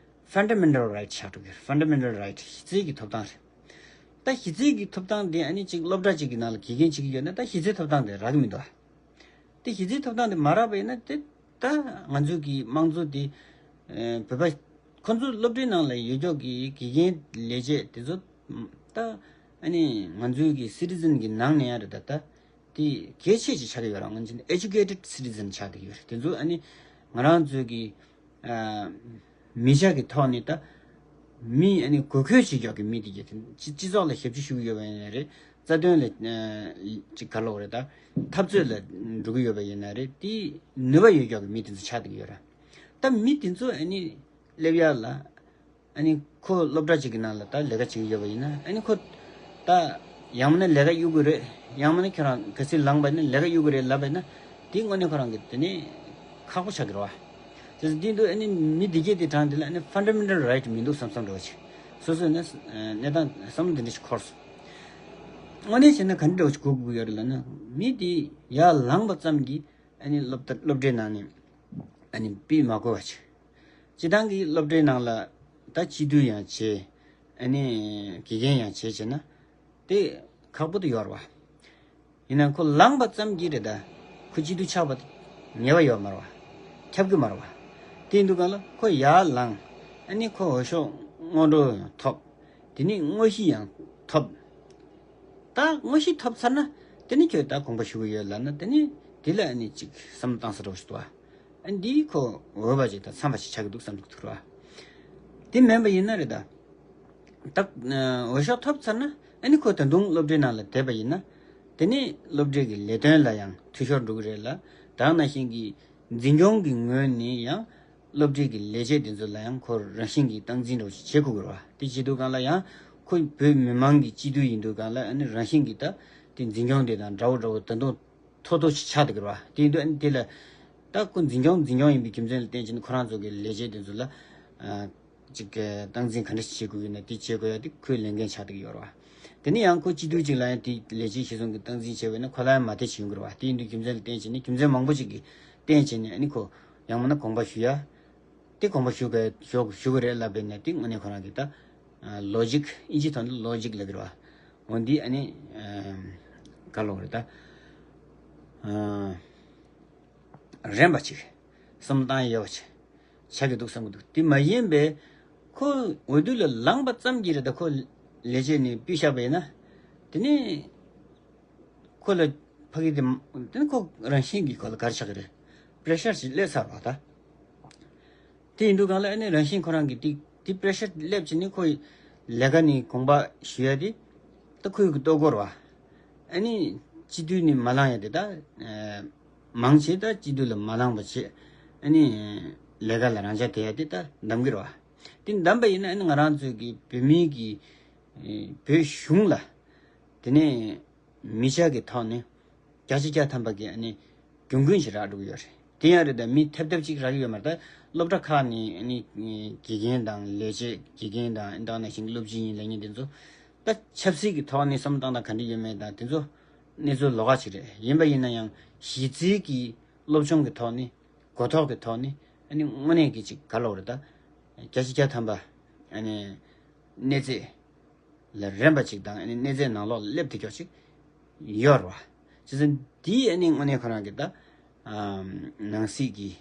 Fundamental right ཆགས་འགྲོ་གི་རེད། Fundamental right གཞི་རྩའི་གི་ཐོབ་ཐང་རེད། ད་གཞི་རྩའི་གི་ཐོབ་ཐང་དེ་ཨ་ནི་ཅིག་སློབ་གྲྭ་ཅིག་གི་ནང་ལ་དགེ་རྒན་བྱེད་ཀྱི་ཡོད་ན། ད་གཞི་རྩའི་ཐོབ་ཐང་དེ་རག་གི་མི་འདུག་ཨ། དེ་གཞི་རྩའི་ཐོབ་ཐང་དེ་མ་རག་པ་ཡིན་ན། དེ་ད་ང་ཚོའི་གི་དམངས་གཙོ་དེ། ཨ། བོད་པ་ཁོ་ཚོ་སློབ་གྲྭའི་ནང་ལ་ཡོད་ཀྱོག་གི་དགེ་རྒན་ལས་བྱེད་དེ་ཚོ་ད་ཨ་ནི་ང་ཚོའི་གི་citizen གི་ནང་ནས་ཡང་རེད་ད། ད་དེ་གལ་ཆེ་ཅིག་ཆགས་ཀྱི་ཡོད་ར། ང་ཚོ་educated citizen ཆགས་ཀྱི་ཡོད་རེད། དེ་ཚོ་ཨ་ནི་ང་རང་ཚོའི་གི་ཨ། མི་ཆ་གི་ཐོག་ནས་ད་མི་ཨ་ནི་དགོས་མཁོ་ཅིག་ཡོད་ཀྱི་མི་དེ་གྱད་དེ། སྤྱི་སྤྱི་ཚོགས་ལ་ཞབས་ཕྱི་ཞུ་གི་ཡོད་པ་ཡིན་ན་རེད། རྩ་དོན་ལ་ཨ། ཅིག་ག་ལབ་དགོས་རེད་ད། འཐབ་རྩོད་ལ་འགྲོ་གི་ཡོད་པ་ཡིན་ན་རེད། དེ་ནུས་པ་ཡོད་ཀྱོག་གི་མི་དེ་ཚོ་ཆགས་བསྡད་ཀྱི་ཡོད་ར། ད་མི་དེ་ཚོ་ཨ་ནི་སླེབས་ཡ་ལ། ཨ་ནི་ཁོ་སློབ་གྲྭ་གཅིག་གི་ནང་ལ་ད་ལས་ཀ་བྱེད་ཀྱི་ཡོད་པ་ཡིན་ན། ཨ་ནི་ཁོ་ད་ཡང་མིན་ན་ལས་ཀ་གཡུག་དགོས་རེད། ཡང་མིན་ན་ཁྱོད་རང་གལ་སྲིད་ལངས་པ་ཡིན་ན་ལས་ཀ་གཡུག་དགོས་རེད་ལབ་པ་ཡིན་ན། དེ་དངོས་གནས་ཁོ་རང་གི་དེ་ནས་ཁག་པོ་ཆགས་ཀྱི་རེད་བ། དེ་ཚོ་དེ་འདུག་ཨ་ནི་མི་དེ་གྱད་དེ་དྲངས་དེ་ལ་ཨ་ནི་fundamental right མི་འདུག་བསམ་བསམ་འདྲ་བོ་ཅིག་སོ་སོ་ནས་གནས་སྟངས་བསམ་བློ་འདི་འདྲ་ཞིག་འཁོར་སོང་། དངོས་གནས་བྱས་ན་ག་འདྲ་ཞིག་གོ་དགོས་ཀྱི་ཡོད་རེད་ལབ་ན། མི་དེ་ཡར་ལངས་པ་ཙམ་གྱིས་ཨ་ནི་སློབ་སློབ་གྲྭའི་ནང་ནས་ཨ་ནི་ཕུད་མ་དགོས་པ་བྱས། སྤྱིར་བཏང་གི་སློབ་གྲྭའི་ནང་ལ་ད་སྤྱི་འཐུས་ཡང་བྱས། ཨ་ནི་དགེ་རྒན་ཡང་བྱས་བྱས་ན་དེ་ཁག་པོ་དེ་ཡོད་རེད་བ། ཡིན་ན་ཁོ་ལངས་པ་ཙམ་གྱིས་རེད་ད། ཁོ་སྤྱི་འཐུས་ཆགས་པ་དེ་ངེས་པ་ཡོད་མ་རེད་བ། ཁྱབ་ཀྱི་མ་རེད་བ། དེ་ཡིན་དུས་གང་ལ་ཁོ་ཡར་ལངས། ཨ་ནི་ཁོ་འོས་ཤོག་སྔོན་འགྲོ་ཡང་ཐོབ། དེ་ནས་དངོས་གཞི་ཡང་ཐོབ། ད་དངོས་གཞི་ཐོབ་ཚར་ན་དེ་ནི་ཁྱོད་ད་དགོངས་པ་ཞུ་གི་ཡོད་ལབ་ན། དེ་ནི་དེ་ལ་ཨ་ནི་ཅིག་བསམ་བློ་བཏང་ས་འདྲ་བོ་ཞིག་འདུག་བ། ཨ་ནི་འདིའི་ཁོ་འོས་པ་ཅིག་དང་འཚམས་པ་ཞིག་ཆགས་ཀྱི་འདུག་བསམ་འདུག་ཐུག་ར། དེ་མིན་པ་ཡིན་ན་རེད་ད། ད་འོས་ཤོག་ཐོབ་ཚར་ན་ཨ་ནི་ཁོ་ད་དུང་སློབ་གྲྭའི་ནང་ལ་བསྡད་པ་ཡིན་ན། དེ་ནི་སློབ་གྲྭའི་གི་ལས་དོན་ལ་ཡང་འཐུས་ཤོར་འགྲོ་གི་རེད་ལ། ད་ག་ནང་བཞིན་གྱི་འཛིན་སྐྱོང་གི་ངོས་ནས་ཡང་སློབ་གྲྭའི་གི་ལས་བྱེད་དེ་ཚོ་ལ་ཡང་ཁོ་རང་བཞིན་གྱི་སྟངས་འཛིན་འདྲ་བོ་ཞིག་བྱེད་དགོས་ཀྱི་རེད་བ། དེ་བྱེད་དུས་གང་ལ་ཡང་ཁོ་བོད་མི་མང་གི་སྤྱི་འཐུས་ཡིན་དུས་གང་ལ་ཨ་ནི་རང་བཞིན་གྱི་ད་དེ་འཛིན་སྐྱོང་དེ་དང་འདྲ་བོ་འདྲ་བོ་ད་དུང་མཐོ་མཐོ་ཞིག་ཆགས་འདུག་གི་རེད་བ། དེ་ཡིན་དུས་ཨ་ནི་དེ་ལ་ད་ཁོ་འཛིན་སྐྱོང་འཛིན་སྐྱོང་ཡིན་པའི་རྒྱུ་མཚན་ལ་བརྟེན་བྱས་ནས་ཁོ་རང་ཚོ་གི་ལས་བྱེད་དེ་ཚོ་ལ་ཨ་ཅིག་གི་སྟངས་འཛིན་ག་འདྲ་ཞིག་བྱེད་དགོས་ཡོད་ན་དེ་བྱེད་དགོས་ཡ་དེ་ཁོའི་ལས་འགན་ཆགས་བསྡད་ཀྱི་ཡོད་རེད་བ། དེ་ནས་ཡང་ཁོ་སྤྱི་འཐུས་གཅིག་ལ་ཡང་དེ་ལས་བྱེད་གཞིར་བཟུང་གི་སྟངས་འཛིན་བྱས་པ་ཡིན་ན་ཁོ་ལ་ཡང་མ་བདེ་ཞིག་ཡོང་གི་རེད་བ། དེ་ཡིན་དུས་རྒྱུ་མཚན་ལ་བརྟེན་བྱས་ནས་རྒྱུ་མཚན་མང་པོ་ཅིག་གི་བརྟེན་བྱས་ནས་ཨ་ནི་ཁོ་ཡང་མིན་ན་དགོངས་པ་ཞུ་ཡ། དེ་དགོངས་པ་ཞུ་དགོས་ཞུ་ཞུ་གི་རེད་ལབ་པས་ན་དེ་དངོས་གནས་ཁོ་རང་གི་ད་ལོ་ཇིག་ཨིན་ཇི་ཐོག་ནས་ལོ་ཇིག་ལབ་ཀྱི་རེད་བ། འོ་འདི་ཨ་ནི་ག་ལབ་རེད་ད། རན་པ་ཅིག་བསམ་བློ་བཏང་ཡ་ཡོད་པ་ཅིག་ཆགས་ཀྱི་འདུག་བསམ་གྱི་འདུག་དེ་མ་ཡིན་པའི་ཁོ་འོས་བསྡུ་ལ་ལངས་པ་ཙམ་གྱིས་རེད་ད། ཁོ་ལས་བྱེད་ནས་ཕུད་བཞག་པ་ཡིན་ན་དེ་ནི། ཁོ་ལ་ཕ་གི་དེ་དེ་ནི་ཁོ་རང་བཞིན་གྱིས་ཁོ་ལ་ག་རེ་ཆགས་ཀྱི་རེད། པེ་རེ་ཤར་ཞིག་སླེབས་ཚར་བ་ད། དེ་ཡིན་དུས་གང་ལ་ཨ་ནི་རང་བཞིན་ཁོ་རང་གི་དེ་དེ་པེ་རེ་ཤར་སླེབས་བྱས་ནས་ཁོ་ལས་ཀ་ནས་དགོངས་པ་ཞུ་ཡ་དེ་ད་ཁོའི་གི་ལྟོ་གོ་རེད་བ། ཨ་ནི་སྤྱི་འཐུས་ནས་མ་ལངས་ཡ་དེ་ད་མང་ཆེ་ད་སྤྱི་འཐུས་ལ་མ་ལངས་པ་བྱས། ཨ་ནི་ལས་ཀ་ལ་རང་འཇགས་བསྡད་ཡ་དེ་ད་འདམ་གི་རེད་བ། དེ་འདམ་པ་ཡིན་ན་ཨ་ནི་ང་རང་ཚོའི་གི་བོད་མིའི་གི་བོད་གཞུང་ལ་དེ་ནས། མི་ཆ་གི་ཐོག་ནས་བརྒྱ་ཆ་བརྒྱ་ཐམ་པ་གི་ཨ་ནི་གྱོང་གུན་ཞིག་རག་འགྲོ་གི་ཡོད་རེད། དེ་ཡང་རེད་ད། མི་ཐེབས་ཐེབས་ཅིག་རག་གི་ཡོད་མ་རེད་ད། སློབ་གྲྭ་ཁག་ནས་ཨ་ནི་དགེ་རྒན་དང་ལས་བྱེད་དགེ་རྒན་དང་ཨ་ནི་ད་ག་ནང་བཞིན་སློབ་སྤྱི་ཡིན་ལབ་མཁན་དེ་ཚོ་ད་ཆབ་སྲིད་ཀྱི་ཐོག་ནས་བསམ་བློ་བཏང་སྟངས་ག་འདྲ་ཡོད་མེད་དང་དེ་ཚོ་གནས་ཚུལ་ལོགས་ཀ་ཅིག་རེད། ཡིན་པ་ཡིན་ན་ཡང་གཞི་རྩའི་གི་སློབ་སྦྱོང་གི་ཐོག་ནས་གོ་རྟོགས་ཀྱི་ཐོག་ནས་ཨ་ནི་དངོས་གནས་ཀྱི་ཅིག་ག་ལབ་རེད་ད། བརྒྱ་ཆ་བརྒྱ་ཐམ་པ་ཨ་ནི་གནས་ཚད་ལ་རན་པ་ཅིག་དང་ཨ་ནི་གནས་ཚད་ནང་ལོགས་ལ་སླེབས་བསྡད་ཀྱོག་ཅིག་ཡོད་རེད་བ། བྱས་ཙང་འདི་ཨ་ནི་དངོས་གནས་ཁོ་རང་གི་ད་ནང་སྲིད་ཀྱི་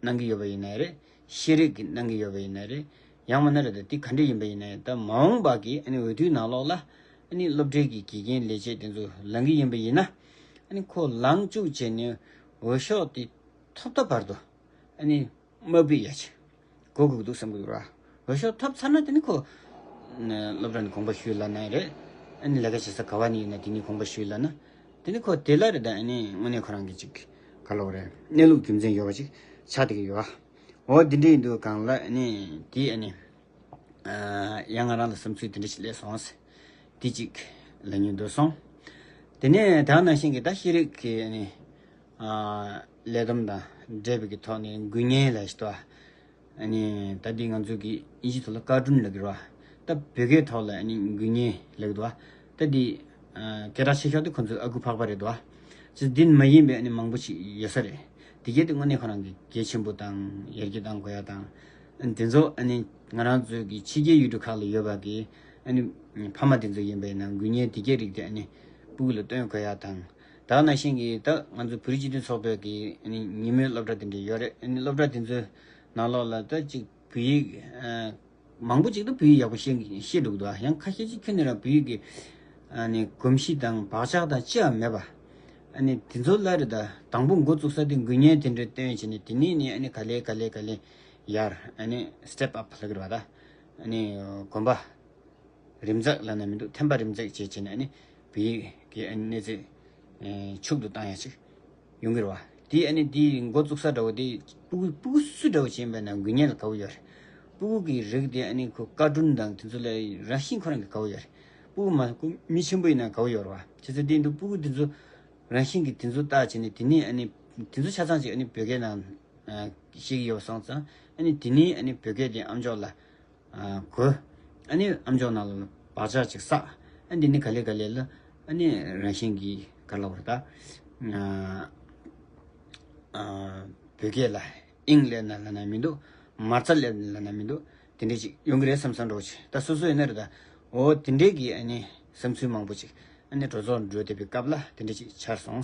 གནང་གི་ཡོད་པ་ཡིན་ནའི་རེད། ཤེས་རིག་གི་གནང་གི་ཡོད་པ་ཡིན་ནའི་རེད། ཡང་མིན་ན་རེད་ད་འདི་ག་འདྲ་ཡིན་པ་ཡིན་ནའི་ད་མ་འོངས་པ་གི་ཨ་ནི་འོས་བསྡུའི་ནང་ལོགས་ལ་ཨ་ནི་སློབ་གྲྭའི་གི་དགེ་རྒན་ལས་བྱེད་དེ་ཚོ་ལངས་གི་ཡིན་པ་ཡིན་ན་ཨ་ནི་ཁོ་ལངས་བཅུག་བྱས་ནས་འོས་ཤོག་དེ་ཐོབ་ཐོབ་བར་དུ་ཨ་ནི། དམའ་འབེབས་ཡ་ཆེ་གོ་དགོས་འདུག་བསམ་གྱི་འདུག་ར། འོས་ཤོག་ཐོབ་ཚར་ན་དེ་ནི་ཁོ་སློབ་གྲྭ་ནས་དགོངས་པ་ཞུས་ལབ་ན་རེད། ཨ་ནི་ལས་ཀ་བྱེད་ས་ག་བ་ནས་ཡིན་ན་དེ་ནས་དགོངས་པ་ཞུས་ལབ་ན་དེ་ནི་ཁོ་དེ་ལ་རེད་ད། ཨ་ནི་དངོས་གནས་ཁོ་རང་གི་ཅིག་ག་ལབ་རེད། གནས་ལུགས་རྒྱུ་མཚན་ཡོད་པ་ཅིག་ཆགས་བསྡད་ཀྱི་ཡོད་ཨ། འོ་འདི་འདྲ་ཡིན་དུས་གང་ལ་ཨ་ནི་དེ་ཨ་ནི་ཡང་ང་རང་ལ་བསམ་ཚུལ་དེ་འདྲ་ཞིག་སླེབས་སོང་ཟེར། དེ་གཅིག་ལབ་སྙིང་འདོད་སོང་། དེ་ནས་ད་ནང་བཞིན་གྱི་ད་ཤེས་རིག་གི་ཨ་ནི། ལས་བསྡོམས་དང་འབྲེལ་བའི་གི་ཐོག་ནས་དགུ་བརྙན་ལབ་ཞིག་འདུག་ཨ་ནི་ད་འདི་ང་ཚོ་གི་དབྱིན་ཇིའི་ཐོག་ལ་ཀར་ཊུན་ལབ་ཀྱི་རེད་བ། ད་བོད་སྐད་ཐོག་ལ་ཨ་ནི་དགུ་བརྙན་ལབ་ཀྱི་འདུག་བ། ད་འདི་སྐད་གྲགས་ཆེ་ཤོས་དེ་ཁོ་ཚོའི་ཨ་ཁུ་འཕགས་པ་རེད་འདུག་བ། ཅི་འདི་མ་ཡིན་པའི་ཨ་ནི་མང་པོ་ཞིག་ཡོད་ས་རེད། དེ་གས་དེ་དངོས་གནས་ཁོ་རང་གི་གལ་ཆེན་པོ་དང་ཡར་རྒྱས་གཏང་དགོས་ཡ་དང་། དེ་ཚོ་ཨ་ནི་ང་རང་ཚོའི་གི་ཕྱི་རྒྱལ་ཡུལ་གྲུ་ཁག་ལ་ཡོད་པ་གི་ཨ་ནི་ཕ་མ་དེ་ཚོ་ཡིན་པའི་ནང་དགུ་བརྙན་དེ་གས་རིགས་དེ་ཨ་ནི་སྤུ་གུ་ལ་སྟོན་དགོས་ཡ་དང་། ད་ག་ནང་བཞིན་གྱི་ད་ང་ཚོ་བོད་རིགས་སྤྱི་མཐུན་ཚོགས་པའི་གི་ཨ་ནི་ཉིན་མོའི་སློབ་གྲྭ་དེ་འདྲ་ཡོད་རེད། ཨ་ནི་སློབ་གྲྭ་དེ་ཚོའི་ནང་ལོགས་ལ་ད་ཅིག་བོད་ཡིག་ཨ། མང་པོ་ཅིག་ད་བོད་ཡིག་ཡག་པོ་ཤེས་ཤེས་འདུག་གདའ། ཡང་ཁ་ཤས་ཅིག་ཁྱོན་ནས་རང་བོད་ཡིག་གི་ཨ་ནི་གོམས་གཤིས་དང་བག་ཆགས་དང་ཅི་ཡང་མེད་པ། ཨ་ནི་དེ་ཚོ་ལ་རེད་ད། དང་པོ་འགོ་བཙུགས་ས་དེ་དགུ་བརྙན་དེ་འདྲ་སྟོན་བྱས་ནས་དེ་ནས་ནི་ཨ་ནི་ག་ལེ་ག་ལེ་ག་ལེ་ཡར་ཨ་ནི་སི་ཊེབ་ཨབ་ལབ་ཀྱི་རེད་བ་ད། ཨ་ནི་གོམ་པ་རིམ་འཛེགས་ལབ་ན་མི་འདུག་ཐེམ་པ་རིམ་འཛེགས་བྱས་བྱས་ནས་ཨ་ནི་བོད་ཡིག་གི་ཨ་ནི་གནས་ཚད་ཕྱུག་ཏུ་བཏང་ཡ་ཅིག་ཡོང་གི་རེད་བ། དེ་ཨ་ནི་དེ་འགོ་བཙུགས་ས་འདྲ་བོ་དེ་སྤུ་གུ་སྤུ་གུ་སུ་འདྲ་བོ་ཞིག་ཡིན་པ་ན་དགུ་བརྙན་ལ་དགའ་བོ་ཡོད་རེད། སྤུ་གུ་གི་རིགས་དེ་ཨ་ནི་ཁོ་ཀར་ཊུན་དང་དེ་ཚོ་ལ་རང་བཞིན་ཁོ་རང་གི་དགའ་བོ་ཡོད་རེད། སྤུ་གུ་མ་ཁོ་མི་ཆེན་པོ་ཡིན་ན་དགའ་བོ་ཡོད་རེད་བ། བྱས་ཙང་དེ་འདུག་སྤུ་གུ་དེ་ཚོ་རང་བཞིན་གྱི་དེ་ཚོ་བལྟས་བྱས་ནས་དེ་ནས་ཨ་ནི་དེ་ཚོ་ཆ་ཚང་ཅིག་ཨ་ནི་བོད་སྐད་ནང་ཤེས་ཀྱི་ཡོད་སོང་ཙང་ཨ་ནི་དེ་ནས་ཨ་ནི་བོད་སྐད་དེ་ཨམ་ཅོག་ལ་གོ་ ཨ་ནི་ཨམ་ཅོག་ནང་ལ་བག་ཆགས་ཅིག་བསགས། ཨ་འདི་ནི་ག་ལེ་ག་ལེ་ལ་ཨ་ནི་རང་བཞིན་གྱིས་ག་ལ་བར་ད་ཨ་ཨ་བོད་སྐད་ལ་ཨིང་ལབ་ན་ལབ་ན་མི་འདུག་མ་རྩ་ལབ་ན་ལབ་ན་མི་འདུག་དེ་འདྲས་ཅིག་ཡོང་གི་རེད་བསམ་བསམ་འདྲ་བོ་ཅིག་ད་སོ་སོ་ཡིན་ན་རེད་ད། འོ་དེ་འདྲས་ཀྱི་ཨ་ནི་བསམ་ཚུལ་མང་པོ་ཅིག་ཨ་ནི་གྲོས་ཚོགས་འགྲོ་བསྡད་པའི་སྐབས་ལ་དེ་འདྲས་ཅིག་འཆར་སོང་།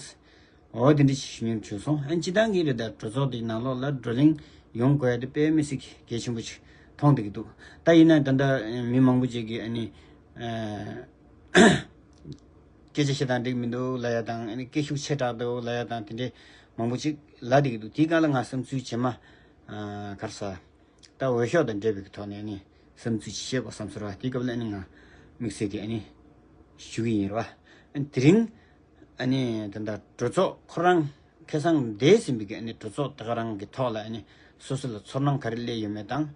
འོ་དེ་འདྲས་ཅིག་ཞུ་སྙིང་བྱུང་སོང་། ཨ་ནི་སྤྱི་བཏང་གི་རེད་ད། གྲོས་ཚོགས་དེའི་ནང་ལོགས་ལ་བགྲོ་གླེང་ཡོང་དགོས་ཡ་དེ་དཔེ་མི་སྲིད་གལ་ཆེན་པོ་ཅིག་མཐོང་བསྡད་ཀྱི་འདུག་ད་ཡིན་ན་ད་ལྟ་མི་མང་པོ་ཅིག་གིས་ཨ་ནི་ཨ། སྐད་ཆ་བཤད་སྟངས་འགྲིག་མི་འདུག་ལབ་ཡ་དང་། ཨ་ནི་སྐད་ཤུགས་ཆེ་དྲགས་འདུག་ལབ་ཡ་དང་། དེ་འདྲའི་མང་པོ་ཅིག་ལབ་བསྡད་ཀྱི་འདུག་དེའི་སྒང་ལ་ང་བསམ་ཚུལ་རྗེས་མ་ཨ་ག་རེ་ཟ། ད་འོས་ཤོག་དང་འབྲེལ་བའི་ཐོག་ནས་ཨ་ནི་བསམ་ཚུལ་ཅིག་བཤད་དགོས་བསམ་སོང་ར། དེའི་སྐབས་ལ་ཨ་ནི་ང་དམིགས་བསལ་གྱི་ཨ་ནི་ཞུ་གི་ཡིན་ར། ཨ་ནི་དེ་རིང་ཨ་ནི་ད་ལྟ་གྲོས་ཚོགས་ཁོ་རང་ཁ་སང་འདས་ཟིན་པའི་གི་ཨ་ནི་གྲོས་ཚོགས་ད་ག་རང་གི་ཐོག་ལ་ཨ་ནི་སོ་སོ་ལ་ཚོར་སྣང་ག་རེ་སླེབས་ཡོད་མེད་དང་།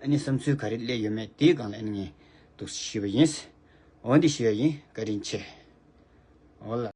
ཨ་ནི་བསམ་ཚུལ་ག་རེ་སླེབས་ཡོད་མེད་དེའི་སྒང་ལ་ཨ་ནི་ངས་འདུག་ཞུས་པ་ཡིན། འོ་འདི་ཞུ་ཡ་ཡིན། བཀའ་དྲིན་ཆེ། འོ་ལགས།